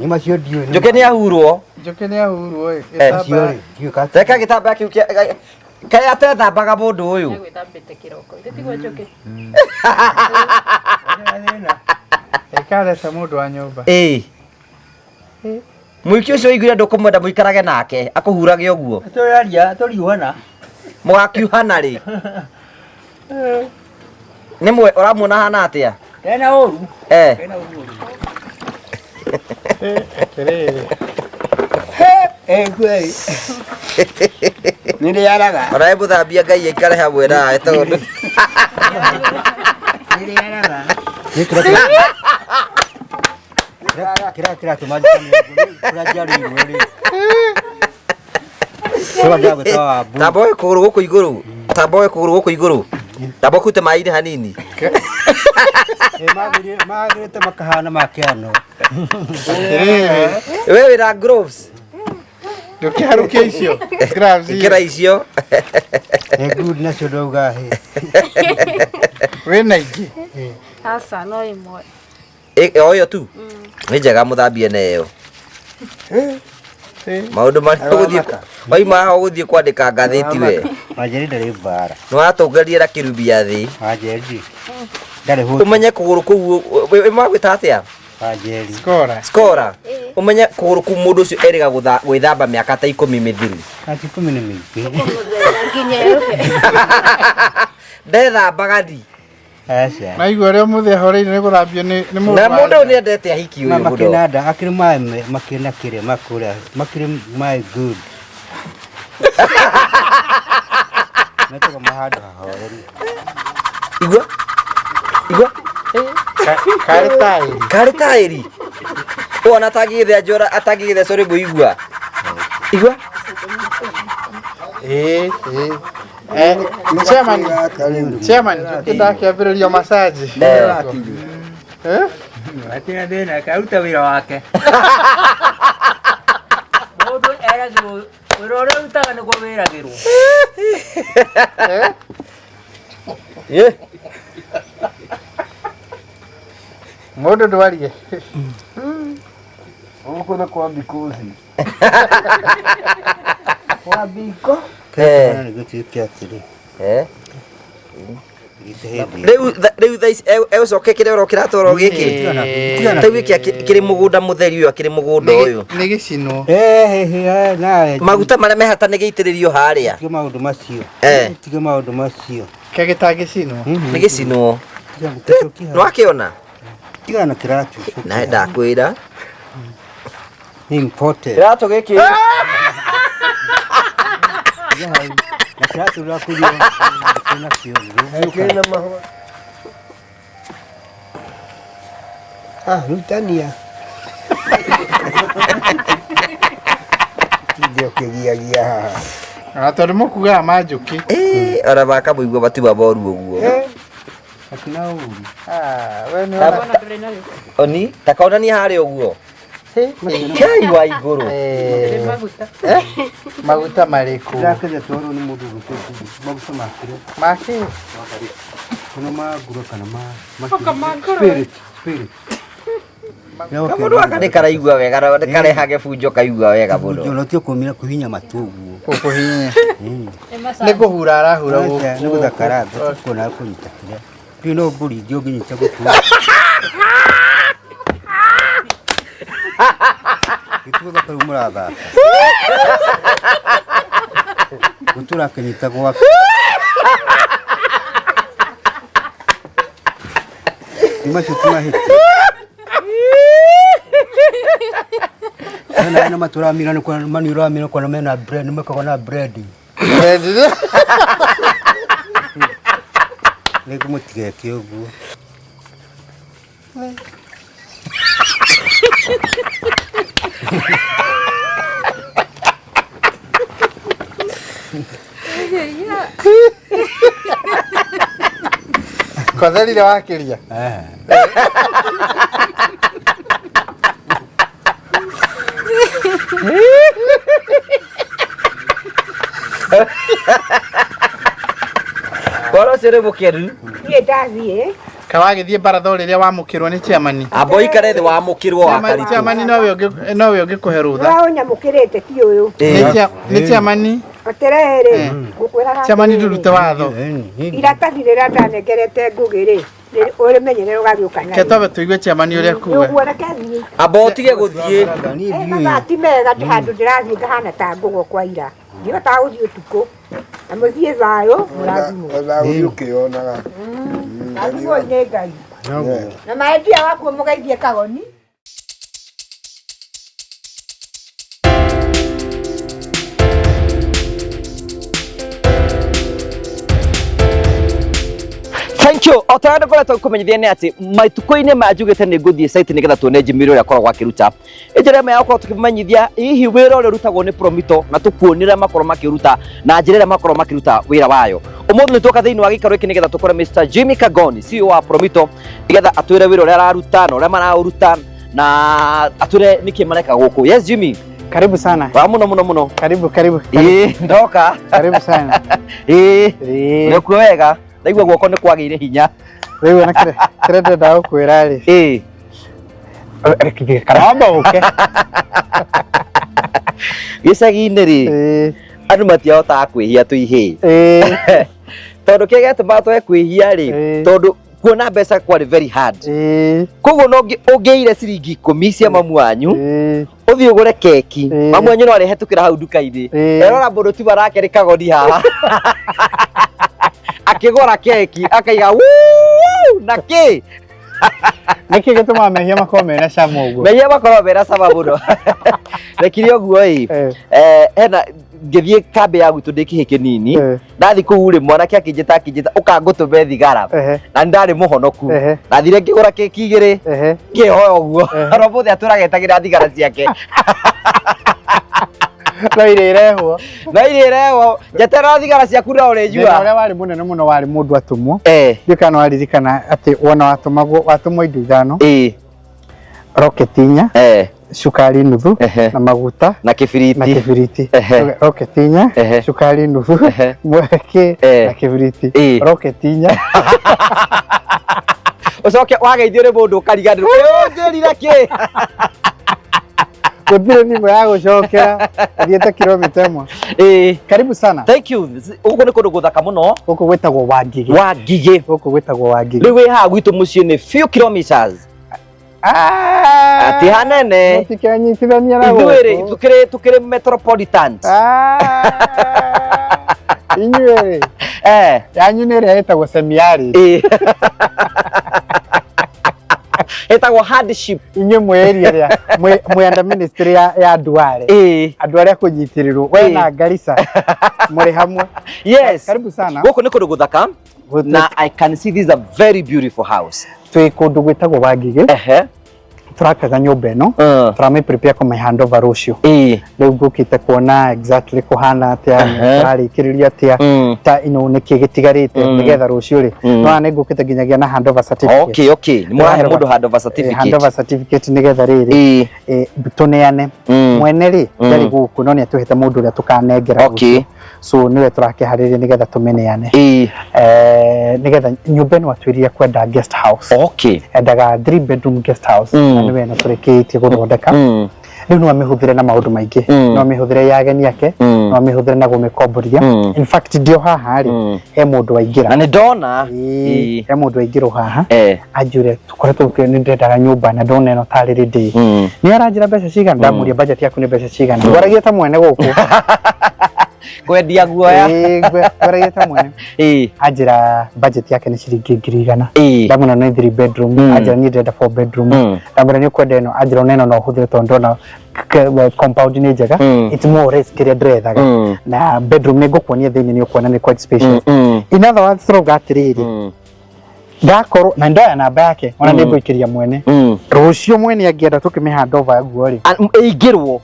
Macio ndiũĩ. Njũkĩ nĩ ahurwo. Njũkĩ nĩ ahurwo ĩ. Macio rĩ, ndiũĩ kana Teka gĩtambaya kĩu kĩa kaĩ atethambaga mũndũ ũyũ. Egwĩthambĩte kĩroko. Ithe tiguo Njũkĩ? Ĩkareta mũndũ wa nyũmba. Ĩĩ. Mũiki ũcio ũiguire ndũkũmwenda mũikarage nake akũhurage ũguo. Tũraria tũriuhana. Mũgakiuhana rĩ. Nĩ mwe ũramuona hana atĩa? Kena ũru. Eh. Kena ũru. Atĩrĩrĩ. Eh, kweli. Nĩndĩaraga. Ona we mũthambia Ngai aikare hamwe nawe tondũ. Nĩndĩaraga. Nĩ kĩrĩa kĩrĩa kĩratũma njikane ũguo, nĩ kũrĩa njiarĩirwo rĩ. Kũrĩa ndagwĩta wa mbu. Tamba woe kũgũrũ gũkũ igũrũ. Tamba woe kũgũrũ gũkũ igũrũ. Tamba ũkute maĩ-inĩ hanini. Eh, magĩrĩte makahana ma kĩano. Atĩrĩrĩ. We wĩna gloves. Ndũkĩharũkie icio. Gloves Ĩkĩra icio. icio. Eh, good nacio ndauga hĩ. Wĩna ingĩ. Aca no ĩmwe. O ĩyo tu. Nĩ njega mũthambie na ĩyo. Maũndũ marĩa ũgũthiĩ waima haha ũgũthiĩ kwandĩka ngathĩti we. Wanjeri ndarĩ mbara. Nĩ watũngeria na kĩrubia thĩ. Wanjeri ndarĩ hũti. Ũmenye kũgũrũ kũu magwĩta atĩa? Wanjeri. Skora. Skora. Ũmenye kũgũrũ kũu mũndũ ũcio erĩga gwĩthamba mĩaka ta 10 mĩthiru. Ati 10 nĩ mĩingĩ. Nginya erũhe. Ndethambaga ndi. Aca. Naigua ũrĩa ũmũthĩ ahoreire nĩ gũthambio nĩ nĩ mũndũ. Na wa mũndũ ũyũ nja. nĩ endete ahiki Ma ũyũ mũno. makĩna nda akĩrĩ maĩ makĩna kĩrĩa makũrĩa makĩrĩ maĩ good. Metagwo mahandũ hahoreru. Igua. Igua. Karĩ taĩri. Karĩ taĩri. Ũyũ ona atangĩgĩthĩa njora atangĩgĩthecwo nĩ mũigua. Igua. Ĩĩ, ĩĩ. Eh, chairman, chairman, Njũkĩ ndakĩambĩrĩria massage. Eh? Hatirĩ thĩna, karuta wĩra wake. Mũndũ eragĩrwo wĩra ũrĩa ũrutaga nĩguo wĩragĩrwo. Eh? Ye. Mũndũ ndwarie. Gũkũ nĩ kwa mbikũci. Kwa mbiko. Eh. Nĩ gũtuĩke atĩrĩ. Eh. Gĩte hĩndĩ. Rĩu thaa ici egũcoka kĩrĩa ũrokĩra toro gĩkĩ. Rĩu gĩkĩ kĩrĩ mũgũnda mũtheri ũyũ akĩrĩ mũgũnda ũyũ. Nĩ gĩcinwo. Eh, eh, eh, nawe. Maguta marĩa mehata nĩ gĩitĩrĩrio harĩa. Tige maũndũ macio. Eh. Tige maũndũ macio. Kĩa gĩtangĩcinwo. Nĩ gĩcinwo. Tiga gũcokia Nĩ wakĩona? Tiga na kĩratũ. Na ndakwĩra. Nĩ important. Kĩratũ gĩkĩ. Tiga hau. Na kĩratũ ũrakũria kĩna kĩo. Kĩna mahũa. Ah, rutania. Tinde ũkĩgiagia haha. Ona tondũ mũkugaga ma njũkĩ. Eh, ona makamũigua matiuma moru ũguo. Hatina ũru. Ah, we nĩ ona. Ona ndũrĩ na gĩko. Oni, takaonania harĩa ũguo. Kei wa igũrũ. Ndũrĩ maguta. Maguta marĩkũ? Ndakĩria twarwo nĩ mũndũ ũgũtũ maguta makĩrĩa. Makĩ? Kana ma nguro kana ma Oka ma ngũrwe. Spirit, spirit. Kamũndũ gaka nĩ karaigua wega na nĩ karehage bunjo kaigua wega mũno. Bunjo tio kũmira kũhinya matũ ũguo. Gũkũhinya. Nĩ Nĩ massage. kũhura arahura Aca, gũkũ. nĩ gũthakara kuona kũnyita kĩrĩa. Ndiũĩ no ngũringie ũngĩnyita gũtũ. Gĩtũ gũthaka rĩu mũrathaka. Gũtũ ũrakĩnyita gwaku. Nĩ macio ti mahĩtia. Hena ena matũramira nĩ kuona mani ũramira kuona mena bread nĩ mekagwo na bread. Rĩngĩ mũtigeke ũguo. Kwatherire wakĩria. Eh. Ũhoro ũcio nĩ mũkenu. Niĩ ndathiĩ. Kawagĩthiĩ baratha rĩrĩa wamũkĩrwo nĩ chairman. Amba ũikare thĩ wamũkĩrwo wa karitũ. Chairman nowe ũngĩ nowe ũngĩkũhe rũtha. Ũrĩa ũnyamũkĩrĩte ti ũyũ. Nĩ nĩ chairman, Atĩrĩrĩ, ngũkwĩraga chairman atĩrĩrĩ, ndũrute watho. Iratathi rĩrĩa ndanengerete Ngũgĩ rĩ, ũrĩmenyerere ũgagĩũka Ke narĩo. twambe tũigue chairman ũrĩa kuga. Ũguo reke thiĩ. Amba ũtige gũthiĩ. Eh, mathaa ti mega ndĩ handũ ndĩrathiĩ ngahana ta ngũgwa kwa ira. Ndihotaga gũthiĩ ũtukũ. Na mũthiĩ thayũ, mũrathimwo. Ona gũthiĩ ũkĩonaga. Rathimwoi nĩ Ngai. Na maendia wakuo mũgeithie kagoni. Thank you. O ta ũrĩa ngoretwo ngĩkũmenyithia nĩ atĩ matukũ-inĩ maya njugĩte nĩ ngũthiĩ site nĩgetha tuone Jimmy ũrĩa akoragwo akĩruta. Nĩ njĩra ĩmwe ya gũkorwo tũkĩmenyithia hihi wĩra ũrĩa ũrutagwo nĩ Promito na tũkuonie ũrĩa makorwo makĩũruta na njĩra ĩrĩa makorwo makĩruta wĩra wayo. Ũmũthĩ nĩ tuoka thĩinĩ wa gĩikaro gĩkĩ nĩgetha tũkore Mr. Jimmy Kagoni, CEO wa Promito, nĩgetha atwĩre wĩra ũrĩa araruta na ũrĩa maraũruta na atwĩre nĩkĩ mareka gũkũ. Yes Jimmy, Karibu sana. wa mũno mũno mũno. Karibu karibu. Ĩĩ, ndoka. Karibu sana. Ĩĩ, Ĩĩ. nĩkuo wega. Ndaigua guoko nĩ kwagĩire hinya. Rĩu ona kĩrĩa kĩrĩa ndĩrenda gũkwĩra rĩ. Ĩĩ. Karamba ũke. Gĩcagi-inĩ rĩ, Ĩĩ. andũ matiahotaga kwĩhia twĩ ihĩĩ. Ĩĩ. Tondũ kĩrĩa gĩatũmaga twage kwĩhia rĩ, Ĩĩ. tondũ kuona mbeca kwarĩ very hard. Ĩĩ. Koguo no ũngĩire ciringi ikũmi cia mamu wanyu, Ĩĩ. ũthiĩ ũgũre keki. Ĩĩ. Mamu wanyu no arĩhetũkĩra hau nduka-inĩ. Ĩĩ. Erora mũndũ tu arake nĩ kagoni haha. Akĩgũra keki, akaiga "Wuu, na kĩ?" Nĩkĩ gĩtũmaga mehia makorwo mena cama ũguo? Mehia makorwo mena cama mũno. Rekire ũguo ĩ. Eh. Eh, hena ngĩthiĩ kambĩ ya gwitũ ndĩ kĩhĩ kĩnini. Eh. Ndathi kũu rĩ mwanake akĩnjĩta akĩnjĩta ũkangũtũme thigara. Ehe. Na nĩ ndarĩ mũhonoku. Ehe. Ndathire ngĩgũra keki igĩrĩ. Ehe. Ngĩhoya ũguo. Ehe. Oro mũthĩ atũraga etagĩra thigara ciake. No iria irehwo. Na iria irehwo njeterera thigara ciaku no Thĩna ũrĩnyua. ũrĩa warĩ mũnene mũno warĩ mũndũ atũmwo. Eh. Ndiũĩ kana waririkana atĩ wona watũmagwo watũmwo indo ithano. Ĩĩ. Roketi inya. Eh. Cukari nuthu Ehe. na maguta Na kĩbiriti. na kĩbiriti. Ehe. Roketi inya, Ehe. cukari nuthu, Ehe. mweke Eh. na kĩbiriti. Ĩĩ. Roketi inya. Ũcoke wageithio nĩ mũndũ ũkariganĩrwo. Ĩ ũnjĩrire kĩ? Gũtirĩ thimũ ya gũcokera thiĩte kilomita ĩmwe. Ĩĩ. Karibu sana. Thank you. Gũkũ nĩ kũndũ gũthaka mũno. Gũkũ gwĩtagwo Wangigĩ. Wangigĩ. Gũkũ gwĩtagwo Wangigĩ. Rĩu wĩ haha gwitũ mũciĩ nĩ few kilometers. Ah! Ti hanene. Mũtikenyitithania na Ithuĩ rĩ gũkũ. tukĩrĩ tukĩrĩ metropolitan. Ah! Inyuĩ rĩ, Eh. yanyu nĩ ĩrĩa ĩtagwo semiari. Ĩĩ. Ĩtagwo hardship. Inyuĩ mwĩ area ĩrĩa mwĩ under ministry ya Duale. Ĩĩ. Andũ arĩa kũnyitĩrĩrwo we Ĩĩ. na Garissa mũrĩ hamwe. Yes. Karibu sana. Gũkũ nĩ kũndũ gũthaka. Na I can see this is a very beautiful house. Twĩ kũndũ gwĩtagwo Wangigĩ. Ehe. Tũrakaga nyũmba ĩno. Tũramĩ prepare kũmĩ hand over rũciũ. Ĩĩ. Rĩu ngũkĩte kuona exactly kũhana atĩa, Ehe. tũrarĩkĩrĩria atĩa, ta ino nĩkĩ gĩtigarĩte nĩgetha rũciũ rĩ. Mm. Nĩwona nĩ ngũkĩte nginyagia na handover certificate. Okay, okay. Nĩ mũrahe mũndũ handover certificate. Handover certificate nĩgetha rĩrĩ tũneane. Mwene rĩ ndarĩ gũkũ no nĩ atũhete mũndũ ũrĩa tũkanengera Okay. rũciũ. So nĩwe tũrakĩharĩria nĩgetha tũmĩneane. Nĩgetha nyũmba ĩno atwĩrire kwenda guest house. Okay. Endaga 3 bedroom guest house na nĩwe ĩno tũrĩkĩtie gũthondeka. Rĩu no amĩhũthĩre na maũndũ maingĩ. No amĩhũthĩre ya ageni ake, no amĩhũthĩre na kũmĩkomborithia. In fact ndio haha rĩ, he mũndũ waingĩra. Na nĩ ndona. Ĩĩ, he mũndũ waingĩra haha. Anjũre tũkoretwo nĩ ndĩrendaga nyũmba na ndona ĩno tarĩ rĩndĩ. Nĩ aranjĩra mbeca cigana, ndamũria budget yaku nĩ mbeca cigana. Ngwaragia ta mwene gũkũ. Kwendia guoya. Ĩĩ, ngwaragia ta mwene. Anjĩra budget yake nĩ ciringi 100,000. Ndamwĩra nĩ 3 bedroom, anjĩra niĩ ndĩrenda 4 bedroom. Ndamwĩra nĩ ũkwenda ĩno, anjĩra ona ĩno no ũhũthĩre tondũ ndona compound nĩ njega. It's more or less kĩrĩa ndĩrethaga. Na bedroom nĩ ngũkuonia thĩinĩ nĩ ũkuona nĩ quite spacious. In other words tũrauga atĩrĩrĩ, ndakorwo na ndoya namba yake ona nĩ ngũikĩria mwene. Rũciũ mwene angĩenda tũkĩmĩ hand over guo rĩ. Ĩingĩrwo.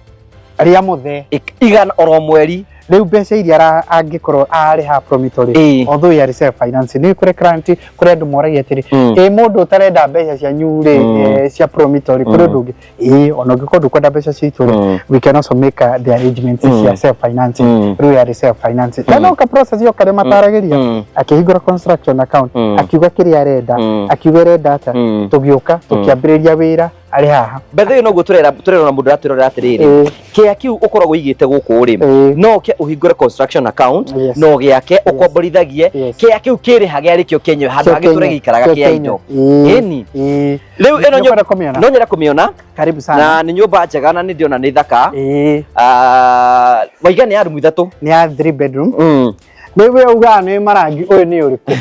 Rĩa mũthee. Igana oro mweri. Rĩu mbeca iria angĩkorwo arĩha Promito rĩ, although ya self finance nĩ kũrĩ client, kũrĩ andũ moragia atĩrĩ, ĩ mũndũ ũtarenda mbeca cianyu rĩ, cia Promito rĩ, kũrĩ ũndũ ũngĩ? Ĩĩ, ona ũngĩkorwo ndũkwenda mbeca citũ rĩ, we can also make the arrangements cia self financing. Rĩu yarĩ self financing na no ka process yo karĩa mataragĩria. Akĩhingũra construction account, akiuga kĩrĩa arenda, akiuga arenda atĩa, tũgĩũka tũkĩambĩrĩria wĩra arĩ haha. Bethe noguo turera turerona mundu aratwirorera atiriri, kĩa kiu ukoragwo igite guku ri, no ke uhingure construction account, no giake ukomborithagie kĩa kiu kirihaga ari kio kenyewe handu hagĩtũre gĩikaraga kĩa indo. Ĩni rĩu ĩno no nyende kũmĩona. Karibu sana. Na nĩ nyũmba njega na nĩ ndĩrona nĩ thaka. Waiga nĩ ya rumu ithatũ. Nĩ ya 3 bedroom. Rĩu we ugaga nĩ marangi ũyũ nĩ ũrĩkũ?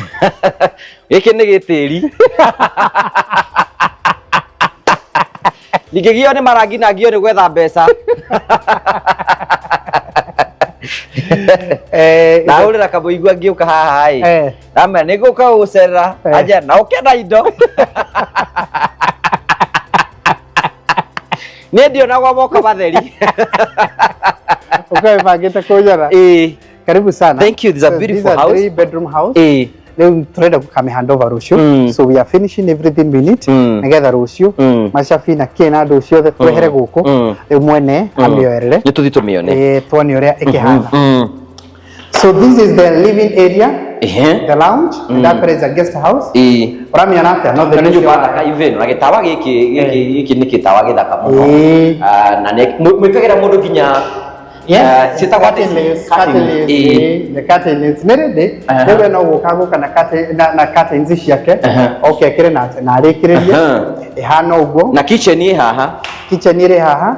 Gĩkĩ nĩ gĩtĩri. Ningĩgio nĩ marangi na ngio nĩ gwetha mbeca. Ndahũrĩra kamũigua ngĩũka haha ĩ. Ndamera nĩ ngũka gũgũcerera anja na ũke na indo. Niĩ ndionagwo moko matheri. Ũkawĩbangĩte kũnjora. Karibu sana. Thank you. This is a beautiful house. This is a 3-bedroom house. Rĩu turenda gũkame handover rũciũ. So we are finishing everything we need. Nĩgetha rũciũ macabi na kĩ na andũ ciothe twehere gũkũ. Rĩu mwene amĩoerere. Nĩ tũthiĩ tũmĩone. Tuone ũrĩa ĩkĩhana. So this is the living area. The lounge. And that is a guest house. Ũramĩona atĩa? No nĩ nyũmba thaka even na gĩtawa gĩkĩ gĩkĩ nĩ gĩtawa gĩthaka mũno. Na mwĩkagĩra mũndũ nginya. Yes, the curtains nĩ ready. Rĩu no gũka gũka na curtains ciake. Okay, kĩrĩ na arĩkĩrĩrie. Ĩhana ũguo. Na kitchen ĩ haha. Kitchen ĩrĩ haha.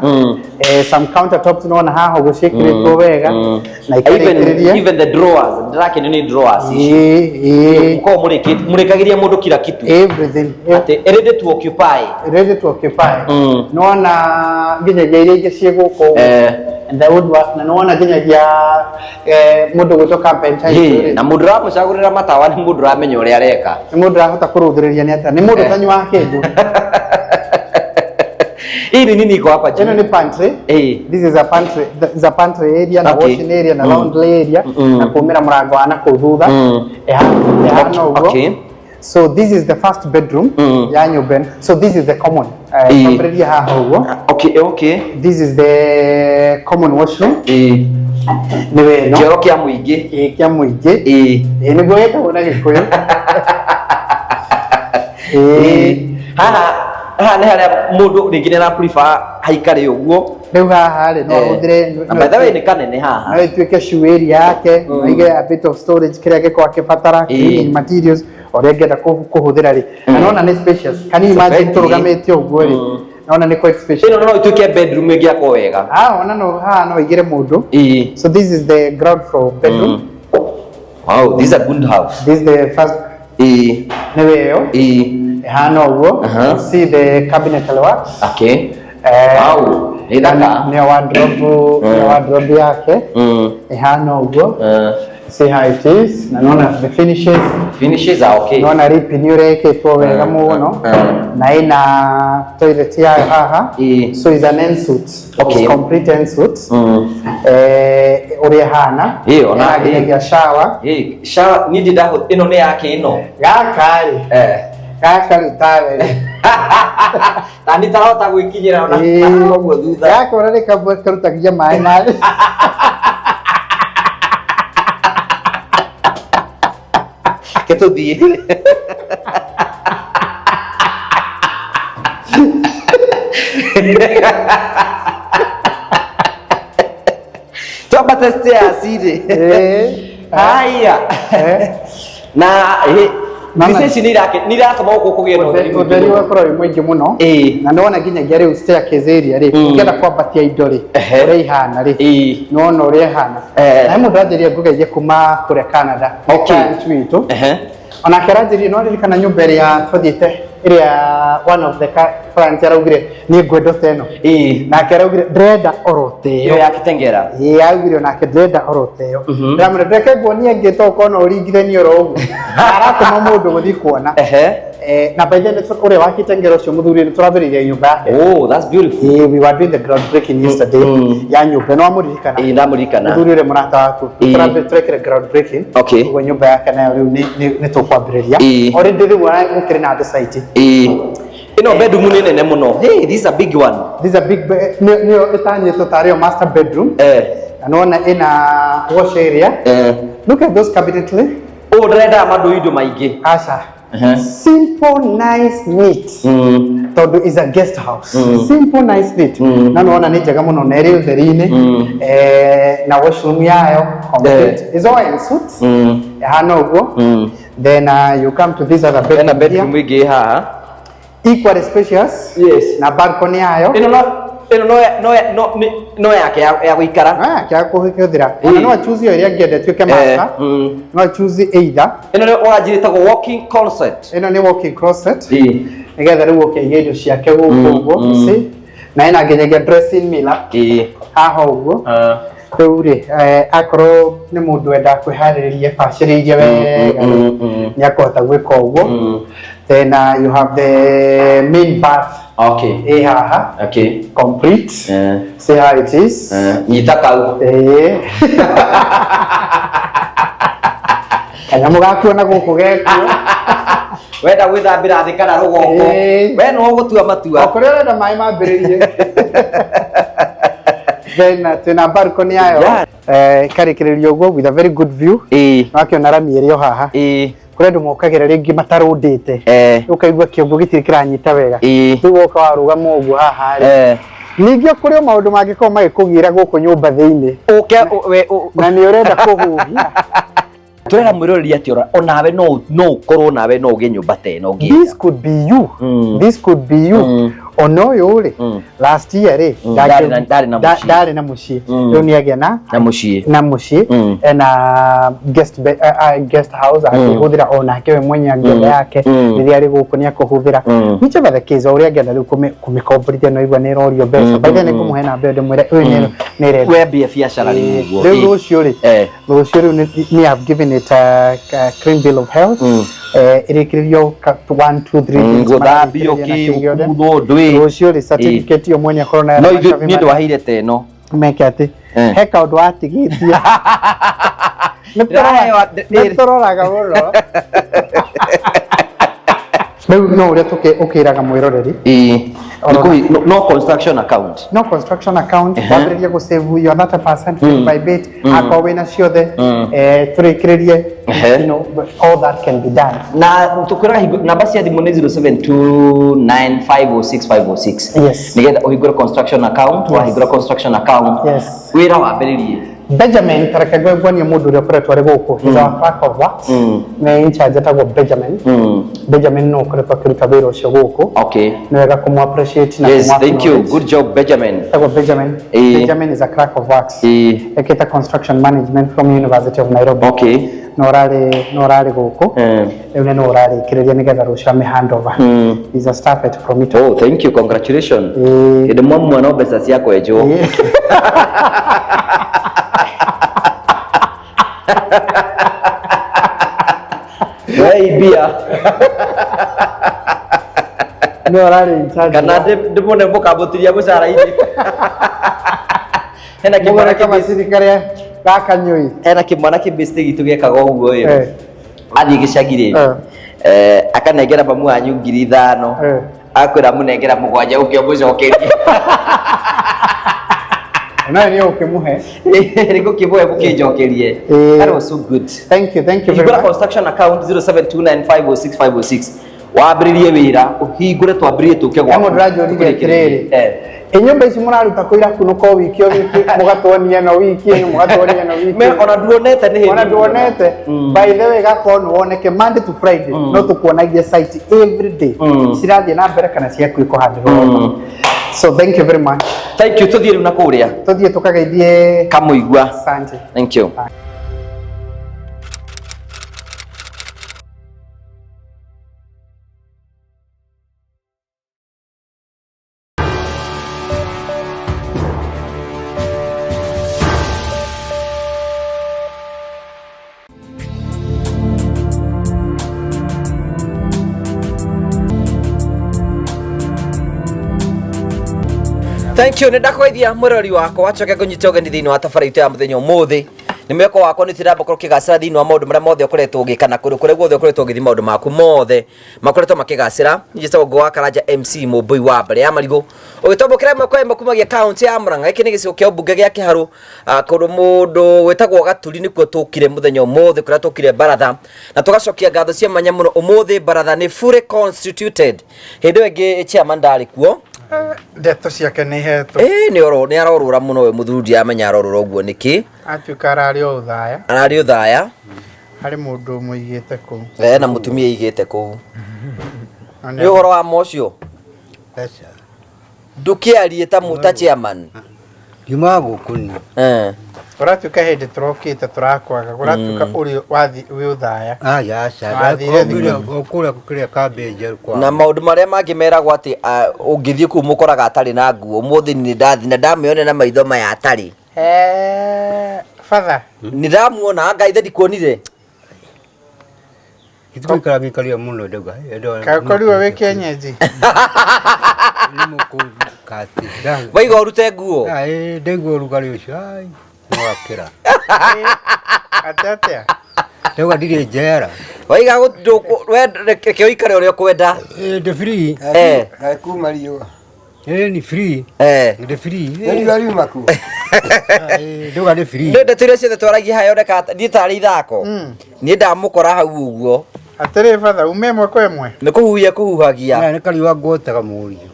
Some countertops nona haha ũguo ciĩkĩrĩtwo wega. Na ikarĩkĩrĩria. Even the drawers, ndĩrakenio nĩ drawers ici. Mũkoragwo mũrĩkagĩria mũndũ kila kitu. Everything. Atĩ ready to occupy. Ready to occupy. Nona nginyagia iria ingĩ ciĩ gũkũ. And the woodwork na nona nginyagia mũndũ gwĩtwo carpenter. Na mũndũ ũramũcagũrĩra matawa nĩ mũndũ ũramenya ũrĩa areka. Nĩ mũndũ ũrahota kũrũthĩrĩria nĩ atĩa. Nĩ mũndũ ũtanyuaga kĩndũ. Hii ni nini iko hapa chini? Ĩno nĩ pantry. This is a pantry. This is a pantry area na washing area na laundry area na kumĩra mũrango wa na kũu thutha. Ĩhana ũguo. So this is the first bedroom ya nyũmba ĩno. So this is the common. Twambĩrĩrie haha ũguo. Okay, okay. This is the common washroom. Nĩ weno. Kĩoro kĩa mũingĩ. Kĩa mũingĩ. Nĩguo gĩtagwo na Gĩkũyũ. Haha haha nĩ harĩa mũndũ rĩngĩ nĩ ara prefer haikare ũguo. Rĩu haha rĩ no ahũthĩre. Na by the way nĩ kanene haha. No ĩtuĩke shoe area yake, no aige a bit of storage kĩrĩa angĩkorwo akĩbatara, cleaning materials ũrĩa angĩenda kũhũthĩra rĩ. Na nona nĩ spacious. Can you imagine tũrũgamĩte ũguo rĩ? Nona nĩ quite spacious. Ĩno no ĩtuĩke bedroom ĩngĩakwo wega. Ona no haha no aigĩre mũndũ. So this is the ground floor bedroom. Wow, this is a good house. This is the first. Nĩ wĩyo. Ĩhana ũguo. See the cabinet works. Okay. Wow, nĩ thaka. Nĩ wardrobe yake. Ĩhana ũguo. See how it is. Na nona the finishes. Finishes are okay. Nona ripi nĩ ũrekĩtwo wega mũno. Na ĩna toilet yayo haha. So it's an ensuite. Okay. It's complete ensuite. Ũrĩa ĩhana. Ona nginyagia shower. Shower niĩ ndĩ ĩno nĩ yake ĩno. Gaka rĩ. Gaka rĩ tawe rĩ. Ta nĩ tarahota gwĩkinyĩra ona ũguo thutha. Gaka ona nĩ karutagia maĩ maĩ. Ke tũthiĩ. Twambate stairs rĩ. Haya. Na mbica ici nĩ iratũma gũkũ kũgĩe na ũtheri mũingĩ. Ũtheri ũgakorwo wĩ mũingĩ mũno. Na nĩwona nginyagia rĩu staircase area rĩ, ũngĩenda kwambatia indo rĩ, ũrĩa ihana rĩ, nĩwona ũrĩa ihana. Na he mũndũ anjĩrire ngũgeithie kuma kũrĩa Canada. Client witũ. Onake aranjĩrire no ririkana nyũmba ĩrĩa twathiĩte ĩrĩa one of the clients araugire niĩ ngwenda ta ĩno. Nake araugire ndĩrenda oro ta ĩyo. Ĩyo ya Kitengela. Augire onake ndĩrenda oro ta ĩyo. Ndĩramwĩra ndĩreke nguonie ĩngĩ to ũkorwo no ũringithanie oro ũguo. Aratũma mũndũ gũthiĩ kuona. Na by the way ũrĩa wakĩte ngero ũcio mũthuri nĩ tũrambĩrĩria nyũmba yake. Oh, that's beautiful. We were doing the ground breaking yesterday ya nyũmba no amũririkana. Ĩĩ, ndamũririkana. Mũthuri ũrĩa mũrata waku. Ĩĩ. Tũrekire ground breaking. Okay. Ũguo nyũmba yake nayo rĩu nĩ tũkwambĩrĩria. Ĩĩ. Already rĩu gũkĩrĩ na andũ site. Ĩĩ. Ĩno bedroom nĩ nene mũno. Hey, this is a big one. This is a big nĩyo ĩtanyĩtwo tarĩ yo master bedroom. Na nĩwona ĩna wash area. Look at those cabinetry. Ũũ ndĩrendaga mandũ indo maingĩ. Aca. Simple, nice, neat. Tondũ is a guest house. Simple, nice, neat. Na nĩwona nĩ njega mũno na ĩrĩ ũtheri-inĩ. Na washroom yayo complete. It's all en suite. Ĩhana ũguo. Then you come to this other bedroom. Hena bedroom ĩngĩ haha. Equally spacious. Yes. Na balcony yayo. Ĩno no yake ya gũikara. No yake ya kũhũthĩra. Ona no achoose ĩyo ĩrĩa angĩenda ĩtuĩke master. No achoose either. Ĩno nĩ ũranjĩra ĩtagwo walking closet. Ĩno nĩ walking closet. Nĩgetha rĩu ũkĩiga indo ciake gũkũ ũguo. See? Na ĩna nginyagia dressing mirror. Haha ũguo. Rĩu rĩ, akorwo nĩ mũndũ wendaga kwĩharĩrĩria bacĩrĩirie wega nĩ akũhota gwĩka ũguo. Then you have the main bath. Okay. Ĩ haha. Okay. Complete. See how it is. Nyita kau. Kanyamũ gakuo na gũkũ gekuo. Wenda gwĩthambĩra thĩ kana rũgongo. We no ũgũtua matua. O kũrĩa ũrenda maĩ mambĩrĩrie. Then twĩna balcony yayo. Ĩkarĩkĩrĩrio ũguo with a very good view. Wakĩona rami ĩrĩ o haha. Kũrĩ andũ mokagĩra rĩngĩ matarũndĩte. Ũkaigua kĩongo gĩtirĩ kĩranyita wega. Rĩu woka warũgama ũguo haha rĩ. Ningĩ kũrĩ o maũndũ mangĩkorwo magĩkũgĩra gũkũ nyũmba thĩinĩ. Ũke na nĩ ũrenda kũhuhia. Tũrera mwĩroreri atĩ onawe no ũkorwo nawe no ũgĩe nyũmba ta ĩno ũngĩenda. This could be you. This could be you. Ona ũyũ rĩ, last year rĩ, ndarĩ na mũciĩ. Rĩu nĩ agĩa na mũciĩ. Ena guest house akĩhũthĩra onake we mwenye angĩenda yake rĩrĩa arĩ gũkũ nĩ akũhũthĩra. Whichever the case, o ũrĩa angĩenda rĩu kũmĩkomborithia no igua nĩ ĩrorio mbeca. By the way nĩ ngũmũhe namba ĩyo ndĩmwĩre ũyũ nĩ ĩrenda. Wembie biacara rĩu ũguo. Rĩu rũciũ rĩ, rũciũ rĩu nĩ have given it a clean bill of health. Ĩrĩkĩrĩrio 1 2 3 gũthambio kĩ gũkuthwo ndwĩ. Rũciũ rĩ certificate ĩyo mwene akorwo nayo. No ithuĩ niĩ ndwaheire ta ĩno. Meke atĩ he kaũndũ watigĩtie. Nĩ tũroraga mũno. Rĩu no ũrĩa ũkĩraga mwĩroreri. No construction account. No construction account. Wambĩrĩrie gũ save your 30% bit by bit. Akorwo wĩna ciothe tũrĩkĩrĩrie. You know, all that can be done. Na tũkwĩraga namba cia thimũ nĩ 0729506506. Yes. Nĩgetha ũhingũre construction account, wahingũra construction account. Yes. Wĩra wambĩrĩrie. Benjamin tareke ngwonie mũndũ ũrĩa ũkoretwo arĩ gũkũ. He's our clerk of works. Nĩ in charge etagwo Benjamin. Benjamin no ũkoretwo akĩruta wĩra ũcio gũkũ. Okay. Nĩ wega kũmũ appreciate na Yes, kũmũ thank you. acknowledge. Good job Benjamin. Etagwo Benjamin. Benjamin is a clerk of works. Ekĩte construction management from University of Nairobi. Okay. No ũrarĩ gũkũ. Rĩu nĩ no ũrarĩkĩrĩria nĩgetha rũciũ ame handover. He's a staff at Promito. Oh, thank you. Congratulations. Hĩndĩ mwamua no mbeca cia kwenjwo. Wei bia. No ũrarĩ in charge. Kana ndĩmone mũkambũtiria mũcara-inĩ. Hena kĩmwana kĩmacini karĩa gakanyũi. Hena kĩmwana kĩbĩcĩte gitũ gĩekaga ũguo ĩ. Athiĩ gĩcagi rĩ. Akanengera mamu wanyu 5,000. Akwĩra mũnengera 7 ũke ũmũcokerie. Nawe nĩ ũkĩmũhe. Nĩ ngũkĩmũhe mũkĩnjokerie. That was so good. Thank you, thank you very Hingũra much. construction account 0729506506. Wambĩrĩrie wĩra, ũhingũre twambĩrĩrie tũke gwaku. He mũndũ ũranjũririe atĩrĩrĩ, ĩ nyũmba ici mũraruta kũ irakunũka o wiki o wiki, mũgatuonia ĩno wiki ĩno, mũgatuonia ĩno wiki. Ona nduonete nĩ hĩndĩ. Ona nduonete. By the way gakorwo nĩ woneke Monday to Friday, no tũkuonagie site every day. Cirathiĩ na mbere kana ciakuĩ kũhandĩrwo. So thank you very much. Thank you. Tũthiĩ rĩu na kũrĩa. Tũthiĩ tũkageithie Kamũigua. Asante. Thank you. Thank you. Nĩ ndakũgeithia mwĩrori wakwa, wacoke ngũnyite ũgeni thĩinĩ wa tabarĩra itũ ya mũthenya ũmũthĩ. Nĩ mwĩhoko wakwa nĩ ũtiramba gũkorwo ũkĩgacĩra thĩinĩ wa maũndũ marĩa mothe ũkoretwo ũgĩka na kũndũ kũrĩa guothe ũkoretwo ũgĩthiĩ, maũndũ maku mothe makoretwo makĩgacĩra. Niĩ njĩtagwo Ngũgũ wa Karanja MC Mũmbũi wa mbere ya marigũ, ũgĩtambũkĩra ĩmwe kwa ĩmwe kumagia kaũntĩ ya Murang'a. Gĩkĩ nĩ gĩcigo kĩa ũmbunge gĩa Kĩharũ, kũndũ mũndũ wĩtagwo Gaturi nĩkuo tũkire mũthenya ũmũthĩ, kũrĩa tũkire baratha na tũgacokia ngatho cia mwanya mũno. Ũmũthĩ baratha nĩ fully constituted. Hĩndĩ ĩyo ĩngĩ chairman ndarĩ kuo. Ndeto ciake nĩ ihetwo. Ĩĩ, nĩ oro nĩ arorũra mũno we mũthuri, ndiramenya arorũra ũguo nĩkĩ. Atuĩka ararĩ o ũthaya. Ararĩ ũthaya. Harĩ mũndũ ũmũigĩte kũu. Na mũtumia aigĩte kũu. Na nĩ ũhoro wa ma ũcio? Aca. Ndũkĩarie ta ta chairman. Ngiumaga gũkũ niĩ. Ũratuĩka hĩndĩ tũrokĩte tũrakwaga, kũratuĩka ũrĩ wathi wĩ ũthaya. Aca, aca. Wathire thikũ. O kũrĩa kũrĩa kambĩ njerũ kwa. Na maũndũ marĩa mangĩ meragwo atĩ ũngĩthiĩ kũu mũkoraga atarĩ na nguo, ũmũthĩ nĩ ndathiĩ na ndamĩone na maitho maya atarĩ. Father. Nĩ ndamuona, anga ithe ndikuonire. Gĩtũikara gĩikaria mũno ndauga. Kaũkorirwo wĩ kĩenyenji. Waiga ũrute nguo. Ndaigua ũrugarĩ ũcio, ai, nĩwakĩra. Atĩ atĩa? Ndauga ndirĩ njera. Waiga we reke ũikare ũrĩa ũkwenda. Ndĩ free. Kaĩ kuma riũa. Ni free. Ndĩ free. Nĩ riũa riuma kuo. Ndauga ndĩ free. Nĩ ndeto iria ciothe twaragia haha yoneka niĩ tarĩ ithako. Niĩ ndamũkora hau ũguo. Atĩrĩ batha, ume ĩmwe kwa ĩmwe. Nĩ kũhuhia kũhuhagia. Na nĩ kariũa ngwotaga mũriũ.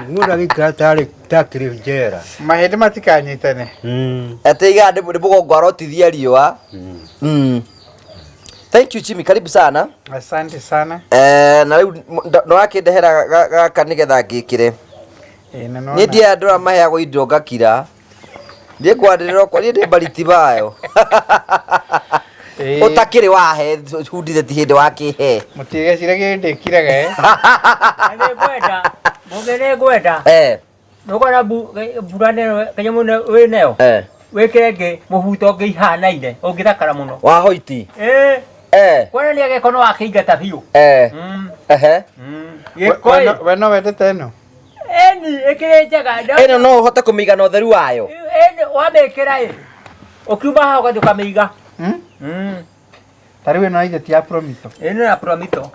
Mũndũ agĩikara tarĩ takĩrĩ njera. Mahĩndĩ matikanyitane. Atĩ iga nĩ mũgongo arotithia riũa. Thank you Jimmy, karibu sana. Asante sana. Na rĩu nĩwakĩndehera gaka nĩgetha ngĩkĩre. Ĩĩ, na Niĩ ndiaga andũ arĩa maheagwo indo ngakira. Niĩ kwanĩrĩra okwa niĩ ndĩ mbariti bayo. Ũtakĩrĩ wahe hundithe ti hĩndĩ wakĩhe. Mũtigeciragie ndĩkiraga eh. Nĩ ngwenda, mũngĩ nĩ ngwenda. Nũkona mbura nĩ kanyamũ wĩ nayo. Wĩkĩre ngĩ mũbuto ũngĩ ihanaine, ũngĩthakara mũno. Wa hoiti. Kuonania gĩko no akĩingata biũ. Gĩko ĩ. We no wendete ĩno? Ĩni, ĩkĩrĩ njega. Ĩno no ũhote kũmĩiga na ũtheru wayo. Ĩni, wamĩkĩra ĩ. Ũkiuma haha ũgathiĩ ũkamĩiga. Ta rĩu ĩno ithe ti ya Promito. Ĩno ya Promito.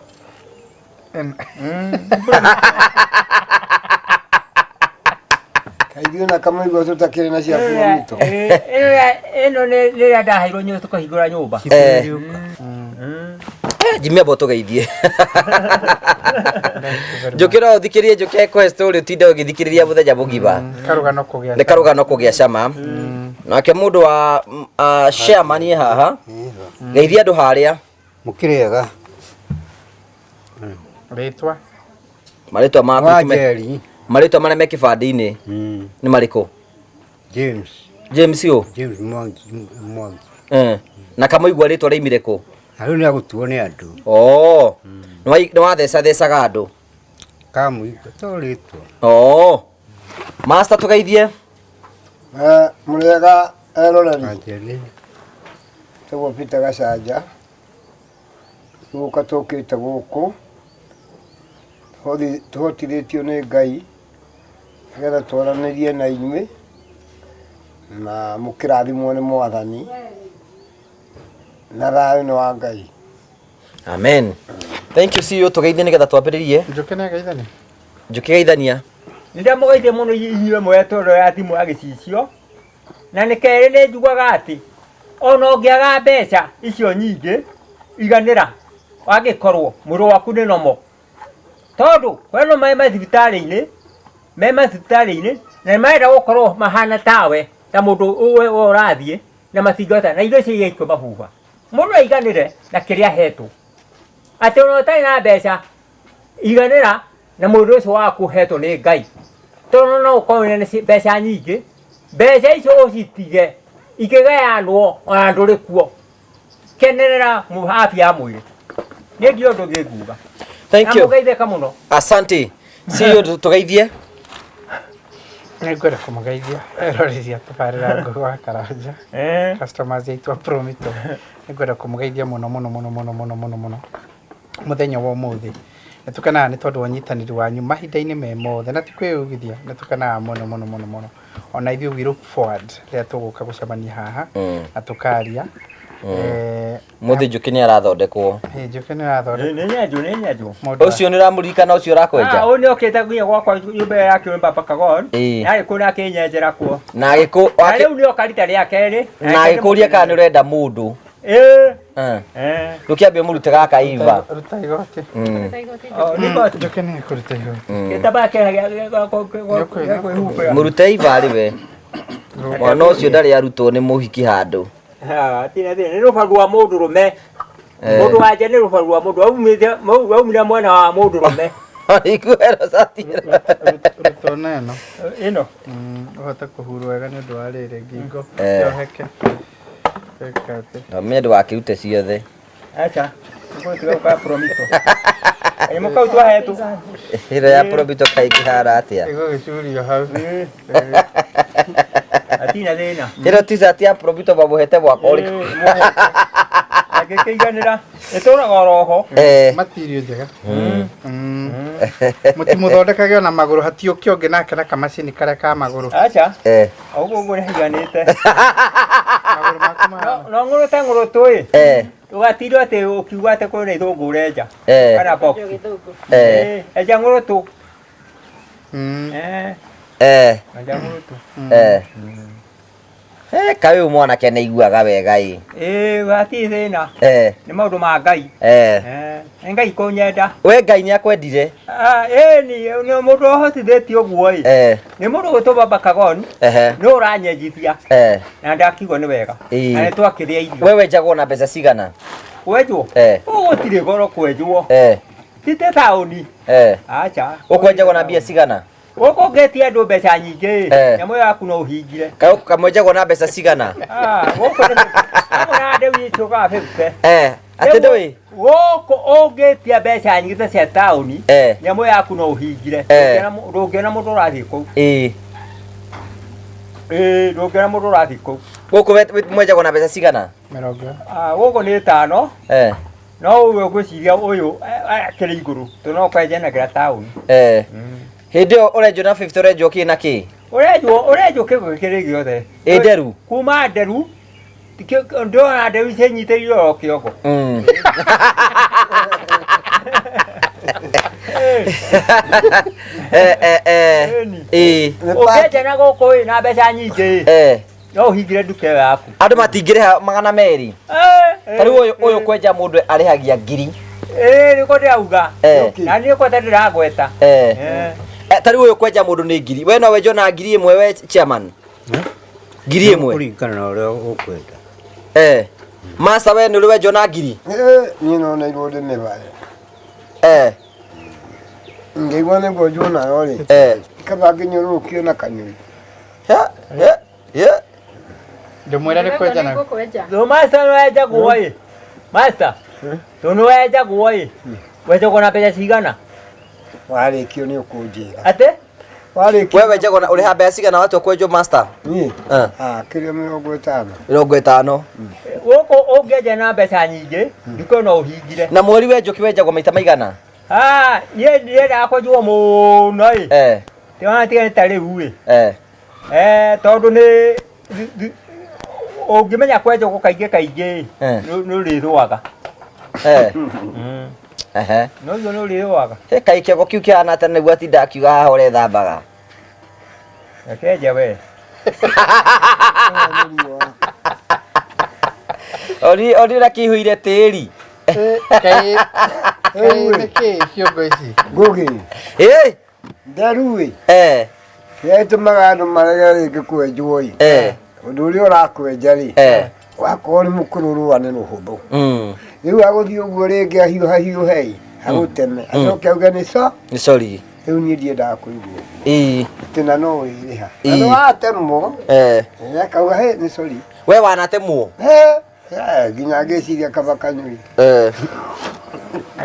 Kaĩ ithuĩ na kamũigua tũtakĩrĩ na cia Promito. Ĩno nĩ rĩrĩa ndaheirwo nyũmba tũkahingũra nyũmba. Jimmy amba ũtũgeithie. Njũkĩ no ũthikĩrĩrie, njũkĩ kũhe story ũtinde ũgĩthikĩrĩria mũthenya mũgima. Karũgano kũgĩa. Nĩ karũgano kũgĩa cama. Nake mũndũ wa chairman e haha. Geithia andũ harĩa. Mũkĩrĩega. Rĩtwa. Marĩtwa maku Wanjeri. Marĩtwa marĩa me kĩbandĩ-inĩ nĩ marĩkũ? James. James ũ? James Mwangi. Mwangi. Na kamũigua rĩtwa rĩaimire kũ? Na rĩu nĩ agũtuo nĩ andũ. Oh. Nĩ wathecathecaga andũ. Kamũigua to rĩtwa. Oh. Master tũgeithie. Mũrĩega eroreri. Wanjeri. Tagwo Peter Gacanja. Gũka tũkĩte gũkũ. Tũhotithĩtio nĩ Ngai nĩgetha twaranĩrie na inyuĩ na mũkĩrathimwo nĩ Mwathani na thayũ nĩ wa Ngai. Amen. Thank you CEO, tũgeithie nĩgetha twambĩrĩrie. Njũkĩ nĩ ageithania. Njũkĩ geithania. Nĩ ndamũgeithia mũno inyuĩ mwetũrwo ya thimũ ya gĩcicio. Na nĩ kerĩ nĩ njugaga atĩ ona ũngĩaga mbeca icio nyingĩ iganĩra wangĩkorwo mwĩrĩ waku nĩ nomo. Tondũ kwĩna me mathibitarĩ-inĩ, me mathibitarĩ-inĩ na nĩ marenda gũkorwo mahana tawe ta mũndũ we ũrathiĩ na matingĩhota na indo icio igaikio mabuba. Mũndũ aiganĩre na kĩrĩa ahetwo. Atĩ ona ũtarĩ na mbeca iganĩra na mũndũ ũcio waku ũhetwo nĩ Ngai. Tondũ no ũkorwo wĩna mbeca nyingĩ, mbeca icio ũcitige ikĩgayanwo ona ndũrĩ kuo. Kenerera afya ya mwĩrĩ. Niĩ ndiũĩ ũndũ ũngĩ nguga. Thank you. Na mũgeithĩka mũno. Asante. CEO tũgeithie. Nĩ ngwenda kũmũgeithia eroreri a tabarĩra Ngũgĩ wa Karanja. Customers aitũ a Promito. Nĩ ngwenda kũmũgeithia mũno mũno mũno mũno mũno mũno mũno mũthenya wa ũmũthĩ. Nĩ tũkenaga nĩ tondũ wa ũnyitanĩri wanyu mahinda-inĩ me mothe na ti kwĩyugithia, nĩ tũkenaga mũno mũno mũno mũno. Ona ithuĩ we look forward rĩrĩa tũgũka gũcemania haha na tũkaria. Mũthĩ njũkĩ nĩ arathondekwo. Njũkĩ nĩ arathondekwo. Nĩ nyenjwo, nĩ nyenjwo. Ũcio nĩ ũramũririkana ũcio ũrakwenja? Ũyũ nĩ okĩte nginya gwakwa nyũmba ĩyo ya kĩũmba Baba Kagon. Na agĩkũ na akĩnyenjera kuo. Na agĩkũ Na rĩu nĩ oka rita rĩa kerĩ. Na agĩkũria kana nĩ ũrenda mũndũ. Ndũkĩambe ũmũrute gaka iva. Ruta igoti. Nĩ igoti. Njũkĩ nĩ ekũruta igoti. Gĩtambaya kĩrĩa gĩa kwĩhumbĩra. Mũrute iva arĩ we. Mwana ũcio ndarĩ arutwo nĩ mũhiki handũ. Tina thĩna nĩ rũbaru rwa mũndũrũme. Mũndũ wa nja nĩ rũbaru rwa mũndũ waumire mwena wa mũndũrũme. Ikuero satira. Ruta ona ĩno. Ĩno. Ũhote kũhurwo wega nĩ ũndũ wa rĩrĩ ngingo. Yoheke. Ĩka atĩ. Ndamenya ndũgakĩrute ciothe. Acha. Ngũtiga gũka promito. Kanyamũ kau twahetwo. Ĩno ya promito kaĩ ĩkĩhana atĩa? Ĩgũgĩcurio hau. Hatirĩ thĩna. Ĩno t-shirt ya promito mamũhete mwaka ũrĩkũ? Angĩkĩiganĩra ĩtũraga oroho. Matirio njega. Mũtimũthondekage ona magũrũ hatiũke ũngĩ nake na kamacini karĩa ka magũrũ. Acha. Ũguo ũguo nĩhaiganĩte. No ng'ũrũte ng'ũrũtũ ĩ. Ndũgatindwo atĩ ũkiuga atĩ kwĩna ithũngũ ũrenja. Kana box. Enja ng'ũrũtũ. Enja ng'ũrũtũ. Kaĩ ũyũ mwanake nĩ aiguaga wega ĩ. Hatirĩ thĩna. Nĩ maũndũ ma Ngai. Nĩ Ngai kũnyenda. We Ngai nĩ akwendire? Ĩni, nĩ mũndũ ũhotithĩtie ũguo ĩ. Nĩ mũndũ ũgwĩtwo Baba Kagon. Nĩ ũranyenjithia. Na ndakiuga nĩ wega. Na nĩ twakĩrĩa irio. We wenjagwo na mbeca cigana? Kwenjwo? Gũtirĩ goro kwenjwo. Ti ta taũni. Acha. Ũkwenjagwo na mbia cigana? Gũkũ ũngĩtia andũ mbeca nyingĩ ĩ, nyamũ ĩyo yaku no ũhingire. Kamwenjagwo na mbeca cigana? Gũkũ nĩ hamwe na ndĩu ĩtũkaga 50. Atĩ ndũĩ? Gũkũ ũngĩtia mbeca nyingĩ ta cia taũni, nyamũ yaku no ũhingire. Ndũngĩona mũndũ ũrathiĩ kũu. Ndũngĩona mũndũ ũrathiĩ kũu. Gũkũ mwenjagwo na mbeca cigana? Gũkũ nĩ 5. No ũyũ ngwĩciria ũyũ akĩrĩ igũrũ, tondũ no kwenjanagĩra taũni. Hĩndĩ ĩyo ũrenjwo na 50 ũrenjwo kĩ na kĩ? Ũrenjwo kĩgo kĩrĩ gĩothe. Ĩ nderu? Kuma nderu, ndĩrona nderu ciĩnyitĩrĩire oro kĩongo. Ũngĩenja na gũkũ ĩ na mbeca nyingĩ ĩ, no ũhingire nduka ĩyo yaku. Andũ matingĩrĩha 200. Ta rĩu ũyũ kwenja mũndũ arĩhagia 1000. Nĩguo ndĩrauga. Na niĩ kwenda ndĩragweta. Ta rĩu ũyũ kwenja mũndũ nĩ 1000. We no wenjwo na 1000 we chairman? 1000? Kũringana na ũrĩa ũkwenda. Master we nĩ ũrĩ wenjwo na 1000? Niĩ no neirwo ndĩmĩbae. Ngĩigua nĩ ngwenjwo nayo rĩ. Kaba ngĩnyũrũrũkio na kanyũi. Ndĩmwĩra nĩ kwenja na Tondũ master nĩ wenjagwo ĩ. Master, tondũ nĩ wenjagwo ĩ. Wenjagwo na mbeca cigana? Warĩkio nĩ ũkũnjĩra. Atĩ? Warĩkio. We wenjagwo na ũrĩha mbeca cigana watua kwenjwo master? Niĩ? Kĩrĩa 50. 50. Gũkũ ũngĩenja na mbeca nyingĩ, nduka no ũhingire. Na mweri wenjwo kĩwenjagwo maita maigana? Niĩ ndiendaga kwenjwo mũno ĩ. Tiga tiga nĩ ta rĩu ĩ. Tondũ nĩ ũngĩmenya kwenjwo kaingĩ kaingĩ ĩ, nĩ ũrĩrũaga. No ũguo nĩ ũrĩrũaga. Kaĩ kĩongo kĩu kĩhana atĩa nĩguo atinda akiuga haha ũrethambaga? Reke nje we. Ori ũrĩa kĩihũire tĩri. Kaĩ nĩkĩ ciongo ici? Ngũgĩ. Nderu ĩ. Kĩrĩa gĩtũmaga andũ marege rĩngĩ kwenjwo ĩ. Ũndũ ũrĩa ũrakwenja rĩ. Wakorwo nĩ mũkũrũ rũa nĩ rũhũthũ. Rĩu agũthiĩ ũguo rĩngĩ ahiũha hiũhe ĩ, agũteme. Acoke auge nĩ so. Nĩ sorry. Rĩu niĩ ndiendaga kũigua ũguo. Atĩ na no wĩrĩha. Na nĩ watemwo. Akauga he nĩ sorry. We wanatemwo? Nginya ngĩciria kaba kanyũi.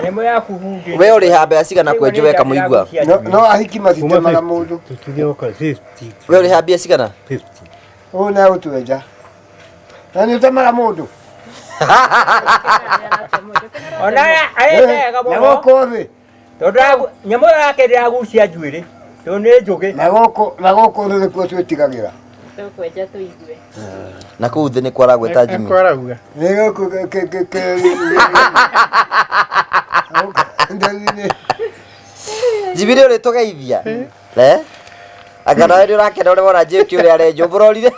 Nyamũ yaku hungi. We ũrĩha mbeca cigana kwenjwo we kamũigua? No ahiki matitemaga mũndũ. We ũrĩha mbia cigana? 50. Ũyũ nĩ agũtwenja. Na nĩ ũtemaga mũndũ. Ona arĩa wega mũno. Na gũkũ thĩ. Tondũ nyamũ ĩyo yake ndĩragucia njuĩrĩ tondũ nĩ njũgĩ. Na gũkũ na gũkũ thĩ nĩkuo twĩtigagĩra. Tũkwenja tũigue. Na kũu thĩ nĩ kwaragwĩta Jimmy. Nĩkũ arauga? Nĩ gũkũ kĩ kĩ kĩ nderi-inĩ. Jimmy nĩ ũrĩtũgeithia. Eh? Anga nawe nĩ ũrakena ũrĩa wona JQ ũrĩa arenjwo mũrorire.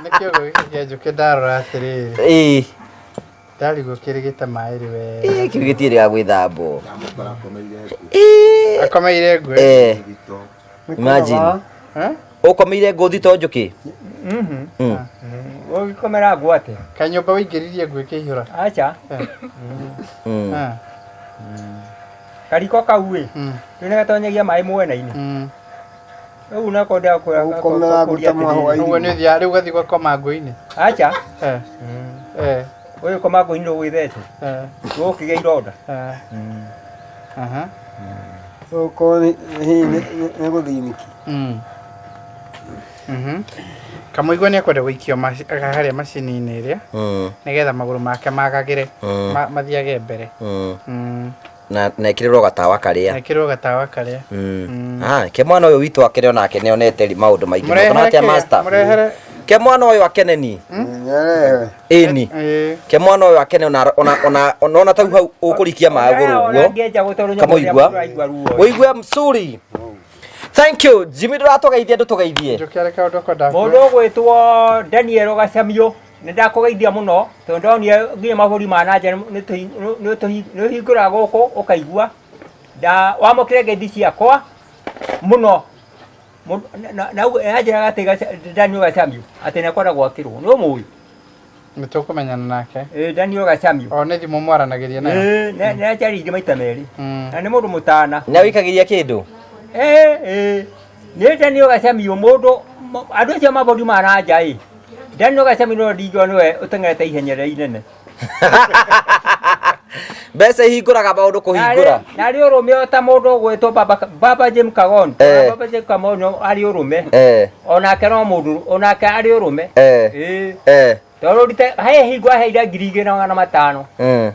Nĩ kĩogo gĩkĩ kĩa njũkĩ ndarora atĩrĩrĩ. Ĩĩ. Ndarigwo kĩrĩgĩte maĩ rĩ we. Ĩĩ kĩu gĩtirĩ gwĩthambwo. Akomeire ngwe. Eh. Imagine. Eh? Ũkomeire ngũ thito njũkĩ? Mhm. Ũgĩkomera ngũ atĩa? Kanyũmba wĩingĩririe ngũ ĩkĩihũra. Aca. Mm. Ah. Kariko kau ĩ. Nĩ gatonyagia maĩ mwena-inĩ. Rĩu nako ndakwĩra Gũkomera ngũ ta mwahũ wa Ũguo nĩ ũthiaga rĩu ũgathiĩ ũgakoma ngũ-inĩ. Aca. Eh. Eh. Ũyũ koma ngũ-inĩ ũgwĩthece. Eh. Ũgũkĩgĩa ironda. Eh. Aha. Gũkũ hihi nĩ gũthiniki. Mm. Mhm. Kamũigua nĩ ekwenda gũikio harĩa macini-inĩ ĩrĩa nĩgetha magũrũ make magagĩre mathiage mbere. Na na ĩkĩrĩrwo gatawa karĩa. Ekĩrwo gatawa karĩa. Ah, ke mwana ũyũ witũ akĩrĩ onake nĩ onete maũndũ maingĩ. Mũrehere Mũkona atĩa kĩrĩa? master? Mũrehere. Ke mwana ũyũ akeneni. Ĩni. Ke mwana ũyũ akene ona ona ona ona tau hau ũkũrikia maĩ ũgũrũ ũguo. Kamũigua. Ũigue msuri. Thank you. Jimmy ndũratũgeithia ndũtũgeithie. Njũkĩ kaũndũ kwenda. Mũndũ ũgwĩtwo Daniel Gacamio nĩ ndakũgeithia mũno tondũ ndonire nginya mabũrũri ma na nja nĩ ũhingũraga gũkũ ũkaigua wamũkĩre ngeithi ciakwa mũno na anjĩraga atĩ Daniel Gacamio atĩ nĩ ekwenda gwakĩrwo nĩ ũmũĩ. Nĩ tũkũmenyana nake. Ĩĩ Daniel Gacamio. O nĩ thimũ mwaranagĩria nayo. Ĩĩ nĩ anjarĩirie maita merĩ na nĩ mũndũ mũtana. Nĩ awĩkagĩria kĩndũ? Ĩĩ nĩ Daniel Gacamio mũndũ andũ acio mabũrũri ma na nja ĩ Daniel Gacamio no ndingĩona nĩwe ũteng'erete ihenya rĩrĩa inene. Mbeca ihingũraga maũndũ kũhingũra. Na arĩ ũrũme o ta mũndũ ũgwĩtwo Baba James Kagoni. Baba James Kagoni arĩ ũrũme. Onake no mũndũ onake arĩ ũrũme. Ĩĩ. Tondũ rite he hingo aheire 2500.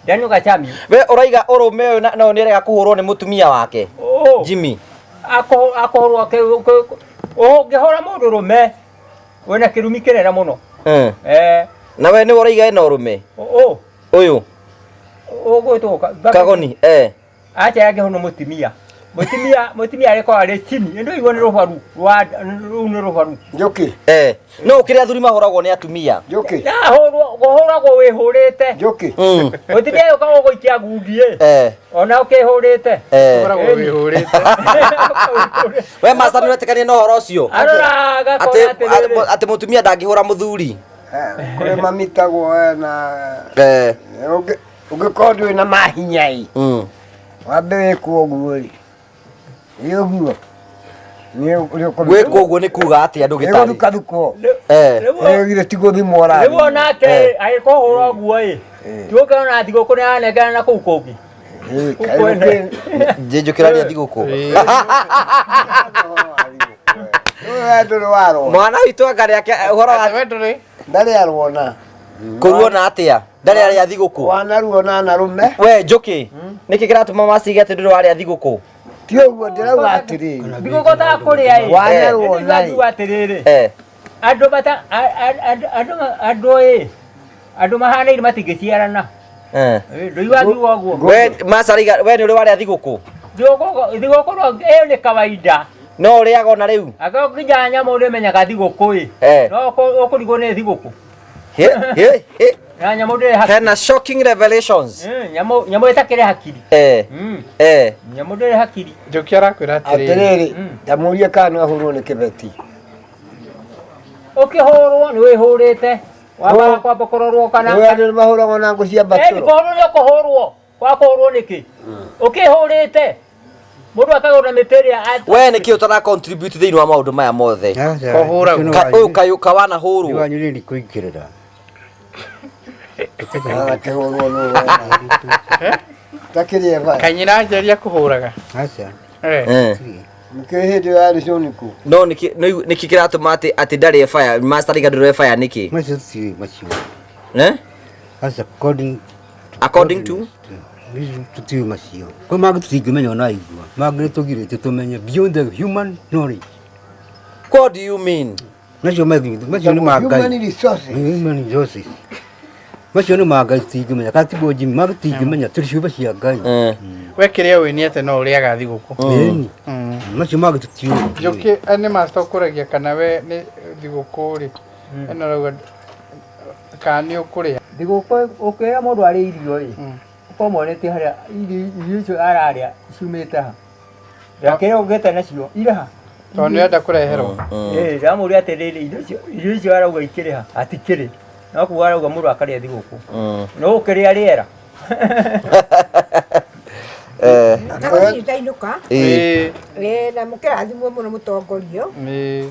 Daniel Gacamio. We ũraiga ũrũme ũyũ no nĩ arega kũhũrwo nĩ mũtumia wake. Jimmy. Akũhũrwo ũngĩhũra mũndũ rũme wĩna kĩrumi kĩnene mũno. Na we nĩ ũraiga ena ũrũme? Ũyũ. Ũgwĩtwo Kagoni. Acha yangĩhũrwo nĩ mũtumia. Mũtumia mũtumia arĩkorwo arĩ chini. Nĩ ndũigua nĩ rũbaru rwa rũu nĩ rũbaru. Njũkĩ. No ũkĩrĩ athuri mahũragwo nĩ atumia. Njũkĩ. Nahũrwo kũhũragwo wĩhũrĩte. Njũkĩ. Mũtumia ũyũ ũkoragwo gũikia ngundi ĩ. Ona ũkĩhũrĩte. Ũkoragwo wĩhũrĩte. We master nĩ ũretĩkania na ũhoro ũcio? Aroraga akona atĩrĩrĩ. Atĩ mũtumia ndangĩhũra mũthuri. Kũrĩ mamitagwo na ũngĩkorwo ndũrĩ na mahinya ĩ. Wambe wĩkwo ũguo rĩ. Ĩ ũguo. Gwĩkwo ũguo nĩ kuga atĩa ndũgĩtarĩ? Gũthukathukwo. Ĩ ti gũthimwo ũrathimwo. Rĩu onake agĩkũhũra ũguo ĩ. Tiũkĩona thigũkũ nĩ aranengera na kũu kũngĩ. Njĩnjũkĩraria thigũkũ. Ndũrĩ warwo. Mwana witũ anga nĩake ũhoro wa Ndarĩ arwona. Kũruona atĩa? Ndarĩ arĩa thigũkũ. Wanaruona na rũme. We Njũkĩ, nĩkĩ kĩratũma macige atĩ ndũrĩ warĩa thigũkũ? Ti ũguo ndĩrauga atĩrĩrĩ. Thigũkũ ta kũrĩa ĩ. Wanaruona ĩ. Nĩngiuga atĩrĩrĩ. Andũ mata andũ andũ ĩ. Andũ mahanaine matingĩciarana. Ndũigua ngiuga ũguo. We macaraiga we nĩ ũrĩ warĩa thigũkũ? Thigũkũ no ĩyo nĩ kawaida. No ũrĩaga ona rĩu? Angĩkorwo nginya nyamũ nĩmenyaga thigũkũ ĩ. No ũkũrigwo nĩ thigũkũ. Na nyamũ ndĩrĩ hakiri. Hena shocking revelations. Nyamũ nyamũ ĩtakĩrĩ hakiri. Nyamũ ndĩrĩ hakiri. Njũkĩ arakwĩra atĩrĩrĩ. Ndamũrie kana no ahũrwo nĩ kĩbeti. Ũkĩhũrwo nĩ wĩhũrĩte. Wambaga kwamba kũrorwo kana. Nĩ andũ nĩmahũragwo na ngũ cia mbatũro. Kũhũrwo nĩ ũkũhũrwo. Kwa kũhũrwo nĩkĩ? Ũkĩhũrĩte. Mũndũ akagũra mĩtĩ ĩrĩa We nĩkĩ ũtara contribute thĩinĩ wa maũndũ maya mothe? Ũyũ kayũ kawanahũrwo. Wanyu nĩ kũingĩrĩra. Akĩhũrwo nũ Takĩrĩ eva. Kanyina njeria kũhũraga. Aca. Nĩkĩ hĩndĩ ĩyo yarĩ cũniku? No nĩkĩ nĩkĩ kĩratũma atĩ atĩ ndarĩ fire master rĩga ndũrĩ fire nĩkĩ? Macio tiũĩ macio. Eh? Aca according According to Tũtiũĩ macio. Kwĩ mangĩ tũtingĩmenya ona igua. Mangĩ nĩ tũgirĩtio tũmenye beyond the human knowledge. What do you mean? Macio macio macio nĩ ma Ngai. Human resources. Human resources. Macio nĩ ma Ngai tũtingĩmenya. Kana tiguo Jimmy, mangĩ tũtingĩmenya tũrĩ ciũmbe cia Ngai. We kĩrĩa ũĩ nĩ atĩ no ũrĩaga thigũkũ. Ĩni. Macio mangĩ tũtiũĩ. Njũkĩ nĩ master ũkũragia kana we nĩ thigũkũ rĩ ĩno rauga kana nĩ ũkũrĩa. Thigũkũ ũkĩra mũndũ arĩ irio ĩ ũkorwo monetie harĩa irio icio ararĩa ciumĩte ha ndakĩrĩa ũgĩte nacio irĩ ha. Tondũ nĩ ũrenda kũreherwo. Ĩĩ ndamũria atĩrĩrĩ irio icio arauga ikĩrĩ ha atikĩrĩ no kuga arauga mũndũ akarĩa thigũkũ no ũkĩrĩa rĩera. Na gũthiĩ ndainũka. Ĩĩ na mũkĩrathimwo mũno mũtongorio.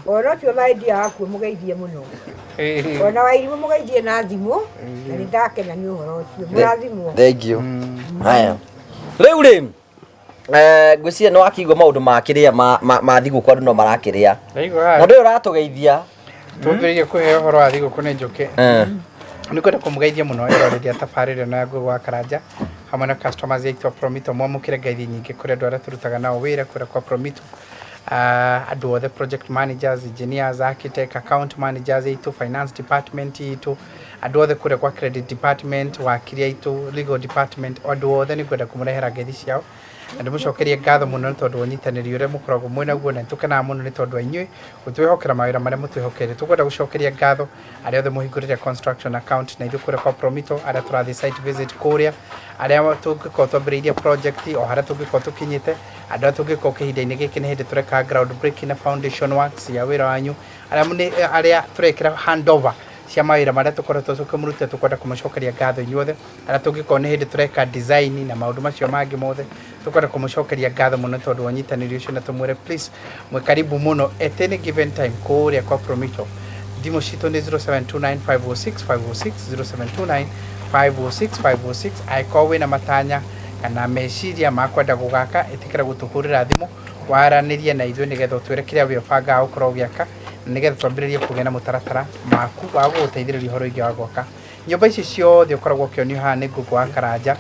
Ona ũcio maendia wakuo mũgeithie mũno. Ona wairimũ mũgeithie na thimũ na nĩ ndakena nĩ ũhoro ũcio. Mũrathimwo. Thank you. Haya. Rĩu rĩ ngwĩciria nĩ wakĩigua maũndũ ma kĩrĩa ma thigũkũ andũ no marakĩrĩa. Ndaigua. Na ndũyũ ũratũgeithia. Tũmbĩrĩrie kũheo ũhoro wa thigũkũ nĩ Njũkĩ. Nĩ kwenda kũmũgeithia mũno ĩrorĩria tabarĩra ĩno ya Ngũgĩ wa Karanja hamwe na customers aitũ a Promito. Mwamũkĩre ngeithi nyingĩ kũrĩ andũ arĩa tũrutaga nao wĩra kũrĩa kwa Promito. Andũ othe project managers, engineers, architect, account managers aitũ, finance department itũ, andũ othe kũrĩa kwa credit department, wakiri aitũ, legal department, andũ othe nĩ ngwenda kũmũrehera ngeithi ciao. Na ndĩmũcokerie ngatho mũno nĩ tondũ wa ũnyitanĩri ũrĩa mũkoragwo mwĩ naguo na nĩtũkenaga mũno nĩ tondũ wa inyuĩ gũtwĩhokera mawĩra marĩa mũtwĩhokeire. Tũkwenda gũcokeria ngatho arĩa othe mũhingũrĩte construction account na ithuĩ kũrĩa kwa Promito, arĩa tũrathiĩ site visit kũrĩa, arĩa tũngĩkorwo twambĩrĩirie project o harĩa tũngĩkorwo tũkinyĩte, andũ arĩa tũngĩkorwo kĩhinda-inĩ gĩkĩ nĩ hĩndĩ tũreka ground breaking na foundation works ya wĩra wanyu, arĩa tũrekĩra handover cia mawĩra marĩa tũkoretwo tũkĩmũrutĩra. Tũkwenda kũmũcokeria ngatho inyuothe arĩa tũngĩkorwo nĩ hĩndĩ tũreka design na maũndũ macio mangĩ mothe. Tũkwenda kũmũcokeria ngatho mũno tondũ wa ũnyitanĩri ũcio na tũmwĩre please mwĩ karibu mũno at any given time kũrĩa kwa Promito. Thimũ citũ nĩ 0729506506, 0729506506. Angĩkorwo wĩna matanya kana meciria ma kwenda gũgaka, ĩtĩkĩra gũtũhũrĩra thimũ waranĩrie na ithuĩ nĩgetha ũtwĩre kĩrĩa we ũbangaga gũkorwo ũgĩaka na nĩgetha twambĩrĩrie kũgĩa na mũtaratara maku wa gũgũteithĩrĩria ũhoro wĩgiĩ wa gwaka nyũmba ici ciothe ũkoragwo ũkĩonio haha nĩ Ngũgũ wa Karanja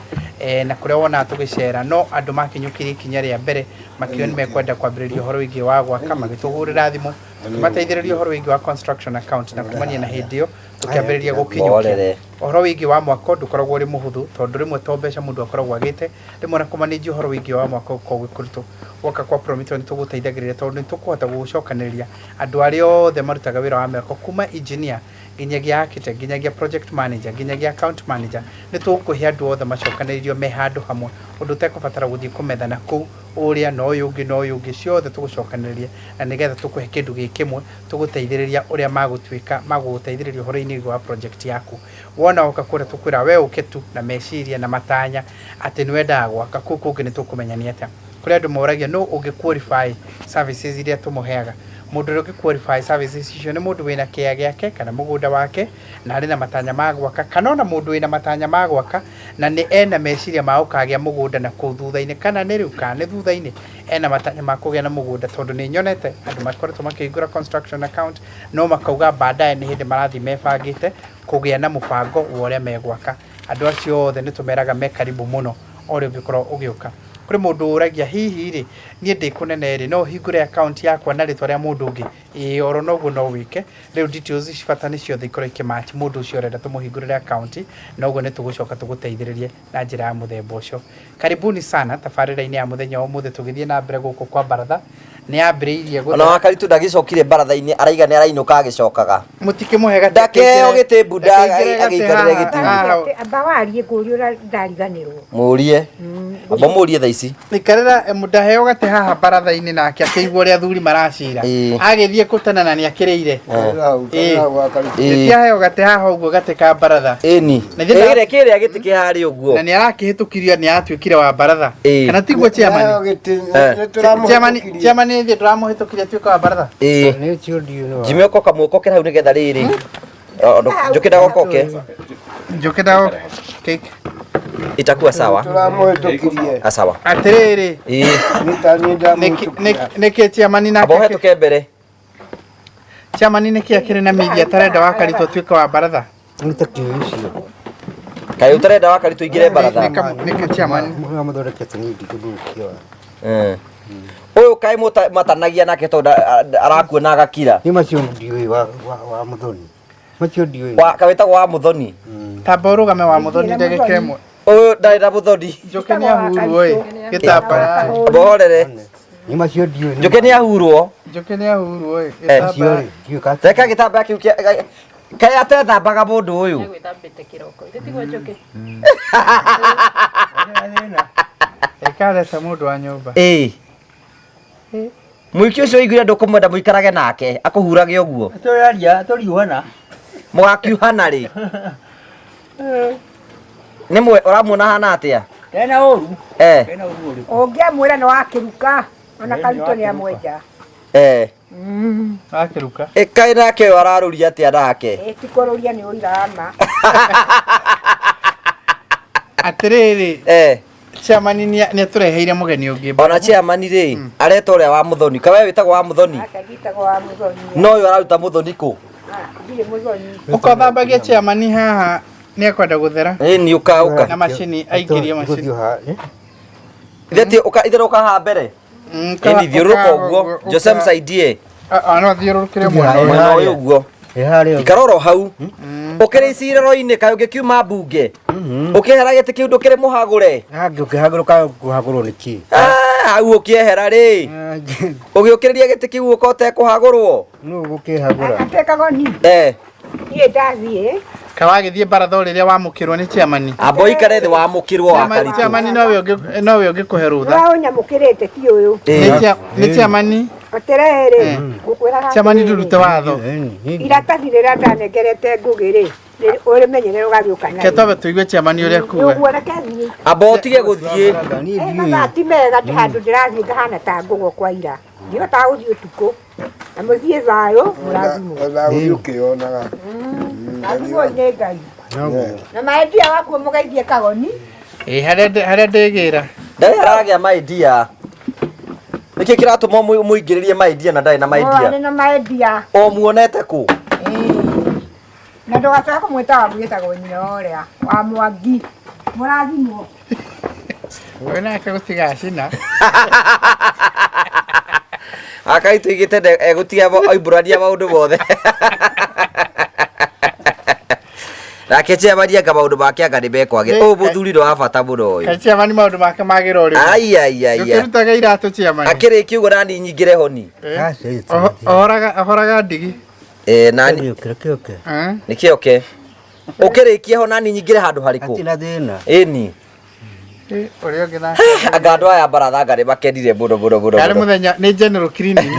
na kũrĩa wonaga tũgĩcera no andũ makinyũkirie ikinya rĩa mbere makiuga nĩ mekwenda kwambĩrĩria ũhoro wĩgiĩ wa gwaka magĩtũhũrĩra thimũ tũkĩmateithĩrĩria ũhoro wĩgiĩ wa construction account na kumania na hĩndĩ ĩyo tũkĩambĩrĩria gũkinyũkia ũhoro wĩgiĩ wa mwako. Ndũkoragwo ũrĩ mũhũthũ tondũ rĩmwe to mbeca mũndũ akoragwo agĩte, rĩmwe na kũmanĩnjia ũhoro wĩgiĩ wa mwako gũkoragwo gwĩ kũritũ. Woka kwa Promito nĩ tũgũteithagĩrĩria tondũ nĩ tũkũhota gũgũcokanĩrĩria andũ arĩa othe marutaga wĩra wa mĩako kuma engineer nginyagia architect nginyagia project manager nginyagia account manager. Nĩ tũgũkũhe andũ othe macokanĩrĩrio me handũ hamwe ũndũ ũtekũbatara gũthiĩ kũmethana kũu ũrĩa na ũyũ ũngĩ na ũyũ ũngĩ, ciothe tũgũcokanĩrĩria na nĩgetha tũkũhe kĩndũ gĩ kĩmwe tũgũteithĩrĩria ũrĩa magũtuĩka magũgũteithĩrĩria ũhoro-inĩ wa project yaku. Wona woka kũrĩa tũkwĩra we ũke tu na meciria na matanya atĩ nĩ wendaga gwaka, kũu kũngĩ nĩ tũkũmenya nĩ atĩa. Kũrĩ andũ moragia nũ ũngĩ qualify services iria tũmũheaga. Mũndũ ũrĩa ũngĩ qualify services icio nĩ mũndũ wĩna kĩea gĩake kana mũgũnda wake na arĩ na matanya ma gwaka, kana ona mũndũ wĩna matanya ma gwaka na nĩ ena meciria ma gũkagĩa mũgũnda na kũu thutha-inĩ, kana nĩ rĩu kana nĩ thutha-inĩ ena matanya ma kũgĩa na mũgũnda. Tondũ nĩ nyonete andũ makoretwo makĩhingũra construction account no makauga baadaye nĩ hĩndĩ marathiĩ mebangĩte kũgĩa na mũbango wa ũrĩa megwaka. Andũ acio othe nĩ tũmeraga me karibu mũno o ũrĩa ũngĩkorwo ũgĩũka. Kũrĩ mũndũ ũragia hihi rĩ niĩ ndĩ kũnene rĩ no hingũre account yakwa na rĩtwa rĩa mũndũ ũngĩ? Ĩĩ, oro noguo no wĩke. Rĩu details ici bata nĩ ciothe ikorwo ikĩmatch mũndũ ũcio ũrenda tũmũhingũrĩre account, na ũguo nĩ tũgũcoka tũgũteithĩrĩrie na njĩra ya mũthemba ũcio. Karibuni sana tabarĩra-inĩ ya mũthenya wa ũmũthĩ. Tũgĩthiĩ na mbere gũkũ kwa baratha nĩ yambĩrĩirie Ona Wakaritu ndagĩcokire baratha-inĩ, araiga nĩ arainũka agĩcokaga. Mũtikĩmũhe gatĩ. Ndakĩheo gĩtĩ mbunda agĩikarĩre gĩtĩ. Amba warie ngũrie ũrĩa ndariganĩrwo. Mũrie. Amba mũrie thaa ici. Ikarĩra ndaheo gatĩ haha baratha-inĩ nake akĩigua ũrĩa athuri maracira agĩthiĩ kũtana na nĩ akĩrĩire. Nĩtiaheo gatĩ haha ũguo gatĩ ka baratha. Ĩni. Ĩrĩ kĩrĩa gĩtĩ kĩharĩ ũguo. Na nĩ arakĩhĩtũkirio nĩ atuĩkire wa baratha. Kana tiguo chairman? Chairman, chairman nĩ ndĩramũhĩtũkirie atuĩke wa baratha. Jimmy okoka muokoke hau nĩgetha rĩrĩ. Njũkĩ ndagokoke. Njũkĩ ndagokoke. Itakuwa sawa. Tũramũhĩtũkirie. Sawa. Atĩrĩrĩ. Nĩkĩ chairman nake? Amba ũhetũke mbere. Chairman nĩkĩ akĩrĩ na media atarenda Wakaritũ atuĩke wa baratha? Nĩ ta kĩũria ũcio. Kaĩ ũtarenda wakari tũingĩre baratha? Nĩ chairman. Mũhĩa mũthondekete nĩ ndingĩthũkia. Eh. Ũyũ kaĩ matanagia nake tondũ arakuona agakira. Nĩ macio ndiũĩ wa Mũthoni. Macio ndiũĩ. Wa kawĩtagwo wa Mũthoni. Tamba ũrũgame wa Mũthoni ndagĩka ĩmwe. Ũyũ ndarĩ na Mũthoni. Njũkĩ nĩ ahurwo ĩ. Gĩtambaya. Mbohorere. Nĩ macio ndiũĩ. Njũkĩ nĩ ahurwo. Njũkĩ nĩ ahurwo ĩ. Eh. Macio Gĩtambaya. rĩ, ndiũĩ ka Reka gĩtambaya kĩu kĩa kaĩ atethambaga mũndũ ũyũ. Gwĩthambĩte kĩroko. Ithe tiguo njũkĩ. Ĩkareta mũndũ wa nyũmba. Ĩĩ. Mũikia ũcio ũiguire ndũkũmwenda mũikarage nake akũhurage ũguo. Tũraria tũriuhana. Mũgakiuhana rĩ. Nĩ mwe ũramuona hana atĩa? Ena ũru. Eh. Ena ũru ũrĩkũ? Ũngĩamwĩra nĩ wakĩruka ona Karitũ nĩ amwenja. Eh. Akĩruka. Ĩ kaĩ nake ũyũ ararũria atĩa nake? Ĩ ti kũrũria nĩ ũira wa ma. Atĩrĩrĩ. Eh. Chairman nĩ atũreheire mũgeni ũngĩ. Ona chairman rĩ areta ũrĩa wa Mũthoni. Kawe wĩtagwo wa Mũthoni? Aca nditagwo wa Mũthoni. No ũyũ araruta Mũthoni kũ? Ah, ndirĩ Mũthoni. Ũkothambagia chairman haha nĩ ekwenda gũthera. Ĩ ni ũka ũka. Na macini aingĩrie macini. Ithe ti ũka ithe ũka haha mbere. Ĩ ni thiũrũrũka ũguo. Jose msaidie. No athiũrũrũkĩre mwena ũyũ. Mwena ũyũ ũguo. Ĩ harĩa. Ikara oro hau. Ũkĩrĩ icirĩro-inĩ kaĩ ũngĩkiuma mbunge. Ũkĩehera gĩtĩ kĩu ndũkĩrĩ mũhagũre. Ũkĩhagũrũka kũhagũrwo nĩ kĩ? Ah, hau ũkĩehera rĩ. Ũgĩũkĩrĩria gĩtĩ kĩu ũka ũtekũhagũrwo. Nũ ũgũkĩhagũra? Atĩ Kagoni. Eh. Niĩ ndathiĩ. Kawagĩthiĩ baratha o rĩrĩa wamũkĩrwo nĩ chairman. Amba ũikare thĩ wamũkĩrwo wa Karitũ. Chairman nowe ũngĩ nowe ũngĩkũhe rũtha. Ũrĩa ũnyamũkĩrĩte ti ũyũ. Nĩ chairman. Atĩrĩrĩ, ngũkwĩraga Chairman atĩrĩrĩ, ndũrute watho. Iratathi rĩrĩa ndanengerete Ngũgĩ rĩ, ũrĩmenyerere ũgagĩũka Ke narĩo. twambe tũigue chairman ũrĩa kuga. Ũguo reke thiĩ. Amba ũtige gũthiĩ. Ĩ mathaa ti mega ndĩ handũ ndĩrathiĩ ngahana ta ngũgwa kwa ira. Ndihotaga gũthiĩ ũtukũ. Na mũthiĩ thayũ mũrathimwo. Ona gũthiĩ ũkĩyonaga. Rathimwo nĩ Ngai. Na maendia wakuo mũgeithie Kagoni. Ĩ harĩa ndĩgĩra. Ndarĩ aragĩa maidia. Nĩkĩ kĩratũma mũingĩrĩrie maidia na ndarĩ na maidia? Nĩ na maendia. O muonete kũ? Na ndũgacoke kũmwĩta wa mwĩtagwo nyina ũrĩa wa Mwangi. Mũrathimwo. Ũyũ nake gũtigacina. Akai tuigĩte egũtiga oimbũrania maũndũ mothe. Nake chairman anga maũndũ make anga nĩ mekwagĩra. Ũyũ mũthuri nĩ wa bata mũno ũyũ. Kaĩ chairman maũndũ make magĩra ũrĩkũ? Ai ai ai. Ndũkĩrutaga iratũ chairman. Akĩrĩkia ũguo nani nyingĩre honi. Ohoraga ndigi. Eh nani. Kĩoke. Nĩ kĩoke. Ũkĩrĩkia ho nani nyingĩre handũ harĩkũ? Hatirĩ na thĩna. Ĩni. Ũrĩa ũngĩ nake. Anga andũ aya baratha anga nĩ makenire mũno mũno mũno. Yarĩ mũthenya nĩ general cleaning.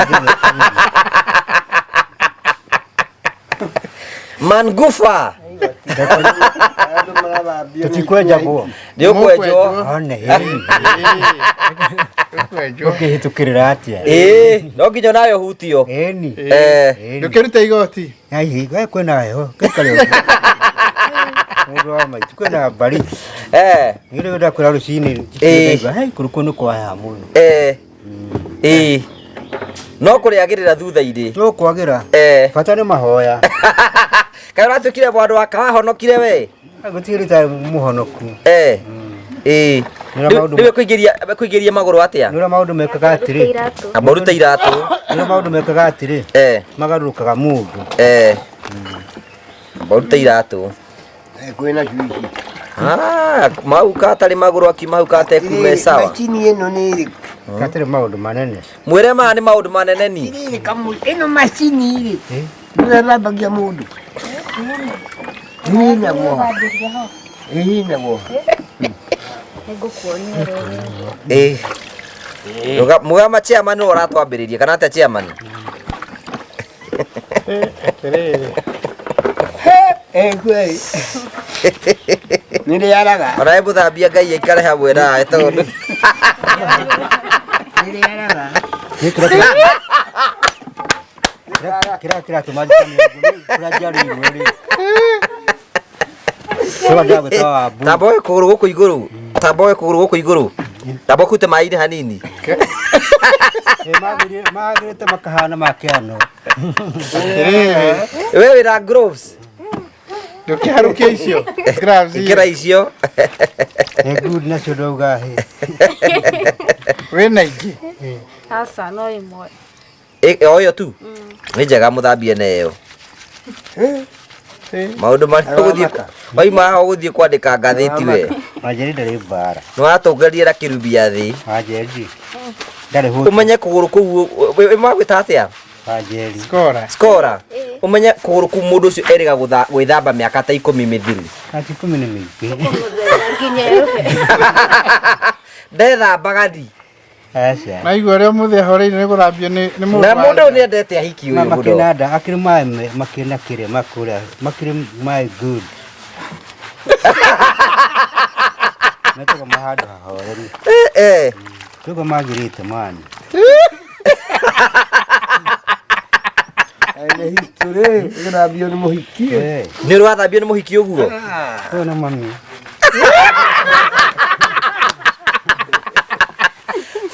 Mangufa. Tũtikwenjagwo. Nĩ ũkwenjwo. One ĩni. Ũkĩhĩtũkĩrĩra atĩa? Ĩĩ, no nginya nawe ũhutio. Ĩni. Eh. Ndũkĩrute igoti. Ai, we kwĩna heho, gĩikare ũguo. Mũndũ wa maitũ kwĩna mbari. Eh. Nĩ ndakwĩra rũcinĩ Ĩĩ. ndaigua, hei kũrĩ nĩ kwaheha mũno. Eh. Ĩĩ. No kũrĩagĩrĩra thutha-inĩ. No kwagĩra. Eh. Bata nĩ mahoya. Kaĩ ũratuĩkire mwandũ wa kawahonokire we? Gũtirĩ rita mũhonoku. Eh. Ĩĩ. Rĩu kũingĩria magũrũ atĩa? Nĩ ũrĩa maũndũ mekaga atĩrĩ. Amba ũrute iratũ. Nĩ ũrĩa maũndũ mekaga atĩrĩ. Eh. Magarũrũkaga mũndũ. Eh. Amba ũrute iratũ. Kwĩna cuici. Ah, mau katarĩ magũrũ akiuma hau katekume sawa. Macini ĩno nĩ ĩrĩkũ? Gatirĩ maũndũ manene. Mwĩre maya nĩ maũndũ manene ni. Atĩrĩrĩ kamũ ĩno macini rĩ. Nĩyo ĩthambagia mũndũ. Ĩhihinyagwo. Ĩhihinyagwo. Nĩngũkuonia rĩu. Ĩĩ. Mũgama chairman nĩwe ũratwambĩrĩria kana atĩa chairman? Atĩrĩrĩ. Nĩ rĩaraga. Ona we mũthambia Ngai aikare hamwe nawe tondũ. Nĩ rĩaraga. Nĩ kĩrĩa kĩratũma njikanie ũguo nĩ kũrĩa njiarĩirwo rĩ. Kũrĩa ndagwĩta wa mbu. Tamba woe kũgũrũ gũkũ igũrũ. Tamba woe kũgũrũ gũkũ igũrũ. Tamba ũkute maĩ-inĩ hanini. Magĩrĩte makahana ma kĩano. We wĩna gloves. Ndũkĩharũkie icio. Gloves Ĩkĩra icio. Nĩ good nacio ndauga hĩ. Wĩna ingĩ? Aca no ĩmwe. O ĩyo tu nĩ njega mũthambie na ĩyo maũndũ marĩa ũgũthiĩ waima haha ũgũthiĩ kwandĩka ngathĩti we. Wanjeri ndarĩ mbara. Nĩ watũngaria na kĩrubia thĩ. Wanjeri ndarĩ hũti. Ũmenye kũgũrũ kũu wĩmagwĩta atĩa? Wanjeri. Skora. Skora. Ũmenye kũgũrũ kũu mũndũ ũcio erĩga gwĩthamba mĩaka ta 10 mĩthiru. Ati 10 nĩ mĩingĩ. Nginya ĩrũhe. Ndethambaga thi. Aca. Naigua ũrĩa mũthĩ ahoreire nĩ gũthambio nĩ mũndũ. Na mũndũ ũyũ nĩendete ahiki ũyũ mũno. Makĩnanda akĩrĩ maĩ makĩna kĩrĩa makũrĩa makĩrĩ maĩ good. Metagwo mahandũ hahoreru. Tugo magirĩte mani. Nĩ history gũthambio nĩ mũhiki. Nĩ ũrĩ wathambio nĩ mũhiki ũguo? Ũyũ nĩ mami.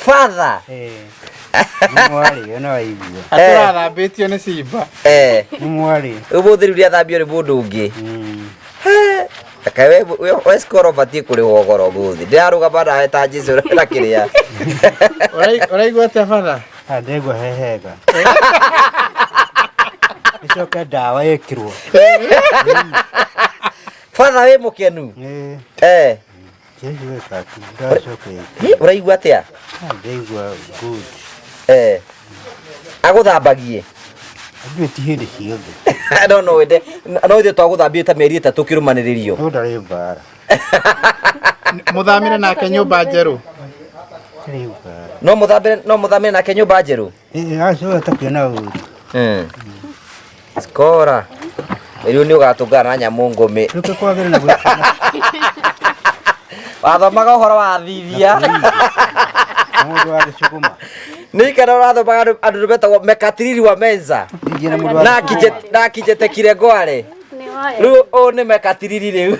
Father. Nĩ mwarĩ, ona waigua. Atũrathambĩtio nĩ simba. Nĩ mwarĩ. Ũmũthĩ rĩu rĩathambio nĩ mũndũ ũngĩ. Reke we skoro ũbatiĩ kũrĩhwo goro ũmũthĩ. Ndĩrarũgama nawe ta Jesũ na kĩrĩa. Ũraigua atĩa batha? Ndĩraigua he hega. Ĩcoke ndawa ĩkĩrwo. Father wĩ mũkenu? Ũraigua atĩa? Ndĩraigua good. Agũthambagie? Ithuĩ ti hĩndĩ ciothe. No no wende no ithuĩ twagũthambie ta mĩeri 3 kĩrũmanĩrĩrio. No ndarĩ mbara. Mũthamire nake nyũmba njerũ. No mũthambire no mũthamire nake nyũmba njerũ. Acio takĩona ũru. Skora. Rĩu nĩ ũgatũngana na nyamũ ngũmĩ. Rĩu kwagĩrĩra na gwĩkena. Wathomaga ũhoro wa thithia. Mũndũ wa gĩcũgũma. Nĩ ikara ũrathomaga andũ metagwo mekatiriri wa menza. Na kijete kirengoare. Rĩu ũyũ nĩ mekatiriri rĩu.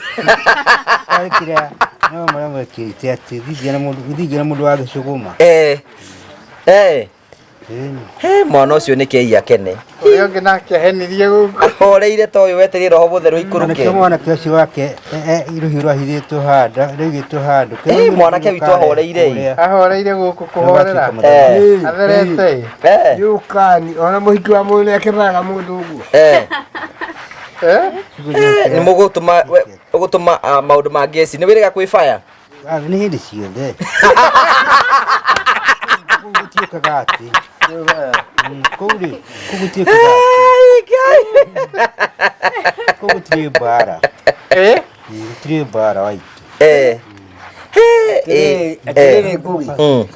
Arĩ kĩrĩa no marĩa mwekĩte atĩ thithia na mũndũ thithia na mũndũ wa gĩcũgũma. He mwana ũcio nĩ kĩi akene. Ũrĩa ũngĩ nake ahenirie gũkũ. Ahoreire ta ũyũ wetereire roho mũtheru ikũrũke. Nĩkĩo mwanake ũcio wake rũhiũ rwahithĩtwo handũ rũigĩtwo handũ. Mwanake witũ ahoreire. Ahoreire gũkũ kũhorera. Atherete. Nĩ ũkani ona mũhiki wa mũndũ nĩakĩraga mũndũ ũguo. Nĩ mũgũtũma ũgũtũma maũndũ ma ngeci. Nĩ wĩrĩga kwĩ fire? Nĩ hĩndĩ ciothe. Kũu gũtiĩkaga atĩ. Kũu rĩ, kũu gũtiĩkaga atĩ. Kũu gũtirĩ mbara. Gũtirĩ mbara waitũ. Atĩrĩrĩ Ngugi,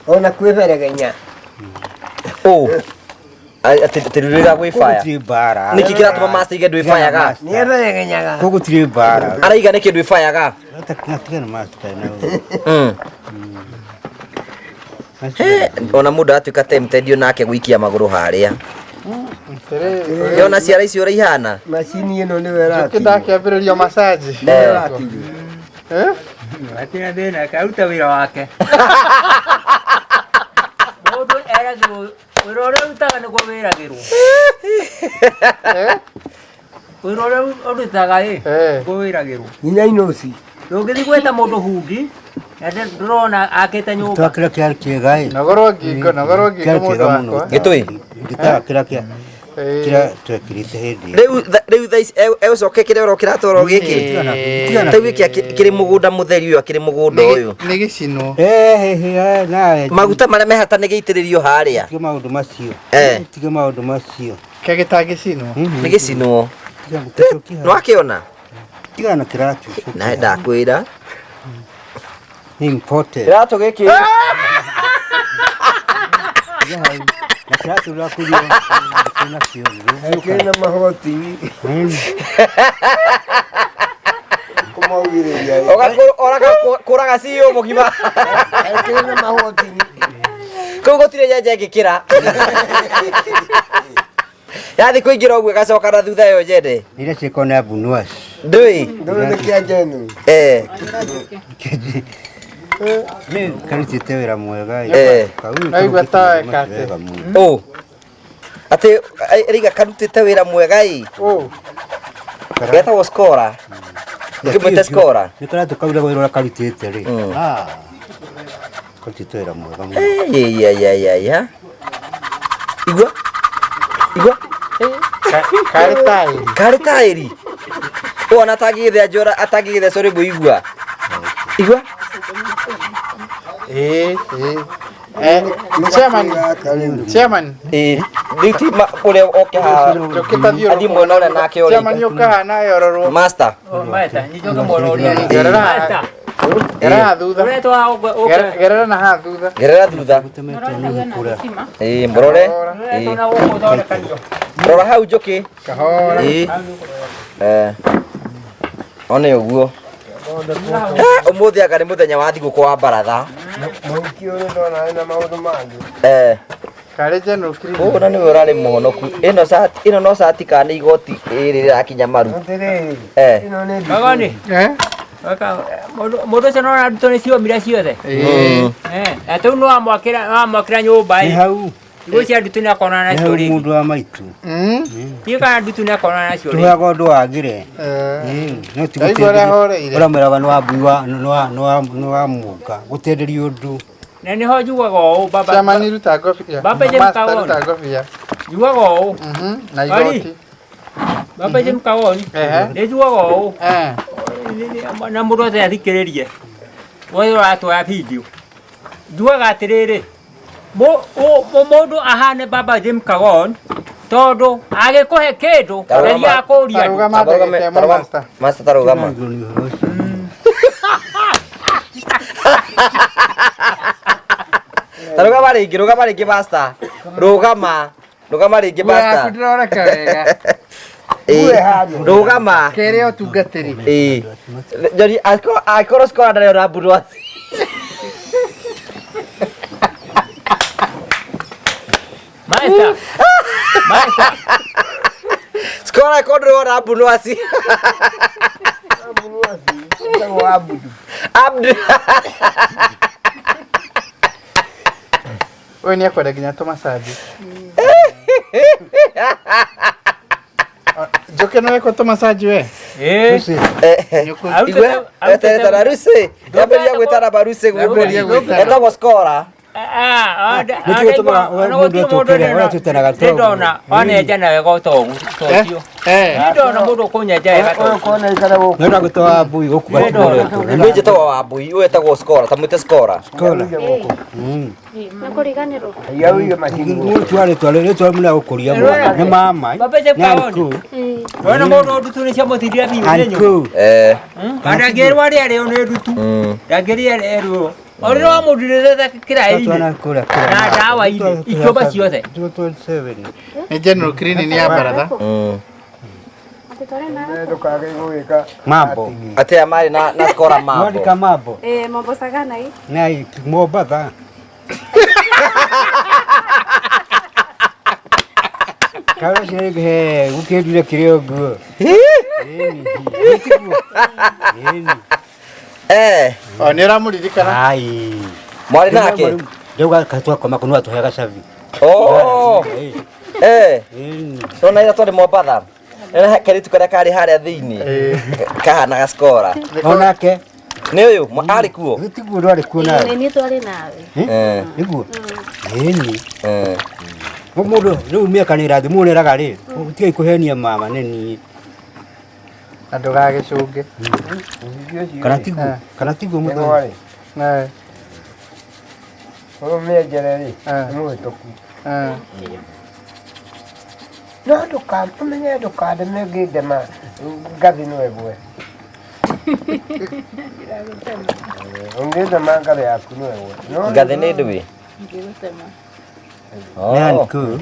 ona kwĩ beregenya. Atĩ rĩrĩa gwĩ fire. Gũtirĩ mbara. Nĩkĩ kĩratũma master aige ndwĩ fayaga? Nĩ eberegenyaga. Kũu gũtirĩ mbara. Araiga nĩkĩ ndwĩ fayaga? Tigana master na Ona mũndũ atuĩka tempted nake gũikia magũrũ harĩa. Yona ciara icio ũrĩa ihana. Macini ĩno nĩwe ĩratigwo. Ndakĩambĩrĩrio massage. Hatirĩ thĩna, karuta wĩra wake. Mũndũ eragĩrwo wĩra ũrĩa ũrutaga nĩguo wĩragĩrwo. Wĩra ũrĩa ũrutaga ĩ nĩguo wĩragĩrwo. Nginya inoci. Ndũngĩthiĩ gwĩta mũndũ bundi na ndũrona akĩte nyũmba. Twakĩra kĩarĩ kĩega ĩ. Nogorwo ngingo, nogorwo ngingo mũndũ wakwa. Gĩtũĩ. Gĩtaga kĩrĩa kĩa kĩrĩa twekĩrĩte hĩndĩ ĩyo. Rĩu thaa ici egũcoke kĩrĩa oro kĩratwarwo gĩkĩ. Rĩu gĩkĩ kĩrĩ mũgũnda mũtheri ũyũ akĩrĩ mũgũnda ũyũ. Nĩ gĩcinwo. Maguta marĩa mehata nĩ gĩitĩrĩrio harĩa. Tiga maũndũ macio. Tiga maũndũ macio. Kĩa gĩtangĩcinwo. Nĩ gĩcinwo. Nĩ wakĩona? Tiga na kĩratũ. Na ndakwĩra. Nĩ important. Kĩratũ gĩkĩ. Na kĩratũ ũrakũria nakĩo. Kĩna mahoti. Kũmaugĩrĩria. Ũgakorwo kũraga CEO mũgima. Kĩna mahoti. Kũu gũtirĩ nyenje ĩngĩkĩra. Yathi kũingĩra ũguo ĩgacoka na thutha yo njene. Iria ciĩkwo na mbunuaci. Ndũĩ? Ndũĩ nĩ kĩa njenu. Karutĩte wĩra mwega. Naigua ta weka atĩ. Ũ. Atĩ rĩiga karutĩte wĩra mwega ĩ. Getagwo Skora. Ũkĩmwĩte Skora. Nĩ karatũ kau ũrĩa wĩra ũrĩa karutĩte rĩ. Ah. Karutĩte wĩra mwega mũno. Eh, ya ya ya ya. Igua. Igua. Karĩ taĩri. Karĩ taĩri. Wona atangĩgĩthĩa njora atangĩgĩthecwo nĩ mũigua. Igua. Ĩĩ, ĩĩ. Eh, chairman, chairman. Ĩĩ. Rĩu ti ũrĩa oke haha. Njũkĩ ta thiũrũrũka. Athiĩ mwena ũrĩa nake ũrĩa. Chairman ũka haha nawe ũrorwo. Master. Master, njoke mwena ũrĩa. Gerera Master. Gerera thutha. Ũretwo haha ũke. Gerera na haha thutha. Gerera thutha. Ĩĩ, mũrore. Ũretwo na gũkũ ũthondekanio. Rora hau njũkĩ. Kahora. Ĩĩ. Eh. One ũguo. Ũmũthĩ anga nĩ mũthenya wa thigũkũ wa baratha. Mũhuki ũrĩ ndona ena maũndũ mangĩ. Eh. Karĩ general clinic. Ũũ na nĩwe ũrarĩ mũhonoku. Ĩno cati, ĩno no cati kana nĩ igoti rĩrĩ rĩrakinya maru. Atĩrĩrĩ. Eh. Ĩno nĩ Magoni. Eh? Mũndũ ũcio nona ndutu nĩ ciomire ciothe. Ĩĩ. Eh, na rĩu nĩ wamwakĩra wamwakĩra nyũmba Nĩ ĩ. hau. Igũ cia ndutu nĩ akona Nĩ nacio hau rĩngĩ. mũndũ wa maitũ. Tiĩ kana ndutu nĩ akona nacio rĩngĩ. Tũheaga ũndũ wagĩre. No ti Ndaigua ũrĩa ahoreire. Ũrĩa mwĩraga nĩ wa mbui wa nĩ wa nĩ wa nĩ wa mũnga. Gũtenderio ũndũ. Na nĩho njugaga ũũ baba. Chairman ruta ngobia. Baba James Master Kawoni. ruta ngobia. Njugaga ũũ. Na Wari. igoti. Baba James Kawoni. Nĩ njugaga ũũ. Na mũndũ othe athikĩrĩrie. Wothe ũratwara video. Njugaga atĩrĩrĩ. Mũndũ ahane baba James Kawoni tondũ agĩkũhe kĩndũ ndathiaga kũũria andũ. Master tarũgama. Tarũgama rĩngĩ, rũgama rĩngĩ master. Rũgama. Rũgama rĩngĩ Nguo yaku master. ndĩroneka wega. Ĩĩ. Rũgama. Kere ũtungatĩri. Ĩĩ. Njori angĩkorwo Skora ndarĩ ona mburwasi. Master. Master. Skora angĩkorwo ndũrĩ wona mburwasi. Etagwo Abudu. Abdu. Ũyũ nĩ ekwenda nginya tũmacaji. Njũke no wekwo tũmacaji we. Ĩĩ. Igwe eterete Rusi. Yambĩrĩria gwĩtana Marusi gũkũ. Etagwo Skora. Nĩkĩo gĩtũmaga mũndũ etũkĩre, ũrĩa twĩtanaga Nĩ ndona wanenja na wega o ta ũguo ta ũcio. Nĩ ndona mũndũ ũkũnyenja wega ta ũcio. Nĩ ũragwĩtwo wa mbui gũkũ gatũretwo. Niĩ njĩtagwo Wambui, ũyũ etagwo Skora, ta mwĩte Skora. Skora. Na kũriganĩrwo. Rĩtwa rĩtwa rĩtwa mũno gũkũria mwana. Nĩ mama. Baba James Nĩ Kawoni. uncle. Wona mũndũ ndutu nĩ ciamũthirire biũ nĩ nyũmũ. Uncle. Eh. Ndangĩrwo arĩa arĩo nĩ ndutu. Ndangĩrĩa erwo. O rĩrĩa wamũndurĩte kĩraĩ-inĩ Twana kũrĩa kũrĩa. na ndawa-inĩ ikiũmba ciothe. 227. Nĩ general clinic ya baratha. Ndũkage gwĩka. Mambo. Atĩa marĩ na na Skora mambo. Mwandĩka mambo. Eh, Mombasa gana hii. Na Mombatha. Kaura cio he gũkĩndire kĩrĩ ũguo. Eh. O nĩ ũramũririkana. Ai. Mwarĩ nake? Ndauga katwakoma kũnua tũheaga cabi. Oh. Eh. Nona ira twarĩ Mombatha. Nĩ kairĩtu karĩa karĩ harĩa thĩinĩ. Kahanaga Skora. Onake. Nĩ ũyũ arĩ kuo? Tiguo ndwarĩ kuo nawe. Nĩ niĩ twarĩ nawe. Eh. Nĩguo. Ĩni. Eh. Mũndũ rĩu mĩaka nĩ ĩrathiĩ mũndũ eraga rĩ tigai kũhenia mama nĩ niĩ. Na ndũgagĩcũnge. Kana tiguo kana tiguo mũthoni. Eh. Ũyũ mĩenjere rĩ, nĩ mũhĩtũku. No ũmenye ndũkandeme ngĩndema ngathĩ no ĩgwe. Ũngĩndema ngathĩ yaku no ĩgwe. No Ngathĩ nĩ ndũĩ? Ngĩgũtema. Nĩ uncle.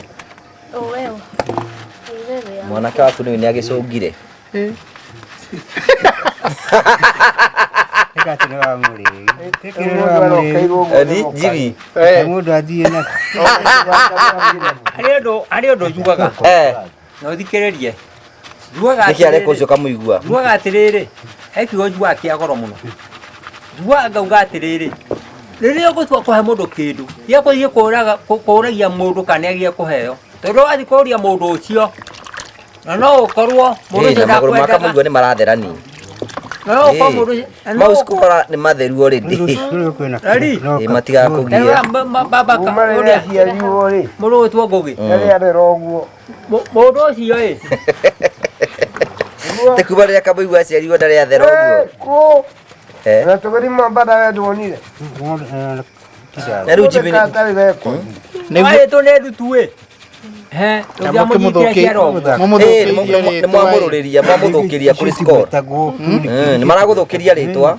Oh, wewe. Wewe. Mwanake waku nĩ nĩ agĩcũngire. Ĩka nĩ wa mũrĩi. Eri Jimmy. Mũndũ athiĩ na Harĩ ũndũ harĩ ũndũ njugaga. Eh. Na ũthikĩrĩrie. Njugaga Nĩkĩ areka atĩrĩrĩ. ũcio ũkamũigua? Njugaga atĩrĩrĩ. He kiugo njugaga kĩa goro mũno. Njugaga ngauga atĩrĩrĩ. Rĩrĩa ũgũtua kũhe mũndũ kĩndũ, tiga kũthiĩ kũragia mũndũ kana nĩ agĩe kũheo. Tondũ wathiĩ kũũria mũndũ ũcio, Na no ũkorwo mũndũ Ĩ, ũcio na magũrũ ma ndakwendaga. Kamũigua nĩ maratherani. Na no ũkorwo Ĩ, mũndũ ũcio- na no mau skora nĩ matheru already. Rari. Ĩ, matigakũgia. Rora baba Kuma rĩrĩa aciarirwo rĩ, mũndũ ũgwĩtwo Ngũgĩ. rĩrĩa arera ũguo. Mũndũ ũcio ĩ. Ti kuma rĩrĩa Kamũigua aciarirwo ndarĩ athera ũguo. Kũ? Eh. Na tũgĩthiĩ Mombatha we nduonire? Na rĩu Jimmy nĩ- Atarĩ wekwo. Warĩtwo nĩ ndutu ĩ. He, tũngĩamũnyitire ciara ũguo. Ĩ, nĩ mwamũrũrĩria mwamũthũkĩria kũrĩ score. Nĩ maragũthũkĩria rĩtwa.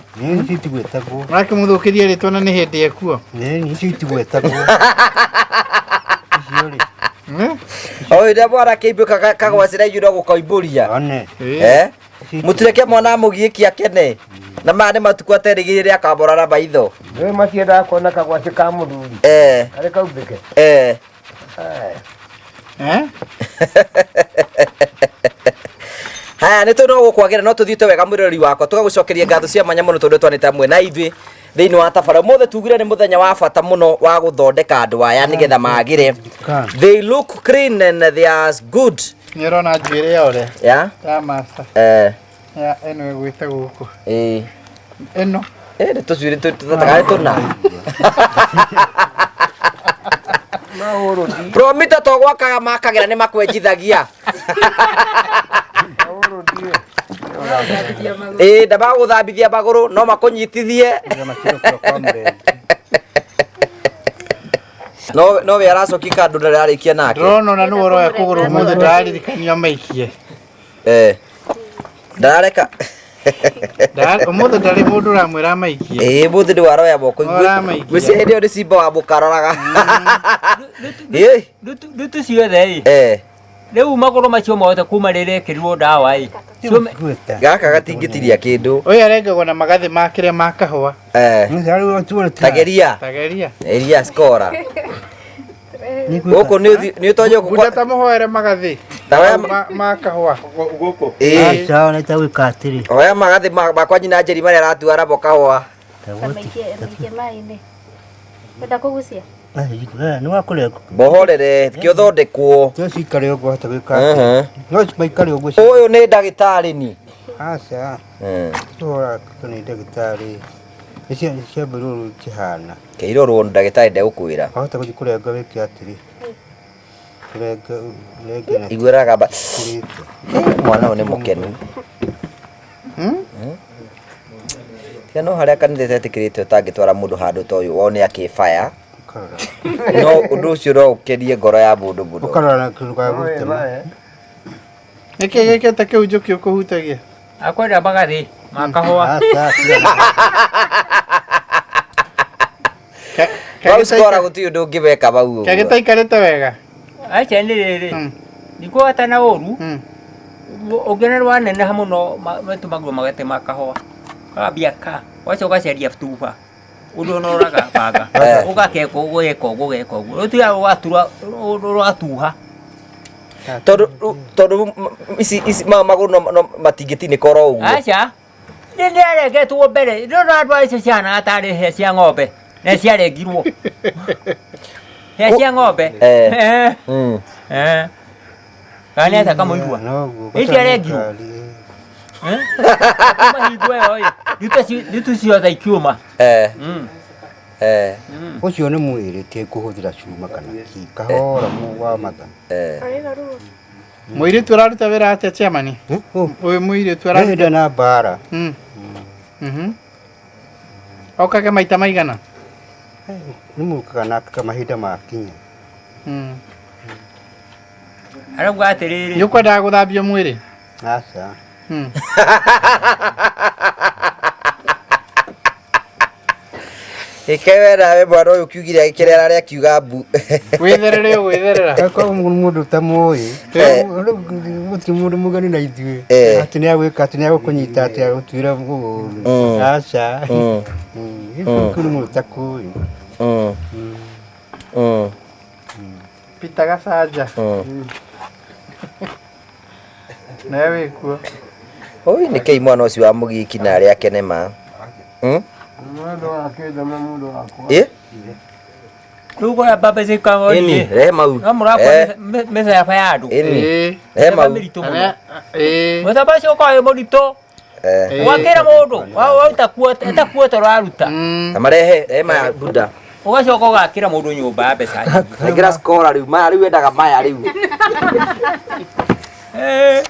Marakĩmũthũkĩria rĩtwa na nĩ hĩndĩ ekuo. O hĩndĩ ĩrĩa mwana akĩimbũka kagwacĩra inyuĩ no gũkoimbũria. Eh? Mũtireke mwana amũgiĩki akene. Na maya nĩ matukũ aterĩgĩrĩire akamũrora na maitho. Rĩu matiendaga kuona kagwacĩ ka mũthuri. Eh. Karĩ kaumbĩke. Eh. Eh? Haya nĩ tũ no gũkwagĩra no tũthiĩte wega mwĩroreri wakwa tũgagũcokeria ngatho cia mwanya mũno tondũ twanĩte hamwe na ithuĩ thĩinĩ wa tabara ũmũthĩ tugire nĩ mũthenya wa bata mũno wa gũthondeka andũ aya nĩgetha magĩre. They look clean and they are good. Nĩ ũrona njuĩrĩ ya ũrĩa? Yeah? Ya master. Eh. Ya ĩno ĩgwĩte gũkũ. Ĩĩ. Ĩno. Ĩ nĩ tũcuĩrĩ tũtagarĩ tũna. Promita to gwakaga makagĩra nĩ makwenjithagia. Ĩĩ ndamagũthambithia magũrũ no makũnyitithie. No no we aracokia kandũ ndarĩ ararĩkia nake. Ndĩrona ona nĩwe ũroya kũgũrũ ũmũthĩ ndararirikanio maikie. Eh. Ndarareka. Ũmũthĩ ndarĩ mũndũ ũramwĩra maikie. Ĩĩ mũthĩ nĩ waroya moko. Ũramaikia. Ngwĩciria hĩndĩ ĩyo nĩ simba wa mũkaroraga. Ĩĩ. Ndutu ciothe ĩ. Eh. Rĩu magũrũ macio mothe kuma rĩrĩa ĩkĩrirwo ndawa ĩ. Gaka gatingĩtiria kĩndũ. Ũyũ arengagwo na magathĩ ma kĩrĩa ma kahũa. Eh. Tageria. Tageria. Eria skora. Gũkũ nĩ ũtonye gũkũ. Bunda ta mũhoere magathĩ. Taoya Ma kahũa. Gũkũ. Ĩĩ. Aca ona itagwĩka atĩrĩ. Oya magathĩ makwa nyina Njeri marĩa aratuara mo kahũa. Maikie maĩ-inĩ. Wenda kũgucia? Nĩ wakũrengwo. Bohorere kĩ ũthondekwo. No cikare ũguo hata gwĩka atĩrĩ. No maikare ũguo. Ũyũ nĩ ndagĩtarĩ ni. Aca. Tũhora nĩ ndagĩtarĩ. Nĩ ciambĩrwo ũru ikĩhana. Kĩirorwo ndagĩtarĩ ndegũkwĩra. Wahota gũthiĩ kũrenga wĩke atĩrĩ. Kũrenga ũrenge na Igua ĩragamba. Mwana ũyũ nĩ mũkenu. Tiga no harĩa kanitha ĩtetĩkĩrĩte ũtangĩtwara mũndũ handũ ta ũyũ wone akĩbaya. No ũndũ ũcio no ũkenie ngoro ya mũndũ mũno. Ũkarora na kĩndũ gĩa gũtema. Nĩkĩ gĩkĩte kĩu njũkĩ ũkũhutagia? Akwenda magathĩ ma kahũa. Bau skora gũtirĩ ũndũ ũngĩmeka bau ũguo. Kagĩtaikarĩte wega. Aca nĩ rĩrĩ. Ndikuhota na ũru. Ũngĩona waneneha mũno matũmagwo magate ma kahũa. Kambia ka. Wacoka ũgacaria tuba. Ũndũ ũnoraga banga. Ũgakeka ũguo ũgeka ũguo ũgeka ũguo. Rĩu tiga ũgatura ũratuha. Tondũ tondũ ici ici magũrũ no matingĩtinĩka oro ũguo. Aca. Nĩ nĩ arengetwo mbere. Ndĩrona andũ acio ciahanaga tarĩ hĩa cia ng'ombe. Na ciarengirwo. Hĩa cia ng'ombe. Eh. Eh. Kana nĩ atĩa Kamũigua? Ici arengirwo. Kuma hingo ĩyo ĩ, ndutu ciothe ikiuma. Eh. Eh. Ũcio nĩ mwĩrĩ ti kũhũthĩra cuma kana kĩ. Kahora wa matha. Eh. Mũirĩtu ũraruta wĩra atĩa chairman? Ũyũ mũirĩtu araruta Nĩ na mbara. Okage maita maigana? Nĩ mũkaga nake mahinda makinya. Arauga atĩrĩrĩ. Nĩ ũkwendaga gũthambio mwĩrĩ? Aca. Ĩke nawe mwana ũyũ kiugire agĩkĩrera arĩa akiuga mbu. Wĩtherere ũgwĩtherera. Kwa mũndũ ũtamũĩ. Gũtirĩ mũndũ mũgeni na ithuĩ. Atĩ nĩ agwĩka atĩ nĩ agũkũnyita atĩ agũtuĩra ũũru. Aca. Kũu nĩ mũndũ ũtakũĩ. Peter Gacanja. Nawe wĩkuo. Oi nĩ kĩi mwana ũcio wa mũgiki na arĩa akene ma. Mũndũ wa kĩndũ na mũndũ wakwa. Ĩ? Rĩu kũrĩa mbembe cikagwo Ĩni, rehe mau. No mũrakua Eh. mĩceba ya andũ. Ĩni, Ĩĩ. rehe mau. Mĩritũ mũno. Arĩa- ĩĩ. Mũceba ũcio ũkoragwo wĩ mũritũ. Eh. Wakĩra mũndũ waruta kuo ta kuo ta ũraruta. Ta marehe, rehe maya Buda. Ũgacoka ũgakĩra mũndũ nyũmba ya mbeca nyingĩ. Nengera skora rĩu, maya rĩu endaga maya rĩu. Eh.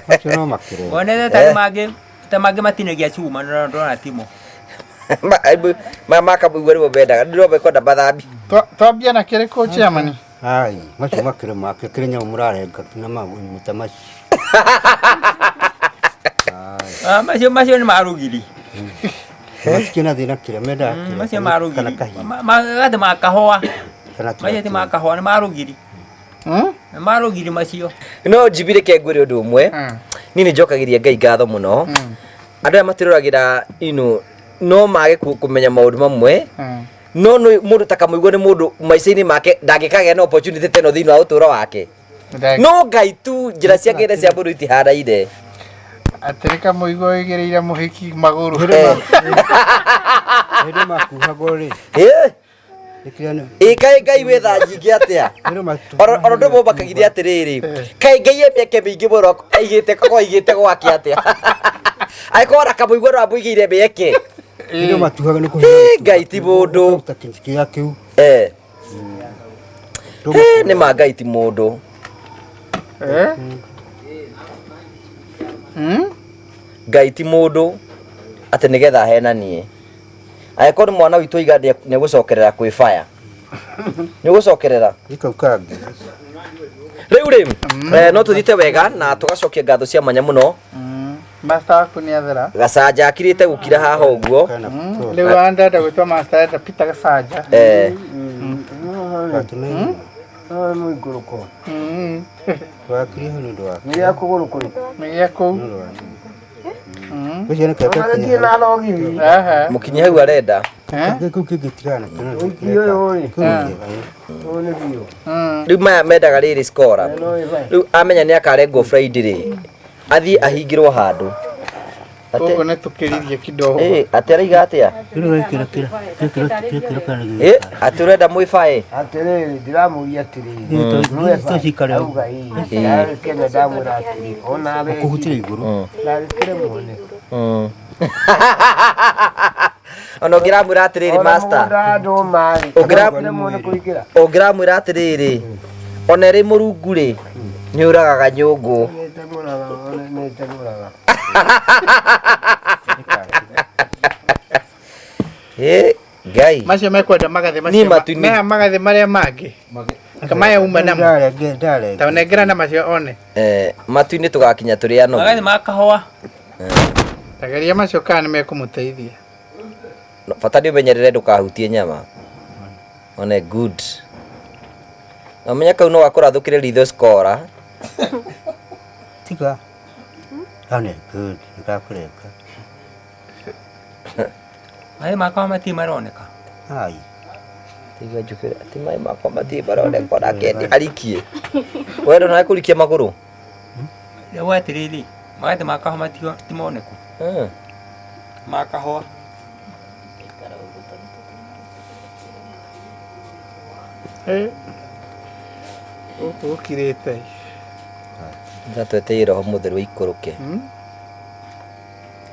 Macio no makĩre. Wonete tarĩ mangĩ ta mangĩ matinagia cuma no ndona timo. Maya makamũigua nĩmo mendaga, nĩ ndĩrona mekwenda mathambi. Twambia na kĩrĩkũ chairman? Ai, macio makĩrĩ make kĩrĩ nyamũ mũrarenga na magũnyũ ta macio. Ah, macio macio nĩ ma rũgiri. Matikĩ na thĩna kĩrĩa mendaga kĩrĩa. Macio ma rũgiri. Kana kahiũ. Gatĩ ma kahũa. Kana Macio ti ma kahũa nĩ ma rũgiri. Nĩ ma rũgiri macio. No njibire ke ngwĩre ũndũ ũmwe. Niĩ nĩ njokagĩria Ngai ngatho mũno. Andũ aya matĩroragĩra ino no mage kũmenya maũndũ mamwe. No nĩ mũndũ ta kamũigua nĩ mũndũ maica-inĩ make ndangĩkagĩa na opportunity ta ĩno thĩinĩ wa ũtũũro wake. No Ngai tu njĩra ciake na cia mũndũ itihanaine. Atĩrĩ kamũigua ũigĩrĩire mũhiki magũrũ. Hĩndĩ makuhagwo rĩ. Ĩ kaĩ Ngai wĩ tha nyingĩ atĩa? Oro ndũ mũmbakagire atĩrĩrĩ, kaĩ Ngai e mĩeke mĩingĩ mũno aigĩte akorwo aigĩte gwake atĩa? Angĩkorwo ona kamũigua no amũigĩire mĩeke. Hĩndĩ matuhaga nĩ Ĩ, Ngai ti mũndũ. Kĩrĩa kĩu. Eh. Ĩ, nĩ ma Ngai ti mũndũ. Ngai ti mũndũ atĩ nĩgetha ahenanie. Angĩkorwo nĩ mwana witũ aiga nĩegũcokerera kwĩ fire. Nĩũgũcokerera? Kau kangĩ. Rĩu rĩ, no tũthiĩte wega na tũgacokia ngatho cia mwanya mũno. Master waku nĩ athera. Gacanja akirĩte gũkira haha ũguo. Rĩu andenda gwĩtwo master enda Peter Gacanja. Eh. Mũikũrũko. Wakiri hau nĩ ũndũ wa. Nĩ gĩa kũgũrũ kũrĩkũ? Nĩ gĩa kũu. Ũcio nĩ keke Ũgathie na rogiri. Mũkinyi hau arenda. Kĩu kĩngĩtigana Ũiki ũyũ rĩ. Ũyũ nĩ biũ. Rĩu maya mendaga rĩrĩ skora. Rĩu amenya nĩ akarengwo Friday rĩ, athiĩ ahingĩrwo handũ. Koguo nĩ tũkĩririe kidogo. Ĩ, atĩ araiga atĩa? Ĩ, atĩ ũrenda mwĩbae? Atĩrĩrĩ, ndĩramũria atĩrĩrĩ. Auga ĩ. Ndagĩkena ndamwĩra atĩrĩ. Ona Kũhutĩra igũrũ. Ndagĩkĩre muone. Ona ũngĩramwĩra atĩrĩrĩ master. Ũngĩramwĩra atĩrĩrĩ, ona ĩrĩ mũrungu rĩ, nĩ ũragaga nyũngũ. Ĩ, Ngai. Macio mekwenda magathĩ Niĩ macio. matu-inĩ. Maya magathĩ marĩa mangĩ. Kamaya uma namo. Ta nengera na macio one. Eh, matu-inĩ tũgakinya tũrĩ anogu. Magathĩ ma kahũa. Tageria macio kana nĩ mekũmũteithia. No, bata nĩ ũmenyerere ndũkahutie nyama. One good. Na ũmenye kau no gakũrathũkĩre ritho skora. Tiga. One good. Nĩgakũrenga. Maĩ ma kahũa matirĩ maroneka. Ai. Tiga njũkĩre atĩ maĩ makwa matirĩ maroneka onake nĩ arikie. We ndona kũrikia magũrũ. Rĩu atĩrĩrĩ, magathĩ ma kahũa ti moneku. Ma kahũa. Gũkũ gũkirĩte. Nja twetereire roho mũtheru aikũrũke.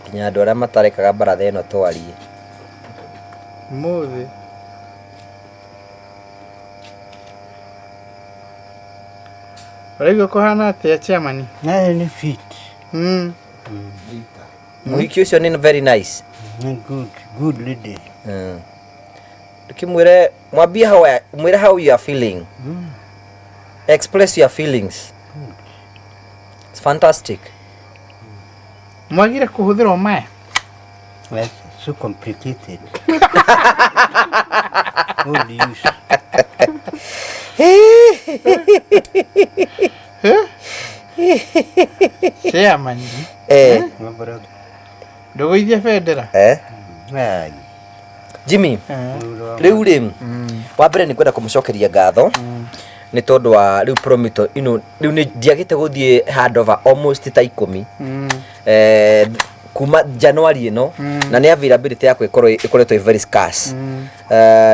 Nginya andũ arĩa matarekaga baratha ĩno twarie. Mũthĩ. Ũraigua kũhana atĩa chairman? Nayo nĩ fit. Mũhiki ũcio nĩ very nice. Nĩ good, good lady. Ndũkĩmwĩre mwambie how mwĩre how you are feeling. Express your feelings. It's fantastic. Mwagire kũhũthĩrwo maya? Well, so complicated. Old use. Chairman. Eh. Ndũgũithie bendera? Eh. Ai. Jimmy, rĩu rĩ wa mbere nĩ ngwenda kũmũcokeria ngatho nĩ tondũ wa rĩu promito ino rĩu nĩ ndiagĩte gũthiĩ handover almost ta ikũmi. Eh, Kuma January ĩno na nĩ availability yakwa ĩkorwo ĩkoretwo ĩ very scarce.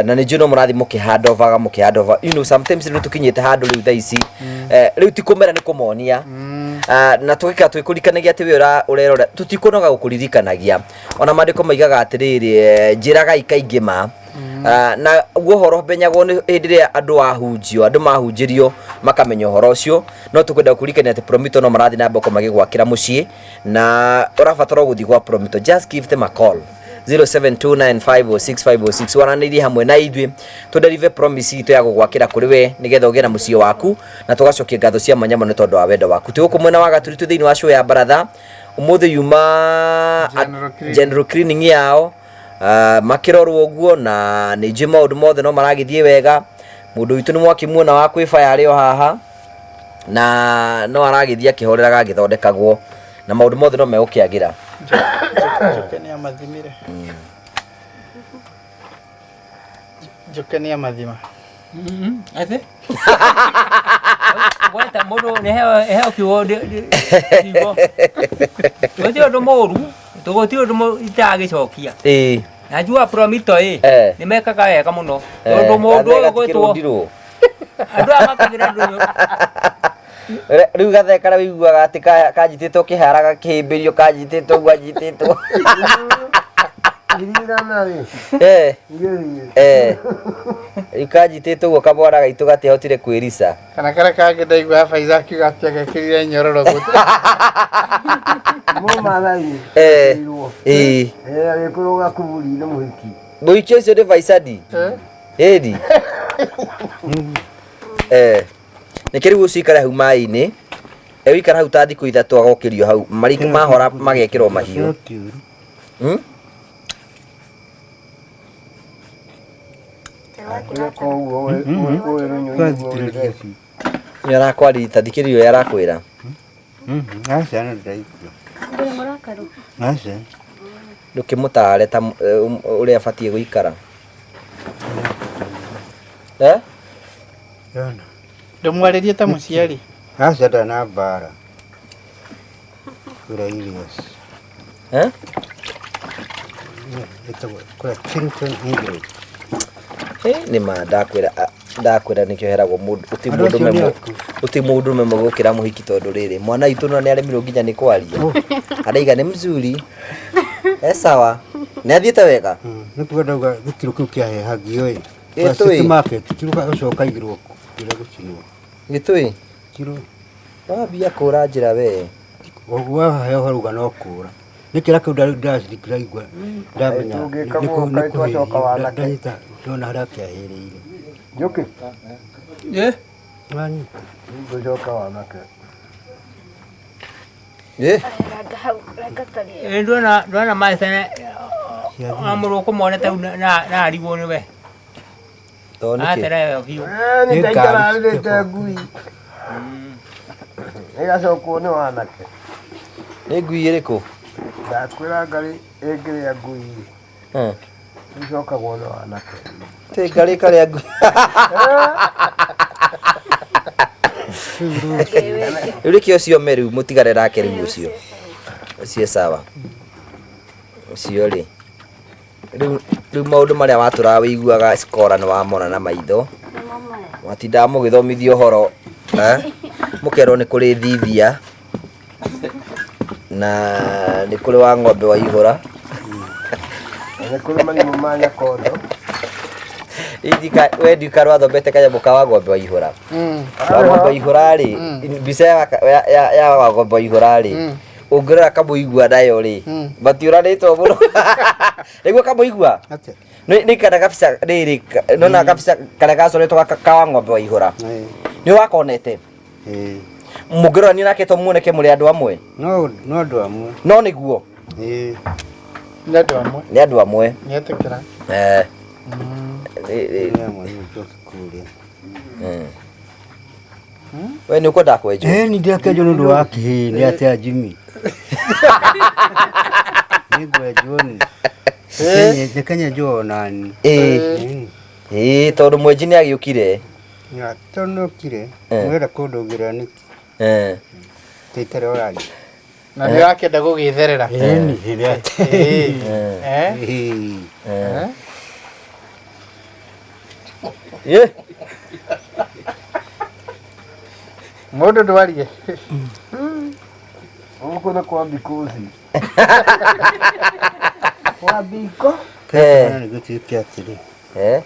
Na nĩ njũĩ no mũrathiĩ mũkĩ hand over mũkĩ hand over, sometimes rĩu tũkinyĩte handũ rĩu thaa ici, rĩu ti kũmera nĩ kũmonia. Na tũgĩkara twĩkũririkanagia atĩ we ũrerora tũtikũnoga gũkũririkanagia, ona maandĩko maigaga atĩrĩrĩ, njĩragai kaingĩ ma. Na guo ũhoro menyagwo nĩ hĩndĩ ĩrĩa andũ ahunjio, andũ mahunjĩrio makamenya ũhoro ũcio. No tũkwenda gũkũririkania atĩ Promito no marathiĩ na mbere magĩgwakĩra mũciĩ, na ũrabatara gũthiĩ gwa Promito, just give them a call 0729506506, waranĩirie hamwe na ithuĩ tũdeliver promise itũ ya gũgwakĩra kũrĩ we nĩgetha ũgĩe na mũciĩ waku, na tũgacokia ngatho cia mwanya mũno nĩ tondũ wa wendo waku. Twĩ gũkũ mwena wa Gaturi, twĩ thĩinĩ wa show ya baratha ũmũthĩ yuma General cleaning. General cleaning yao, makĩrorwo ũguo, na nĩ njũĩ maũndũ mothe no maragĩthiĩ wega. Mũndũ witũ nĩ mwakĩmuona wa kwĩbaya arĩ o haha, na no aragĩthiĩ akĩhoreraga agĩthondekagwo, na maũndũ mothe no megũkĩagĩra. Njoke nĩ amathimire. Njoke nĩ amathima. Atĩ gweta mũndũ nĩ heo kiugo kiugo gũtirĩ ũndũ mũru, gũtirĩ ũndũ itagĩcokia. Na njua Promito ĩ nĩ mekaga wega mũno tondũ mũndũ ũyũ gwĩtwo gathee andũ aya makagĩra andũ. Rĩu gathee karĩa wĩiguaga atĩ kanjitĩtwo kĩhara gakĩhĩmbĩrio, kanjitĩtwo ũguo anjitĩtwo. Irirana rĩ. Rĩu kanjitĩtwo ũguo kamwana gaitũ gatiahotire kwĩrica. Kana karĩa kangĩ ndaigua Faiza akiuga atĩ agekĩrire nyororo gũtũ. Mũmathai. Agĩkũrwo gakuburi-inĩ mũhiki. Mũhiki ũcio nĩ Faisadi. Ĩni. Nĩkĩ rĩu ũcio ikare hau maĩ-inĩ, egũikara hau ta thikũ 3 agokĩrio hau mahora magekĩrwo mahiũ. Nĩ arakwarĩria, ta thikĩrĩria ũrĩa arakwĩra. Aca, no ndĩraigua. Ndũrĩ mũrakaru? Aca. Ndũkĩmũtare ta ũrĩa abatiĩ gũikara. Ndũmwarĩrie ta mũciari. Aca, ndarĩ na mbara. Kũrĩa irio. Ĩtagwo kũrĩa Clinton English. Nĩ ma ndakwĩra, ndakwĩra nĩkĩo heragwo mũndũ ũti Andũ mũndũ acio nĩ memo aku. Ũti mũndũ memo gũkĩra mũhiki, tondũ rĩrĩ mwana witũ no nĩaremirwo nginya nĩ kwaria. Araiga nĩ mzuri. Sawa. Nĩ athiĩte wega? Nĩ kuga ndauga gĩkĩro kĩu kĩahehagio ĩ. Gĩtũĩ. City market kiro gũcoka igĩrwo kĩrĩa gũcinwo. Gĩtũĩ. Kiro. Wambia kũra njĩra we. Ũguo haha ũruga no kũra. Nĩ kĩrĩa kĩu ndĩraigua ndamenya Tũngĩka nĩ mũka twacoka wanake. ndanyita ndona harĩa kĩahĩrĩire. Njũkĩ. Wanyita. Ngũcoka wanake. Ranga hau, ranga tarĩ. Ndona maĩ ona mũndũ ũkũmwona ta na arigwo nĩwe. Tondũ nĩkĩ? Atereo biũ. Nĩ ta itararĩte ngui. Ĩgacokwo nĩ wanake. Nĩ ngui ĩrĩkũ? Ndakwĩra ngarĩ ĩngĩrĩa ngui. Ĩcokagwo nĩ wanake. Tĩ ngarĩ karĩa ngui. Rĩu rĩkĩ ũcio me rĩu mũtigare nake rĩu ũcio. Ũcio sawa. Ũcio rĩ. Rĩu maũndũ marĩa watũraga wĩiguaga cikora nĩ wamona na maitho. Mwatindaga mũgĩthomithio ũhoro, mũkerwo nĩ kũrĩ thithia na nĩ kũrĩ wa ng'ombe wa ihũra. Nĩ kũrĩ marimũ ma nyakondo. We ndika wathomete kanyamũ ka wa ng'ombe wa ihũra. Wa ng'ombe wa ihũra rĩ, mbica ya wa ng'ombe wa ihũra rĩ, ũngĩrora kamũigua nayo rĩ, matiũranĩtwo mũno. Nĩguo kamũigua? Nĩ kana kabica rĩrĩ, nona kabica karĩa gacoretwo ka wa ng'ombe wa ihũra. Nĩ wakonete? Mũngĩrora nĩ nake to muoneke mũrĩ andũ amwe? No, no andũ amwe. No nĩguo? Nĩ andũ amwe. Nĩ andũ amwe. Nĩetĩkĩra. Nĩ amwe rĩu njoke kũrĩa. We nĩ ũkwendaga kwenjwo? Nĩ ndĩrakĩenjwo nĩ ũndũ wa kĩĩ? Nĩ atĩa Jimmy? Nĩ ngwenjwo nĩ. Reke nyenjwo ona niĩ. Tondũ mwenji nĩ agĩũkire. Tondũ nĩ okire, mwenda kũndũgĩra nĩkĩ? Ta itarĩ ũraria. Na nĩ ũrakĩenda gũgĩtherera. Ĩni, ĩrĩa. Eh? Ĩĩ. Eh? Ye. Mũndũ ndwarie. Gũkũ nĩ kwa mbikũci. Kwa mbiko. Eh. Nĩ gũtuĩke atĩrĩ. Eh.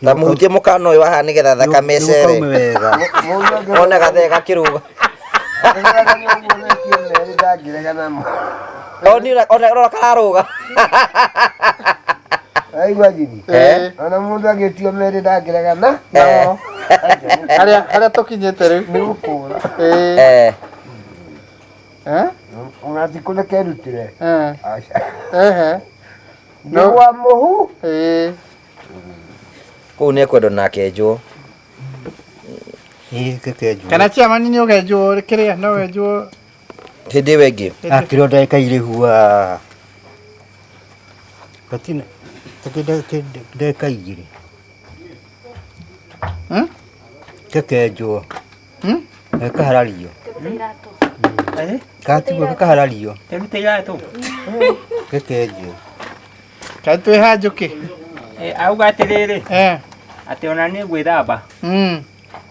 Ta mũhutie mũkana ũyũ haha nĩgetha thakame Nĩguo ĩcere. kaume wega. Mũndũ angĩ- One gathee gakĩrũga. Angĩregana ũguo ũretie merĩ ndangĩrega namo. Oni ona rora kararũga. Aigua Jimmy? Eh. Ona mũndũ angĩtio merĩ ndangĩregana Eh. namo. Harĩa harĩa tũkinyĩte rĩu. Nĩ gũkũra. Eh. Eh. Eh? Ona ti kũrĩa kerutire. Eh. Aca. Ehe. Nĩ gwa mũhu. Eh. Kũu nĩ ekwendwo nake enjwo. Ĩĩ, kekenjwo. Kana chairman nĩ ũgenjwo kĩrĩa no wenjwo Hĩndĩ ĩyo ĩngĩ. Akĩrwo ndagĩka igĩrĩ hua. Gatina. Ndagĩka igĩrĩ. Hmm? Kekenjwo. Hmm? Gakaharario. Tũrute iratũ. Eh, Gatigwo gakaharario. tũrute iratũ. Gekenjwo. Kaĩ twĩ ha njũkĩ? Eh, auga atĩrĩrĩ Eh. atĩ ona nĩ gwĩthamba Mm.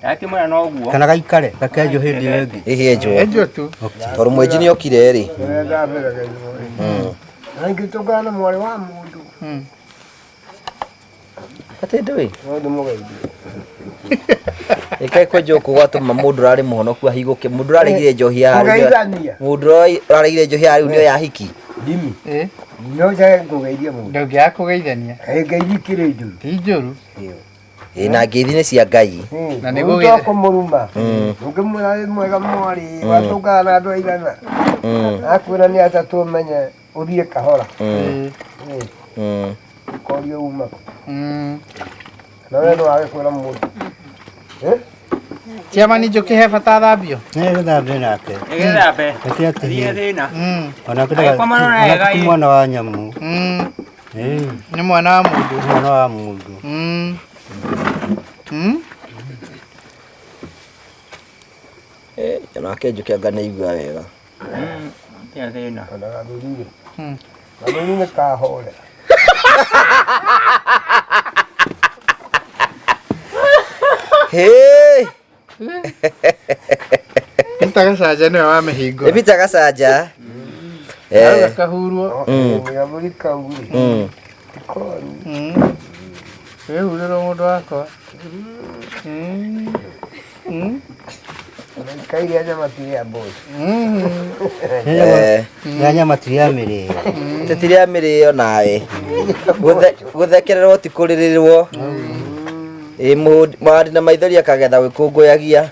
ndakĩmwĩra noguo Kana gaikare gakenjwo hĩndĩ ĩyo ĩngĩ. Hihi enjwo. Enjwo tu. Tondũ mwenji nĩ okire rĩ. Nĩndambĩraga igũrũ. Na ingĩtũngana na mwarĩ wa mũndũ. Mm. Atĩ ndũĩ. No ndĩmũgeithie. Ĩkaĩ kwenjwo kũ gwatũma mũndũ ũrarĩ mũhonoku ahigũke. Mũndũ ũraregire njohi ya rĩu. Kũgeithania. Mũndũ ũraregire njohi ya rĩu nĩyo ya hiki. Jimmy. Eh. No njage kũgeithia mũndũ. Ndũngĩaga kũgeithania. Kaĩ ngeithi ikĩrĩ njũru. Ti njũru. Ĩ na ngeithi nĩ cia Ngai. Na nĩ Mũndũ gũgĩthe- kũmũruma. Ũngĩmwĩra wĩ mwega mwarĩ, watũngana na andũ aigana. Akwĩra nĩ atatũ ũmenye ũthiĩ kahora. Eh. Ũkorio uma kũ. Mm. Na we ndũgage kwĩra mũndũ. Eh? Chairman njũkĩ he bata athambio. Nĩ gũthambio nake. nĩgethambe Reke thiĩ atĩ thĩna Mm. onake Agĩkoma no wega, ti ĩ. mwana wa nyamũ. Mm. Ĩĩ, Nĩ mwana wa mũndũ. mwana wa mũndũ. Mm. Mm. Eh, nake njũkĩ anga nĩ aigua wega. tia thĩna Ona gathuri-rĩ. Mm. Gathuri nĩ kahore. Hĩ! Peter Gacanja nĩwe wamĩhingũra. Peter Gacanja. Arauga Eh. kahurwo. Gathuri kau-rĩ. Ti koru. Mm. Wĩhurĩrwo mũndũ wakwa. Mm. Mm. Ona ikaire nyama ti ya mboco. Mm. Eh. Ya nyama ti ya mĩrĩo. Tũtirĩa mĩrĩo nawe. Gũthekererwo ti kũrĩrĩrwo. Ĩ mũhandi na maithori akagetha gwĩkũngũyagia.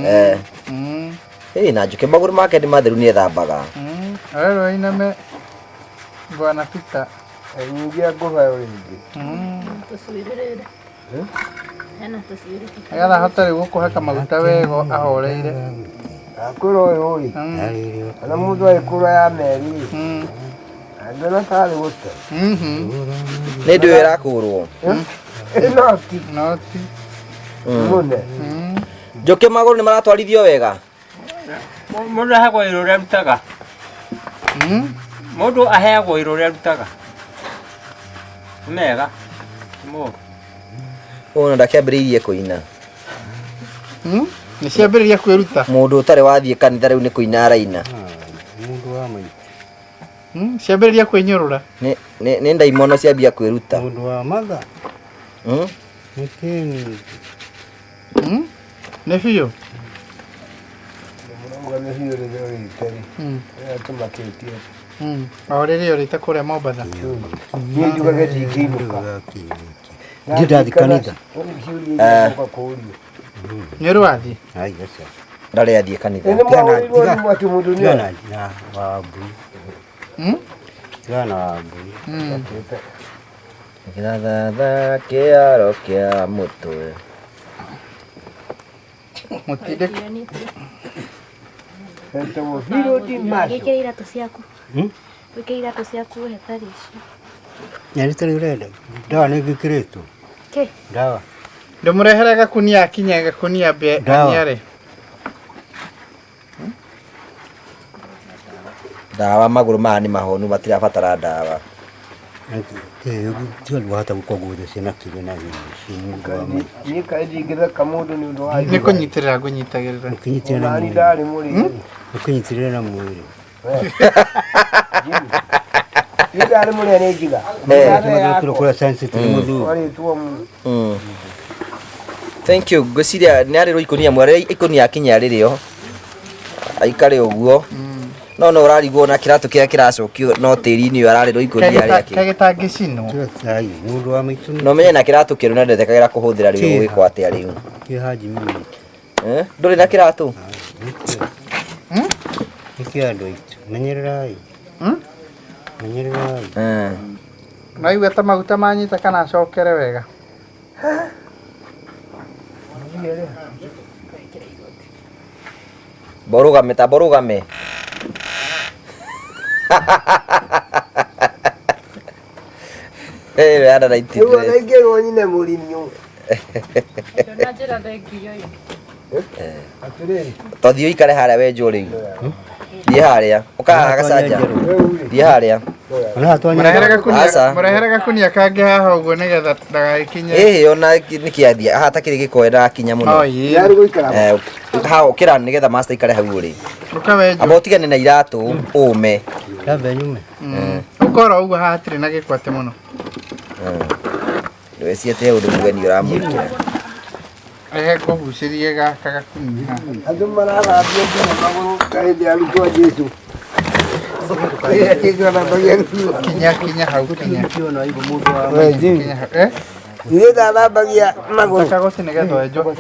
Eh. Mm. Ĩ na njũkĩ magũrũ make nĩ matheru nĩ ethambaga. Mm. Arerwo iname Bwana Peter. Nyingĩ ngũheo rĩngĩ. Mm. Tũcuĩrĩ rĩrĩ. Hena tũcuĩrĩ Nĩgetha ahote rĩu gũkũhaka maguta wega ahoreire. Akwĩra ũyũ rĩ. Mm. Ona mũndũ agĩkũra ya meri rĩ. Mm. Angĩona tarĩ gũte. Mhm. Nĩ ndũĩ ĩrakũrwo. Noti. Noti. Mũne. Mm. Njũkĩ magũrũ nĩ maratwarithio wega. Mũndũ aheagwo wĩra ũrĩa arutaga. Mm. Mũndũ aheagwo wĩra ũrĩa arutaga. Nĩ mega. Ti moru. Ona ndakĩambĩrĩirie kũina. Mm. Nĩ ciambĩrĩria kwĩruta. Mũndũ ũtarĩ wathiĩ kanitha rĩu nĩ kũina araina. Mũndũ wa maitũ. Mm. Ciambĩrĩria kwĩnyũrũra. Nĩ ndaimono ciambia kwĩruta. Mũndũ wa matha. Mm? Nĩ kĩni. Mm. Nĩ biũ. Mũrauga nĩ biũ rĩrĩa ũrĩte rĩ. Mm. Rĩrĩa tũmakĩtie. Mm. O rĩrĩa ũrĩte kũrĩa Mombatha. Niĩ njugage ndingĩinũka. Ndirĩ ndathiĩ kanitha. Ciũria iria kũũrio. Nĩ ũrĩ wathiĩ? Ai, aca. Ndarĩ athiĩ kanitha. Nĩ mwahũrirwo thimũ atĩ mũndũ nĩ Tigana na wambui. Mm? Tigana na wambui. Mm. Gĩthatha kĩaro kĩa mũtwe. Mũtindĩko. Etagwo Birodi Marshal. Wĩkĩre iratũ ciaku. Hmm? Wĩkĩre iratũ ciaku weherie icio. Nyari tarĩ ũrenda. Ndawa nĩ ngĩkĩrĩtwo. Kĩ? Ndawa. Ndũmũrehere gakunia akinye gakunia ambe Ndawa. aniare. Ndawa magũrũ maya nĩ mahonu matirabatara ndawa. Tiga wahota gũkwa ciana kĩrĩa na Niĩ kaĩ ndingĩtheka mũndũ nĩ ũndũ wa Nĩ kũnyitĩrĩra ngũnyitagĩrĩra. Ũkĩnyitĩrĩra na Nani mwĩrĩ. ndarĩ mũrĩu. Ũkĩnyitĩrĩra na mwĩrĩ. Niĩ ndarĩ mũrĩa nĩ njiga. Kĩro kũrĩa sensitive mũthuri. Warĩtwo mu. Thank you. Ngwĩciria nĩ arĩrwo ikũnia mware ikũnia akinya rĩrĩo. Aikare ũguo. No no ũrarigwo na kĩratũ kĩrĩa kĩracokio no tĩri-inĩ ũyũ ararĩrwo ikũnia rĩake. Kagĩtangĩcinwo. Ai, mũndũ wa maitũ. No menye na kĩratũ kĩerũ na ndethekagĩra kũhũthĩra rĩu ũgwĩkwo atĩa rĩu. Kĩha Jimmy. Eh? Ndũrĩ na kĩratũ? Nĩkĩ andũ aitũ. Menyererai. Menyererai. No igue ta maguta manyita kana acokere wega. Borũgame ta borũgame. Eh, we ana Rĩu ona 90. ingĩrwo nyine mũrimi ũyũ. Ndũnanjĩra thengiũ ĩ. Atĩrĩrĩ. To thiĩ ũikare harĩa wenjwo rĩu. Thiĩ harĩa. Ũka haha gacanja. Thiĩ harĩa. Mũrehere gakunia, Aca. mũrehere gakunia kangĩ haha ũguo nĩgetha ndagagĩkinye. Ĩhĩ ona nĩkĩ athiĩ haha takĩrĩ gĩkoe ndakinya mũno. Oh, ĩĩ. Yarĩ gũikara. Eh, ha ũkĩra nĩgetha master ikare hau ũrĩ. Ũka wenjwo. Amba ũtigane na iratũ ũme. Ndambe nyume. Ũkoro ũguo haha hatirĩ na gĩko atĩ mũno. Ndwĩcirie atĩ he ũndũ mũgeni ũramwĩkĩra. Rehe ngũgucĩrie gaka gakunia haha. Andũ marathambio nginya magũrũ ta hĩndĩ ya arutwo a Jesũ. Rĩrĩa Jesũ athambagia nginya. Kinya kinya hau kinya. We, Jimmy. Kinya hau. Eh? Niĩ ndathambagia magũrũ. Kagoti nĩgetha wenjwo.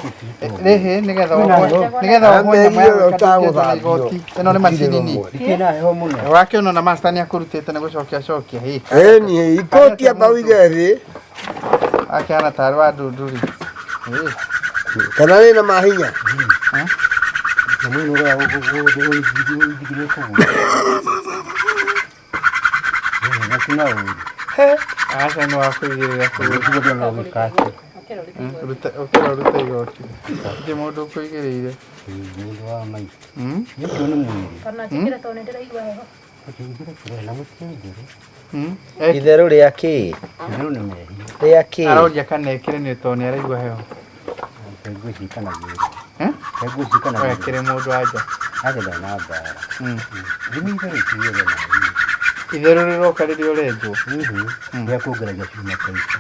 Rĩhĩ nĩgetha wohwo nĩgetha wohwo nyama ya Ambĩrĩrie gwĩka ndũngĩenjwo na ũtagũthambio. igoti. Ĩno nĩ macini nini. Ndikĩrĩ na heho mũno. Wakĩona na master nĩakũrutĩte nĩ gũcokia acokia. Hĩ. Ĩni, ikoti amba ũige thĩ Akĩhana tarĩ wa ndunduri. Hĩ. kana rĩna mahinya. Na mwĩrĩ ũrĩa ũthigire kũu. Na ũru. Aca nĩ wa kũigĩrĩra kũu. Ũguo no gĩkate. Ruta ũkĩra ũrute igoti. Gũtirĩ mũndũ ũkũigĩrĩire. Mũndũ wa maitũ. Mm? Ũcio nĩ mwĩrĩ. Kana njĩkĩre tondũ nĩndĩraigua heho. Ũkĩingĩra na mũtingĩre. Mm? Itherũ rĩa kĩ? Itherũ nĩ mehia. Rĩa kĩ? Aroria kana ekĩre nĩ tondũ nĩ araigua heho. Nguo cikanagĩra. Eh? Nguo cikanagĩra. Ekĩre mũndũ anja. Agetha na mbara. Mm. Thimi itherũ itigiaga na hinya. Itherũ rĩroka rĩrĩa ũrenjwo. Rĩa kũngeragia cuma ta ici.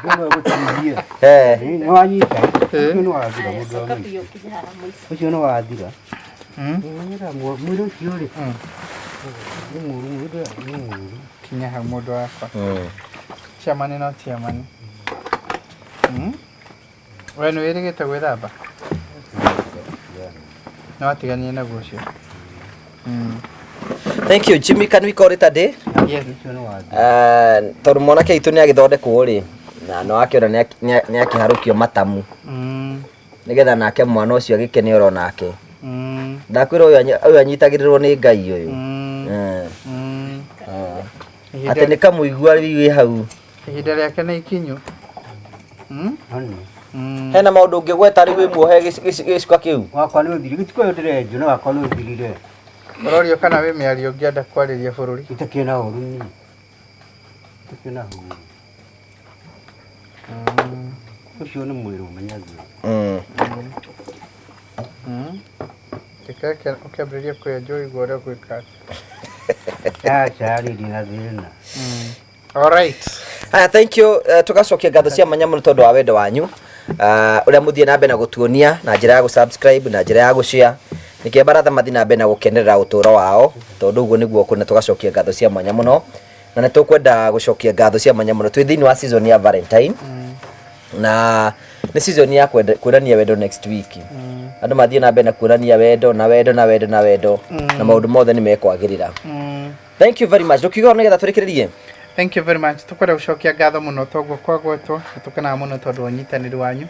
Ndũmwe gũtihia. Eh. Nĩ wanyita. Ũcio nĩ wathira mũndũ wa Coka maitũ. biũ ũkinye haha mũico. Ũcio nĩ wathira. Mm? Menyera mwĩrĩ ũcio rĩ. Nĩ mũru mwĩrĩ nĩ mũru. Kinya hau mũndũ wakwa. Mm. Chairman no chairman. Mm? We nĩ wĩrĩgĩte gwĩthamba? Nĩ watiganie naguo ũcio. Mm. Thank you Jimmy, can we call it a day? Yes. Ũcio nĩ wathira. Eh, tondũ mwanake witũ nĩ agĩthondekwo rĩ na no akĩona nĩ akĩharũkio matamu Mm. nĩgetha nake mwana ũcio agĩkene oro nake. Mm. Ndakwĩra ũyũ anyitagĩrĩrwo nĩ Ngai ũyũ. Mm. Eh, Mm. eh. Atĩ nĩ kamũigua rĩu wĩ hau. Ihinda rĩake nĩ ikinyu. Mm? Nĩ. Mm. Hena maũndũ ũngĩgweta rĩu wĩ muohe gĩcuka kĩu? Wakwa nĩ ũthirire. Gĩtuko ũyũ ndĩrenjwo no wakwa nĩ ũthirire. Ũrorio kana wĩ mĩario ũngĩenda kwarĩria bũrũri? Itakĩrĩ na ũru niĩ. Itakĩrĩ na ũru. Ũcio nĩ mwĩrĩ ũmenyagio. Mm. Mm. Reke ũkĩambĩrĩria kwenjwo ũigue ũrĩa ũgwĩka. Aca rĩrĩ na thĩna. All right. Haya, thank you. Tugacokia ngatho cia mwanya mũno tondũ wa wendo wanyu ũrĩa mũthiĩ na mbere na gũtuonia na njĩra ya gũ-subscribe na njĩra ya gũ-share nĩkĩo baratha mathiĩ na mbere na gũkenerera ũtũũro wao tondũ ũguo nĩguo kũna. Tũgacokia ngatho cia mwanya mũno na nĩ tũkwenda gũcokia ngatho cia mwanya mũno. Twĩ thĩinĩ wa season ya Valentine na nĩ season ya kwĩrania wendo. Next week andũ mathiĩ na mbere na kuonania wendo na wendo na wendo na wendo na maũndũ mothe nĩ mekwagĩrĩra. Thank you very much. Ndũkiuga nĩgetha tũrĩkĩrĩrie. Thank you very much. Tukwenda gucokia ngatho muno toguo kwagwetwo. Nĩ tũkenaga mũno tondũ wa ũnyitanĩri wanyu.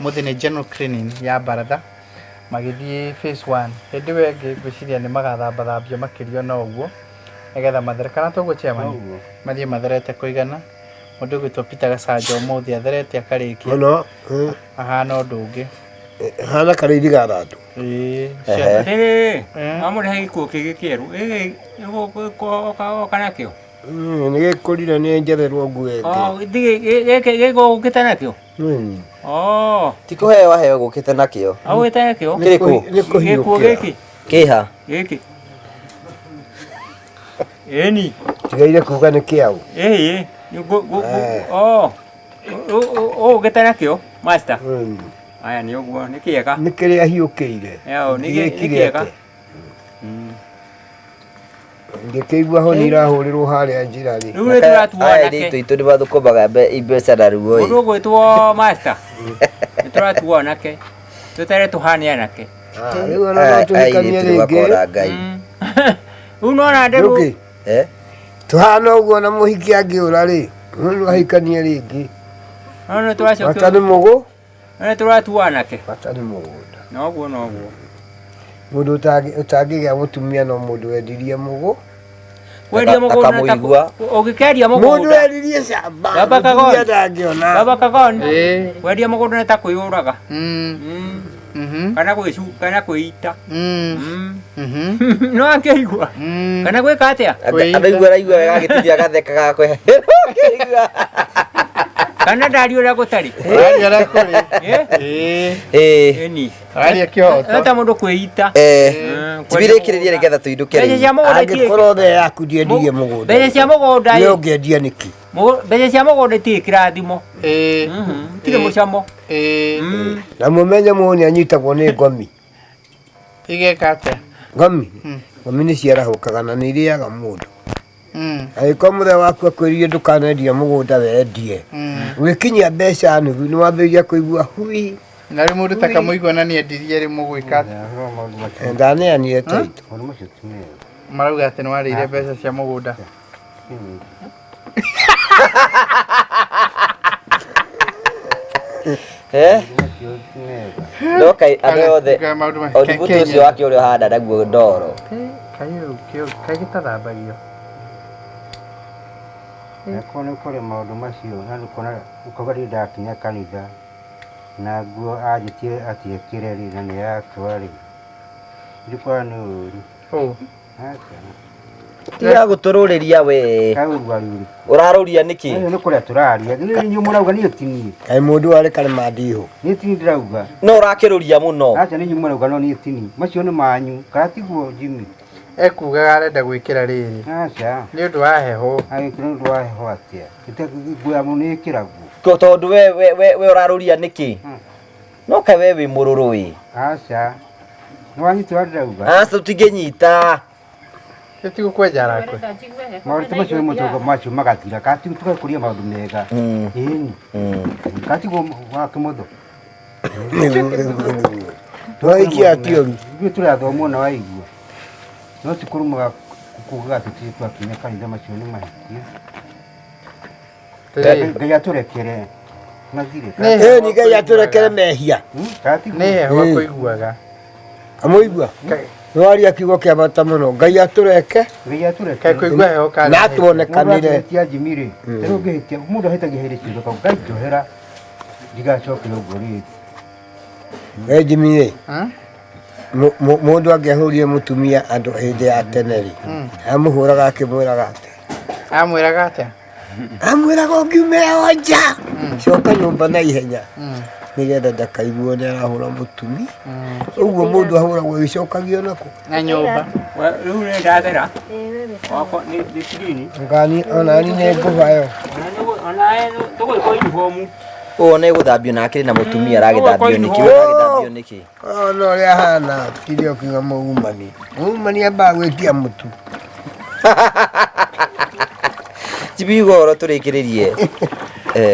Mũthĩ nĩ general cleaning ya baratha magĩthiĩ phase 1. Hĩndĩ ĩyo ĩngĩ ngwĩciria nĩ magathambathambio makĩria no ũguo nĩgetha mathere kana toguo chairman mathiĩ matherete kũigana. Mũndũ ũgwĩtwo Peter Gacanja ũmũthĩ atherete akarĩkia Mũno. ahana ũndũ ũngĩ. Hana karĩithi ga thandũ. Ĩĩ. Ehe. Atĩrĩrĩ, Eh. wamũrehe gĩkuo kĩngĩ kĩerũ. Gĩkĩ oka oka nakĩo. Nĩ gĩkũrire nĩ njetherwo nguo ĩngĩ. Oh, gĩkĩ gĩkĩ ũkĩte nakĩo. Oh, Ti kũheo aheo gũkĩte nakĩo. agũkĩte nakĩo. Kĩrĩkũ? Nĩ Gĩkuo kũhiũkĩra. gĩkĩ. Kĩha. Gĩkĩ. Ĩni. Tigaire kuga nĩ kĩaũ. Ĩĩ. Oh. Ũgĩte nakĩo, master. Aya nĩ ũguo, nĩ kĩega. Nĩ kĩrĩa hiũkĩire. Eo, nĩ Gĩkire kĩega. atĩa? Ngĩkĩigua honi irahũrĩrwo harĩa njĩra rĩ. Rĩu nĩ tũratuo Aya anake. airĩtu aitũ nĩ mathũkũmaga mbeca na ruo Mũndũ ĩ. ũgwĩtwo master. Nĩ tũratuo anake. Tweterere tũhane anake. Ah, Rĩu ona no tũhikanie Airĩtu nĩ rĩngĩ. makora Ngai. Rĩu nona nderũ. Ndũkĩ? Eh? Tũhana ũguo na mũhiki angĩũra rĩ, no ahikanie rĩngĩ. No nĩ Bata tũracokio. nĩ mũgũ, No nĩ tũratuo anake. bata nĩ mũgũnda. Noguo noguo. Mũndũ ũtangĩgĩa mũtumia no mũndũ wendirie mũgũ. Kwendia mũgũnda nĩ ta Takamũigua. ũngĩkendia Mũndũ mũgũnda. wendirie camba, Baba mũtumia Kagoni. ndangĩona. Baba Kagoni. Ĩĩ. Kwendia mũgũnda nĩ ta kwĩyũraga. Mm. Mhm. Kana gwĩcu kana kwĩita. Mm. Mhm. No akĩigua. Mm. Kana gwĩka atĩa? Andũ aigua araigua wega agĩtinia agatheka gakwe. Akĩigua. Kana ndaria ũrĩa gũtarĩ. Ũraria ũrĩa kũrĩ. Eh? Ĩĩ. Ĩĩ. Ĩni. Ũraria kĩhoto. Nĩ ta mũndũ kwĩita. Eh. Mm, Tibirĩkĩrĩrie nĩgetha tũindũke Mbeca rĩu. cia mũgũnda itirĩ. Angĩkorwo the yaku ndiendirie mũgũnda. Mbeca cia mũgũnda Nĩ ĩ. ũngĩendia nĩkĩ? Mbeca cia mũgũnda itirĩ kĩrathimo. Ĩĩ. Itirĩ mũcamo. Ĩĩ. Na mũmenye mũndũ nĩ anyitagwo nĩ ngomi. Igeka atĩa? Ngomi? Ngomi nĩ ciarahũkaga na nĩ irĩaga mũndũ. Mm. Angĩkorwo mũthee waku akwĩrire ndũkanendie mũgũnda wendie. Gwĩkinyia mbeca nuthu nĩ wambĩrĩria kũigua hui. Na rĩu mũndũ ta kamũigua na nĩendirie rĩ mũgwĩka atĩa? Ndaneanire taitũ. Maũndũ macio ti mega. Marauga atĩ nĩwarĩire mbeca cia mũgũnda. Eh? Macio ti mega. No kai andũ othe Kana maũndũ ma- ũndũ ũcio wake ũrĩa ũhanda naguo ndoro. Kaĩ kĩu kaĩ gĩtathambagio. Angĩkorwo nĩ kũrĩ maũndũ macio na nĩũkuona ũkauga ndirĩ ndakinya kanitha na nguo anjĩtie atĩ ekĩre rĩ na nĩ yakwa rĩ, ndikuona nĩ ũru. Ũũ. Aca. Tiga gũtũrũrĩria we. Kaĩ ũru arĩ ũrĩkũ? Ũrarũria nĩkĩ? Acio nĩ kũrĩa tũraria. Nĩ inyuĩ mũrauga niĩ ti niĩ. Kaĩ mũndũ arĩ karĩma ndihũ. Niĩ ti niĩ ndĩrauga. No ũrakĩrũria mũno. Aca nĩ inyuĩ mũrauga no niĩ ti niĩ. Macio nĩ manyu. Kana tiguo Jimmy? Ekugaga arenda gwĩkĩra rĩrĩ. Aca. Nĩ ũndũ wa heho. Agĩkĩra nĩ ũndũ wa heho atĩa? Nguo ya mũndũ nĩ ĩkĩragwo. Tondũ we we we we ũrarũria nĩkĩ? No kaĩ we wĩ mũrũrũ ĩ. Aca. Nĩ wanyita ũrĩa ndĩrauga? Aca tũtingĩnyita. Tĩtigũkwenja arakwe. Maũndũ macio nĩ mũtongo macio magathira. Kana tũgakũria maũndũ mega. Ĩni. Kana tiguo wa kĩmotho? Twaikia ti ũru. Ithuĩ tũrathoma na waigua. No ti kũrumaga kugaga atĩ tũtirĩ twakinya kanitha macio nĩ mahĩtia. Ngai atũrekere. Mathire. Ĩĩ ni Ngai atũrekere mehia. Kana tiguo? Nĩ heho akũiguaga. Kamũigua? Nĩwaria kiugo kĩa bata mũno. Ngai atũreke. Ngai atũrekere. Kaĩ kũigua heho kana Na atuonekanĩre. Mũndũ angĩhĩtia Jimmy rĩ, rĩu ũngĩhĩtia, mũndũ ahĩtagia hĩndĩ ciothe ũkauga, Ngai njohera ndigacokere ũguo rĩngĩ. We Jimmy rĩ, mũndũ angĩahũrire mũtumia andũ hĩndĩ ya tene rĩ, amũhũraga akĩmwĩraga atĩa? Amwĩraga atĩa? Amwĩraga ũngiumĩra o nja, coka nyũmba na ihenya nĩgetha ndakaiguo nĩ arahũra mũtumia. Ũguo mũndũ ahũragwo agĩcokagio nakũ? Na nyũmba. Rĩu nĩ ndathera. Wakwa nĩ clean. Ngani onani nĩ ngũbayo. Onawe tũgwĩkwo uniform. Ũũ nĩ gũthambio na akĩrĩ na mũtumia aragĩthambio nĩkĩ? Ũyũ aragĩthambio nĩkĩ? Ona ũrĩa ahana tire ũkiuga mũgumani. Mũgumani ambaga gwĩtia mũtu. Jimmy uga ũhoro tũrĩkĩrĩrie.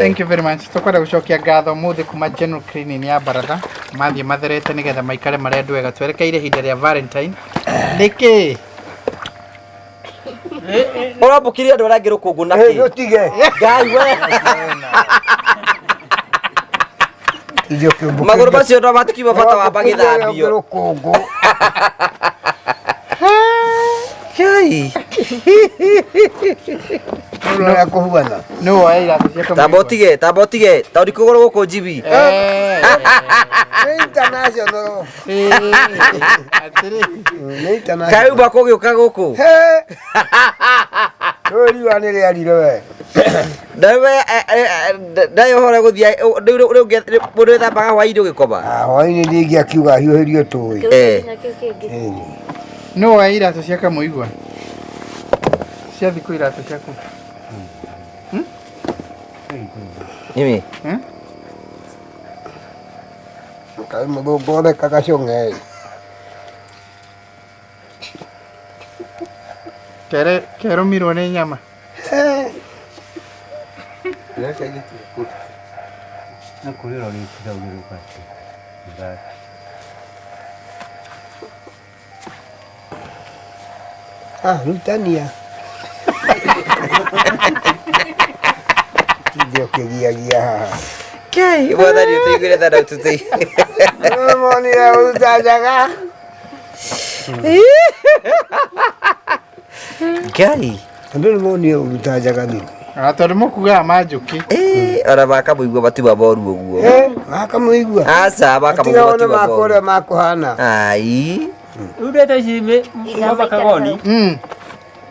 Thank you very much. Tũkwenda gũcokia ngatho mũthĩ kuma General Cleaning ya baratha mathiĩ matherete nĩgetha maikare marĩ andũ ega twerekeire ihinda rĩa Valentine. Nĩkĩ? Ũrambũkĩria andũ arĩa angĩ rũkũngũ na kĩ? Ũtige. Ngai we. Magũrũ macio no matikiuma bata wamba gĩthambio. Rũkũngũ. Ngai. Ũrĩa kũhuana. Nũ woya iratũ cia Tamba ũtige, tamba ũtige, tondũ ndikũgũrũ gũkũ njibi. Nĩ international. Atĩrĩ. Nĩ international. Kaĩ uma kũgĩũka gũkũ? Rĩu riũa nĩ rĩarire we. Ndawe ndaĩ ũhoro gũthiĩ rĩu rĩu mũndũ wĩthambaga hwaĩ-inĩ ũgĩkoma. Ah, hwaĩ-inĩ ndingĩakiuga hiũhĩrio tũĩ. Eh. Kĩu kĩngĩ. Nũ woya iratũ cia Kamũigua? Cia thikũ iratũ ciaku. Mimi. Kaĩ mũthũngũ ũrekaga cũng'e. Kere kerũmirwo nĩ nyama. Na kũrĩra ũrĩtira ũgĩrũka atĩ. Ah, rutania. Tinde ũkĩgiagia haha. Kei, mwathani ũtũiguĩre tha na ũtũteithie. Nĩ monire ũruta njaga. Ngai. Andũ nĩ monire ũruta njaga nĩ. Ah, tondũ mũkugaga manjũkĩ. Eh, ona makamũigua matiuma moru ũguo. Eh, makamũigua. Aca, Tiga makamũigua one matiuma makũrĩa moru. makũhana. Ai. Rĩu ndeto ici Baba Kagoni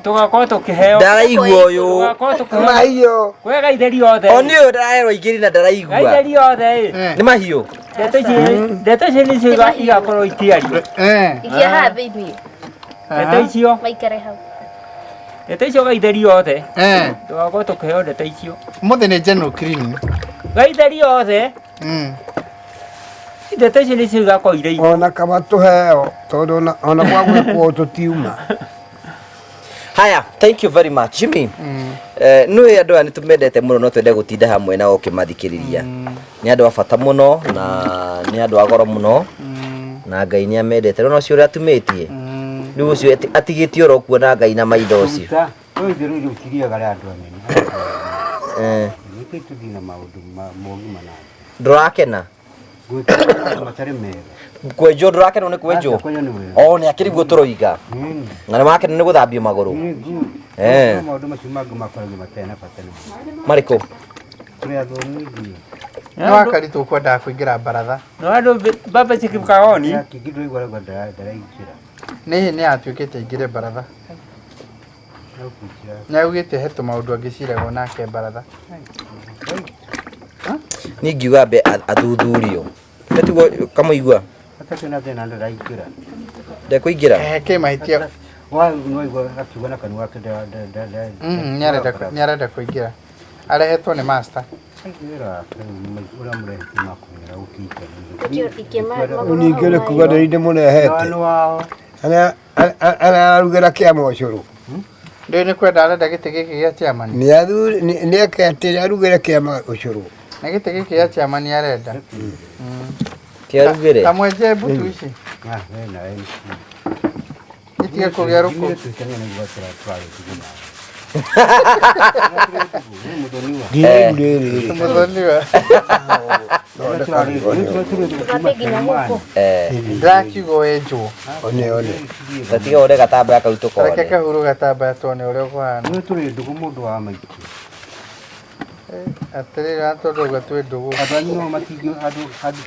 tũgakorwo tũkĩheo Ndaraigua ũyũ. Tũgakorwo tũkĩheo Mahiũ. Kwĩ gaitheri othe. Oni ũyũ ndaraherwo igĩrĩ na ndaraigua. Gaitheri othe ĩ. Nĩ mahiũ. Ndeto ici ndeto ici nĩcio igakorwo ikĩario. Ikia haha thĩinĩ. Ndeto icio Maikare hau. ndeto icio gaitheri othe. Tũgakorwo tũkĩheo ndeto icio. Mũthĩ nĩ general cleaning. Gaitheri othe. Ndeto icio nĩcio igakorwo irĩ Ona kaba tũheo tondũ ona kwa gwĩkwo tũtiuma. Haya, thank you very much Jimmy. Eh, nĩ andũ aya nĩ tũmendete mũno no twende gũtinda hamwe nao ũkĩmathikĩrĩria. Nĩ andũ a bata mũno na nĩ andũ a goro mũno na Ngai nĩ amendete. Rĩu ũcio ũrĩa atumĩtie rĩu ũcio atigĩtie oro kuona Ngai na maitho ũcio. Ruta, ũyũ itherũ irio ũtiriaga rĩa andũ anene. Eh, Nĩkĩ tũthiĩ na maũndũ mogima na ndũrakena gwĩka maũndũ matarĩ mega. Kwenjwo ndũrakenwo nĩ kwenjwo? Aca, kwenjwo nĩ wega. O nĩ akĩrĩ guo tũroiga. Na nĩ wakena nĩ gũthambio magũrũ. Nĩ good. Eh. No maũndũ macio mangĩ makoragwo matarĩ na bata nĩ Marĩkũ? Tũrĩ athomu ithuĩ. Nĩ wakari tũkwendaga kũingĩra baratha. No andũ Baba Chief Kagoni. Kĩngĩ ndũraigua rauga ndaraingĩra. Nĩ nĩ atuĩkĩte aingĩre baratha. Nĩ augĩte he tũmaũndũ angĩciragwo nake baratha. Niĩ ingiuga ambe athuthurio. Nĩ tiguo Kamũigua? Hatarĩ na thĩna ndaraingĩra. Ndekũingĩra? Eh, kĩ mahĩtia. Wa nĩwaigua akiuga na kanua gake Nĩ arenda kũingĩra. Arehetwo nĩ master. Wĩra wake ũrĩa mũrehete makũmwĩra ũkĩte. Ikia Rĩu ningĩ nĩ kuga nĩ ndĩmũrehete. Nĩ wao. Arĩa ararugĩra kĩama ũcũrũ. Ndũĩ nĩ kwenda arenda gĩtĩ gĩkĩ gĩa chairman. Nĩ athuri nĩ eke atĩ arugĩre kĩama ũcũrũ. Na gĩtĩ gĩkĩ gĩa chairman arenda. Kĩarugĩre? Kamwenje mbutu ici. Ah, we na we. Itige kũgĩa rũkũ. Ndirĩ Mũthoniwa. Tũgathiĩ nginya gũkũ. Ndĩrakiuga wenjwo. One one. Tatiga ũre gatambaya kau Reke tũkone. kahuru gatambaya tuone ũrĩa ũkũhana. Nĩ tũrĩ ndũgũ mũndũ wa maitũ. Atĩrĩrĩ na tondũ ũguo twĩ ndũgũ. Andũ anyu no matingĩ andũ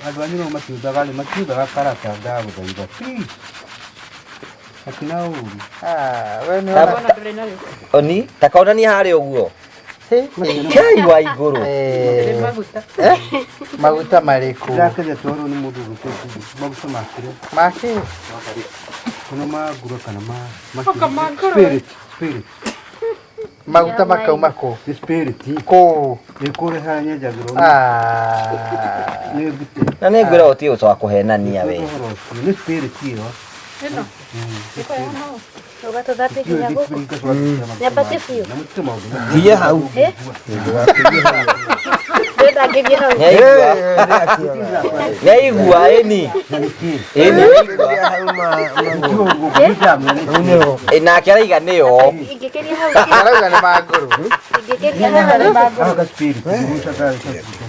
andũ anyu no matiũthaga rĩ matiũthaga karata ndagũthaitha. Please. Hatina ũru. Ah, we nĩ Ta- ona Oni, ta kaonania harĩa ũguo. Kei wa igũrũ. Eh, Maguta. maguta marĩkũ? Ndakĩria twarwo nĩ mũndũ ũgũtĩte maguta makĩrĩa. Makĩ? Kana ma ngũrwe kana ma Oka ma ngũrwe. Spirit, spirit. Maguta makauma kũ? Nĩ spirit. Kũ? Nĩ kũrĩa harĩa nyenjagĩrwo. Ah. Nĩ ngute. Na nĩ ngwĩra ũtige gũcoka kũhenania we. Ũhoro ũcio nĩ spirit ĩyo. Ĩno. Ũgatũthambia nginya gũkũ. Nyambate biũ. Nginya hau. Eh? Ndĩrenda ngĩthiĩ hau. Nĩaigua. Nĩaigua ĩni. Ĩni nĩaigua. Ĩ, nake araiga nĩyo. Ingĩkĩria hau. Arauga nĩ mangũrũ. Ingĩkĩria hau.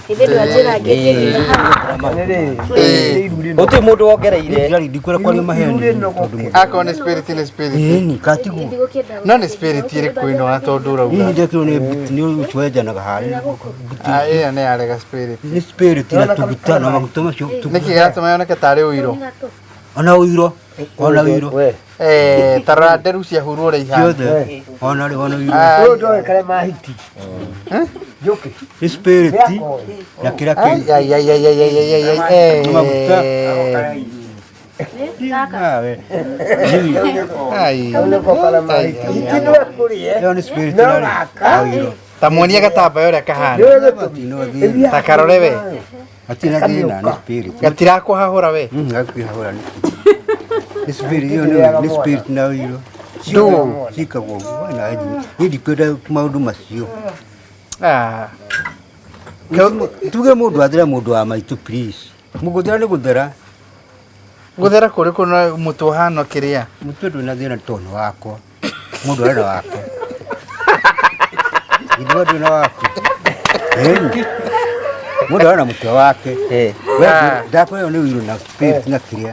Ithe ndwanjĩra ngĩthiĩ nginya hau. Gũtirĩ mũndũ wongereire. Ndikwenda kwaria maheni tondũ Akorwo nĩ spirit nĩ spirit. ĩni katiguo. Ndigũkĩenda. No nĩ spirit ĩrĩkũ ĩno na tondũ Hihi ũrauga. ndekirwo nĩ nĩ ũcio wenjanaga harĩa. Ah, ĩyo nĩ yarega spirit. Nĩ spirit na tũguta na maguta macio. Nĩkĩ gĩratũma yoneke tarĩ ũiro? Ona ũiro. Ona ũiro. Eh, ta rora nderu ciahurwo ũrĩa ihana. Ciothe. Ona rĩ ona ũiro. Ah, Ũyũ mahiti. Njũkĩ. Nĩ spirit na kĩrĩa kĩngĩ. ai, ai, ai, ai, ai, ai, ai, ai, Nĩ maguta. eh. Nawe. Ai. Hiti nĩwe kũrĩe. Ĩyo nĩ spirit na rĩ. Ũiro. Ta muonie gatambaya ũrĩa kahana. Hatirĩ Ta karore we. na thĩna nĩ spirit. Gatirakũhahũra we. Gakwĩhahũra nĩ nĩ spirit ĩyo nĩ spirit na ũiro. Ndũ. Cikagwo ũguo na niĩ ndikwenda maũndũ macio. Ah. Tuge mũndũ athera mũndũ wa maitũ please. Mũgũthera nĩ gũthera. Gũthera kũrĩkũ na mũtwe ũhana kĩrĩa? Mũtwe ndũrĩ na thĩna tondũ nĩ wakwa. Mũndũ arĩ na wake. Ithuĩ ndũrĩ na waku. Ĩni. Mũndũ arĩ na mũtwe wake. We ndakwĩrwo nĩ ũirũ na spirit na kĩrĩa.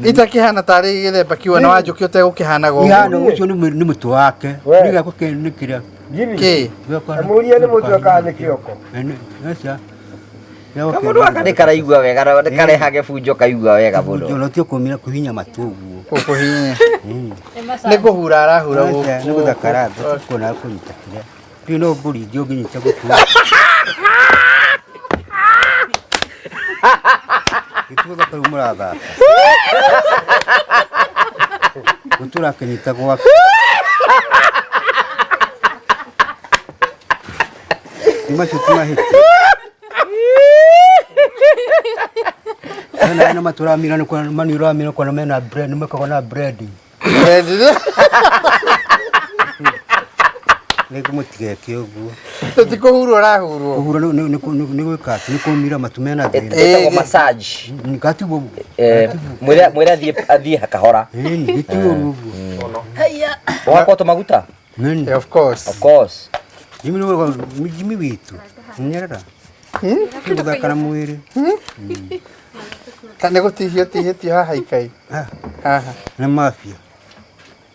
Itakĩhana tarĩ gĩthemba kiuga na wanjũkĩ ũtegũkĩhanaga ũguo. Ihana ũcio nĩ mũtwe wake. We. Nĩ gĩakwa nĩ kĩrĩa. Kĩ? Mũrie nĩ mũtwe kana nĩ kĩoko. Aca. Kamũndũ gaka nĩ karaigua wega na nĩ karehage bunjo kaigua wega mũno. Na tio kũmira kũhinya matũ ũguo. Gũkũhinya. Nĩ kũhura arahura Aca, nĩ gũkũ. gũthakara kuona kũnyita kĩrĩa. Ndiũ no ngũringie ũngĩnyita gũtũ. Gĩtũ gũthaka rĩu mũrathaka. Gũtũ ũrakĩnyita gwake. Nĩ macio ti mahĩtia. Hena na matũramira nĩ kuona maniũramira kuona mena bread nĩ mekagwo na bread. Nĩ mũtigeke ũguo. Ti kũhurwo ũrahurwo. Kũhura nĩ gwĩka atĩ nĩ kũmira matũ mena thĩna. Ĩtagwo massage. Gatiguo ũguo. Mwĩre mwĩre athiĩ kahora. Ĩni gĩtigwo ũguo. Ũgakwo tũmaguta? Nini. Of course. Of course. Jimmy nĩ Jimmy witũ. Nyerera. Gũthaka na mwĩrĩ. Ta nĩ gũtihio tihĩtio haha ikai. Haha. Nĩ mafia.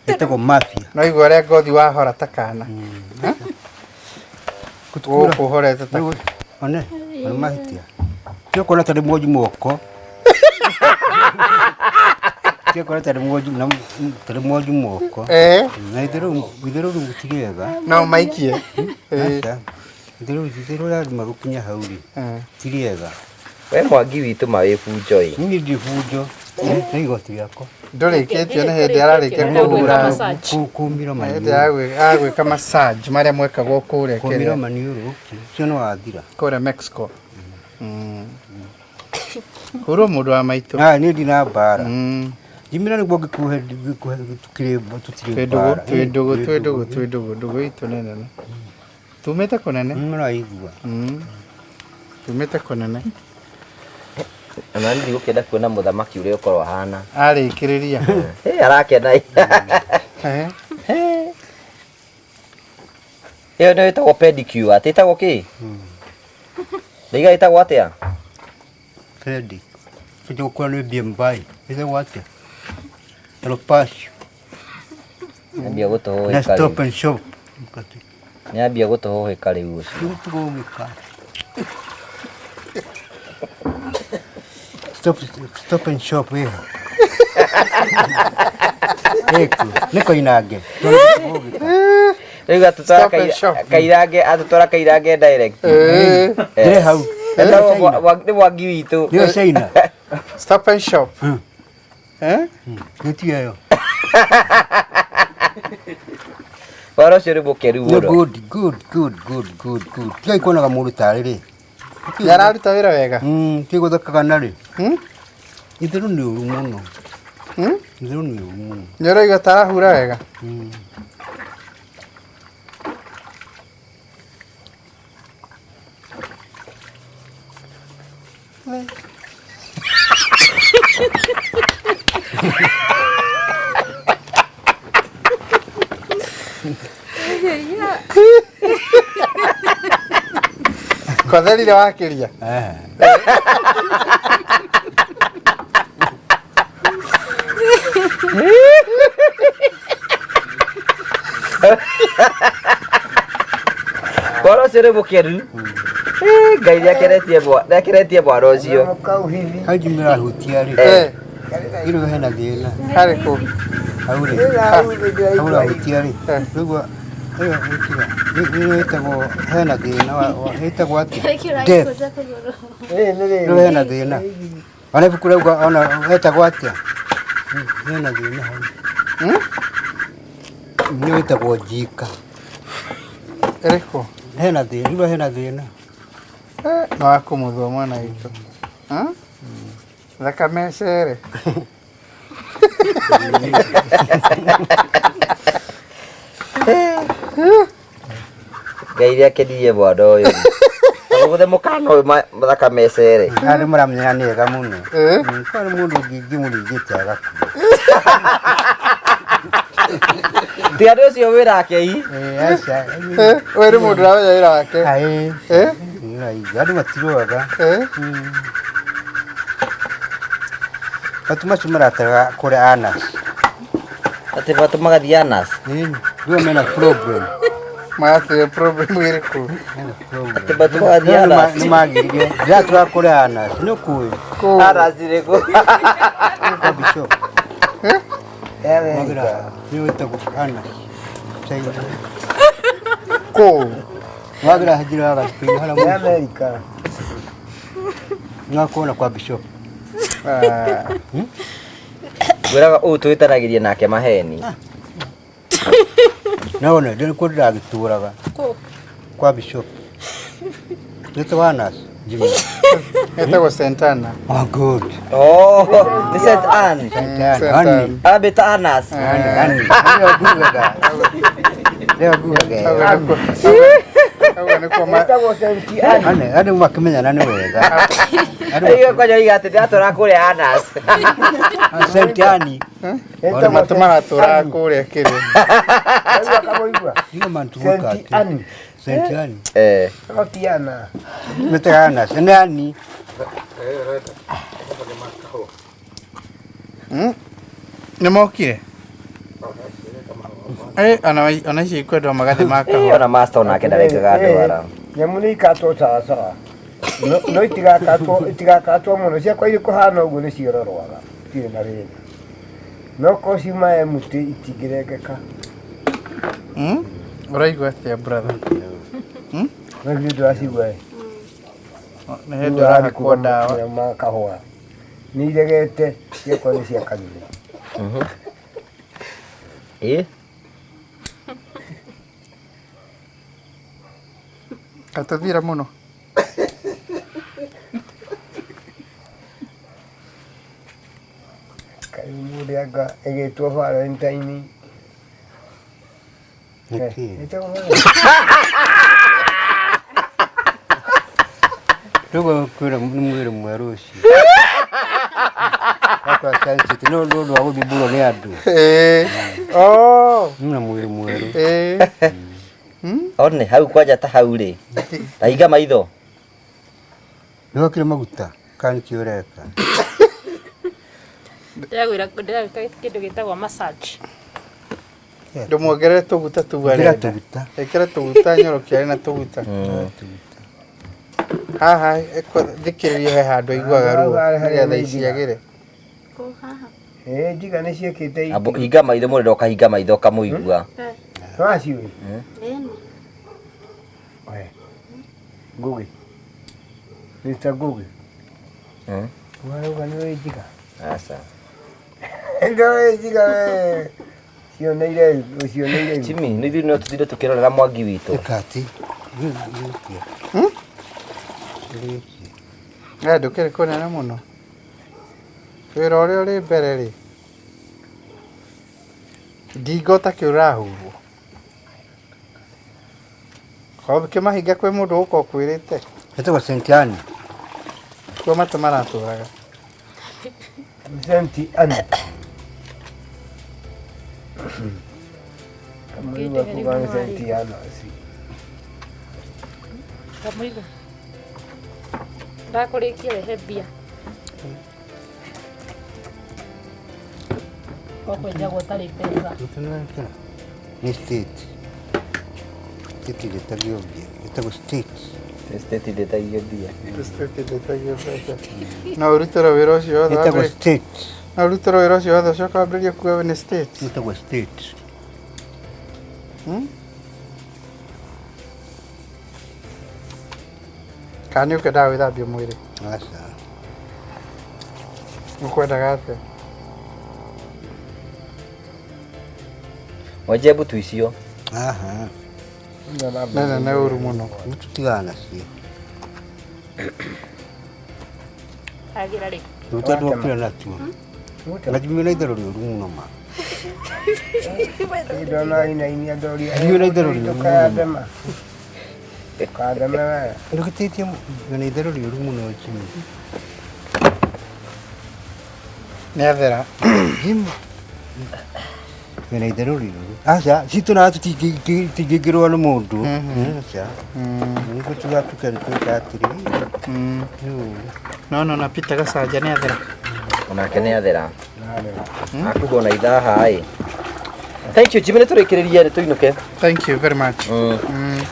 Ĩtagwo mafia. No igua ũrĩa ngothi wahora ta kana. Gũkũ ũhorete ta One, nĩ mahĩtia. Tiga kuona tarĩ mwonju moko. Tiga kuona tarĩ mwonju na tarĩ mwonju moko. Eh. Na itherũ itherũ rĩu ti rĩega. No maikie. Aca. Itherũ itherũ rarima gũkinya hau rĩ. Ti rĩega. We Mwangi witũ ma wĩ bunjo ĩ. Niĩ ndi bunjo. Nĩ igoti rĩakwa. Ndũrĩkĩtio nĩ hĩndĩ ararĩkia kũhura. Kũmira Hĩndĩ maniũrũ. agwĩka massage marĩa mwekagwo kũrĩa Kũmira kĩrĩa. maniũrũ. Ũcio nĩ wathira. Kũrĩa Mexico. Hurwo mũndũ wa maitũ. Ah, niĩ ndina mbara. Jimira nĩguo ngĩkuhe ngĩkuhe tũtirĩ tũtirĩ mbara. Twĩ ndũgũ twĩ ndũgũ twĩ ndũgũ ndũgũ itũ nĩ nene. Tumĩte kũnene. Mũraigua. Tumĩte kũnene. Ona niĩ ndigũkĩenda kuona mũthamaki ũrĩa ũkorwo ahana. Arĩkĩrĩria. Ĩ arakena. Ĩyo nĩyo ĩtagwo pedicure, atĩ ĩtagwo kĩ? Ndaiga ĩtagwo atĩa? Freddy. Tujya gukora nĩ BMI. Ĩtagwo atĩa? Alopecia. Nĩambia Na gũtũhũhĩka stop rĩu. and shop. Nĩambia gũtũhũhĩka rĩu ũcio. Gũtũhũhĩka. Stop and shop ĩho. Ĩku, nĩ koinange. Rĩu atũtwara Stop and shop. kairange atũtwara kairange direct. Ndĩrĩ hau. Etagwo nĩ Mwangi witũ. Nĩyo China. Stop and shop. Eh? Gĩtiga ĩyo. Wara ũcio nĩ mũkeru Nĩ mũno. good, good, good, good, good, good. Tigai kuonaga mũndũ tarĩ rĩ. Nĩ araruta wĩra wega. Tigai gũthekaga narĩ. Itherũ nĩ ũru mũno. Itherũ nĩ ũru mũno. Nĩ ũraigua ta arahura wega. Kwatherire wakiria. Eh. Mwana ũcio nĩ mũkenu. Eh, Ngai nĩakenetie mwa- nĩakenetie mwana ũcio. Hau njimĩ rahutia rĩ. Eh. Ĩno hena thĩna. Harĩ kũ? Hau rĩ. Hau rahutia rĩ. Rĩu ĩyo ĩkĩra. Ĩyo ĩtagwo hena thĩna wa ĩtagwo atĩa? Death. Rĩu hena thĩna. Ona ibuku rauga ona ĩtagwo atĩa? Hena thĩna hau. Nĩ ĩtagwo njika. Ĩrĩkũ? Hena thĩna, rĩu hena thĩna. No wakũmũthua mwana witũ. Hmm? Thakame ĩcere. Ngai nĩakenirie mwana ũyũ. Kamũgũthe mũkana ũyũ thakame ĩcere. Andũ maramenyana nĩ ega mũno. Kwa nĩ mũndũ ũngĩmũringĩte agakua. Tiga nĩ ũcio wĩrake i. Eh, aca. We nĩ mũndũ ũramenya wĩra wake. Aĩ. Eh? Andũ matirũaga. Matu macio marataraga kũrĩa Anas. Atĩ matu magathiĩ Anas? Rĩu mena problem. Maratire problem ĩrĩkũ? Atĩ matu magathiĩ Anas? Nĩ magirire. Ndiratũra kũrĩa Anas. Nĩ ũkũĩ? Anas ĩrĩkũ? Kwa bishop. Magira nĩ wĩtagwo Anas. China. Kũ? Wagira njĩra ya gacukũ-inĩ harĩa mũico. Amerika. Nĩwakuona kwa bishop. Ngwĩraga ũũ twĩtanagĩria nake maheni. Naona ndĩ kuo ndĩragĩtũraga. Kũ? Kwa bishop. Nĩtagwo Anas. Jimmy. Ĩtagwo Santana. Oh, good. Oh, nĩ St. Anne. St. Anne. Ambĩta Anas. Anne. Nĩyo ngugaga. Nĩyo ngugaga. Anne, andũ makĩmenyana nĩ wega. Aigua kwanja oiga atĩ ndĩratũra kũrĩa Anas. St. Anne. Andũ matũ maratũraga kũrĩa kĩrĩa. Ndigo mantuoka St. Anne. St. Anne. Eh. Tiana. Mĩtaga Anas. Nĩ Anne. Nĩ mokire? Eh, ona icio ikwendwo magathi ma kahũa. Ona master onake ndarekaga ndwara. Nyamũ nĩ ikatwo sawasawa. No itigakatwo itigakatwo mũno ciakwa irĩ kũhana ũguo nĩ ciororoaga itirĩ na thĩna. No korwo ciuma mũtĩ itingĩrengeka. Ũraigua atĩa brother? No ithuĩ ndũracigua ĩ. Nĩ hĩndĩ ũrahakwo ndawa. Ma kahũa. Nĩ iregete ciakwa nĩ cia kanitha. Ĩ? Gatũthire mũno. Kaĩ mũndũ anga ĩgĩtwo Valentine. Nĩkĩ? Ĩtagwo Valentine. Rĩu kwĩra nĩ mwĩrĩ mwerũ ũcio. Wakwa sensitive no nĩ ũndũ wa gũthumbũrwo nĩ andũ. Oh. Nĩ na mwĩrĩ mwerũ. One hau kwanja ta hau rĩ. Ta hinga maitho. Nĩ wakire maguta kana nĩkĩ ũreka? Ndĩragwĩra ndĩragwĩka kĩndũ gĩtagwo massage. Ndũmuongerere tũguta tũu Ĩkĩra arenda. tũguta. Ĩkĩra tũguta nyorokia arĩ na tũguta. Haha thikĩrĩrio he handũ aiguaga ruo nĩgetha iciagĩre. Kũ haha? Ĩ njiga nĩ ciĩkĩte Ambo hinga maitho mũndũ ndoka hinga maitho ũkamũigua. Waciũĩ? Ĩni. We. Ngugi. Mr. Ngugi. Warauga nĩ ũĩ njiga? Aca. Ndoĩ njiga we. Cioneire cioneire. Jimmy, nĩ ithuĩ no tũtinde tũkĩrorera mwangi witũ. Ĩka atĩ. Eh, ndũkĩrĩ kũnene mũno. Wĩra ũrĩa ũrĩ mbere rĩ, ngingo takĩ ũrahurwo. Korwo kĩmahinga kwĩ mũndũ ũgũka ũkwĩrĩte. Ĩtagwo St. Anne. Nĩkuo matũ maratũraga. Centi ana. Kamũigua kuga nĩ centi ana. Kamũigua. Ndakũrĩkia rehe mbia. Ũkwenjagwo ũtarĩ mbeca. Nĩ state. State ndĩtagio mbia. Ĩtagwo state. State ndĩtagio mbia. State ndĩtagio mbeca. No ũrutĩrwo wĩra ũcio wothe Ĩtagwo wambĩrĩrie- state. No ũrutĩrwo wĩra ũcio wothe ũcoke wambĩrĩrie kuga nĩ state. Ĩtagwo state. Kana nĩ ũkwendaga gwĩthambia mwĩrĩ? Aca. Ũkwendaga atĩa? Mwenje mbutu icio. Aha. Nĩ nene ũru mũno. Tũtigana nacio. Agĩra rĩ. Rũta ndwakĩra natuo. Na njimio na itherũ rĩũru mũno ma. Ndona inainia ndoria. Ndiũ na itherũ rĩũru mũno. Ndũkandema. Ndũkandeme we. Ndũgĩtĩtie na itherũ rĩũru mũno Jimmy. Nĩ athera. Jimmy. Na itherũ rĩũru. Aca, citũ na tũtingĩingĩrwo nĩ mũndũ. Aca. Nĩguo tũgatuĩka nĩ twĩka atĩrĩ. No no na Peter Gacanja nĩ athera. Onake nĩ athera. Akuga ona ithaha ĩ. Thank you Jimmy, nĩ tũrĩkĩrĩrie nĩ tũinũke. Thank you very much.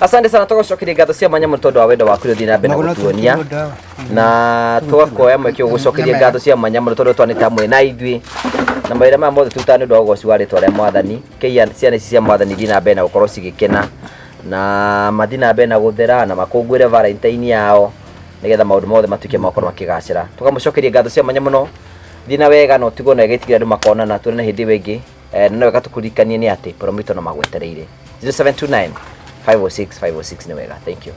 Asante sana tũgũcokeria ngatho cia mwanya mũno tondũ wa wendo waku ũrĩa ũthiĩ na mbere na Magũrũ gũtuonia tũtigwo ndawa. na tũgakuoya mweke ũyũ gũcokeria ngatho cia mwanya mũno tondũ twanĩte hamwe na ithuĩ na mawĩra maya mothe tũrutaga nĩ ũndũ wa ũgoci wa rĩtwa rĩa mwathani kei ciana ici cia mwathani ithiĩ na mbere na gũkorwo cigĩkena na mathiĩ na mbere na gũthera na makũngũĩre valentine yao nĩgetha maũndũ mothe matuĩke ma gũkorwo makĩgacĩra. Tũkamũcokeria ngatho cia mwanya mũno, thiĩ na wega na ũtigwo na wega andũ makonana tuonane hĩndĩ ĩyo ĩngĩ. Na no wega tũkũririkanie nĩ atĩ Promito no magwetereire 0729 506 506 nĩ wega. Thank you.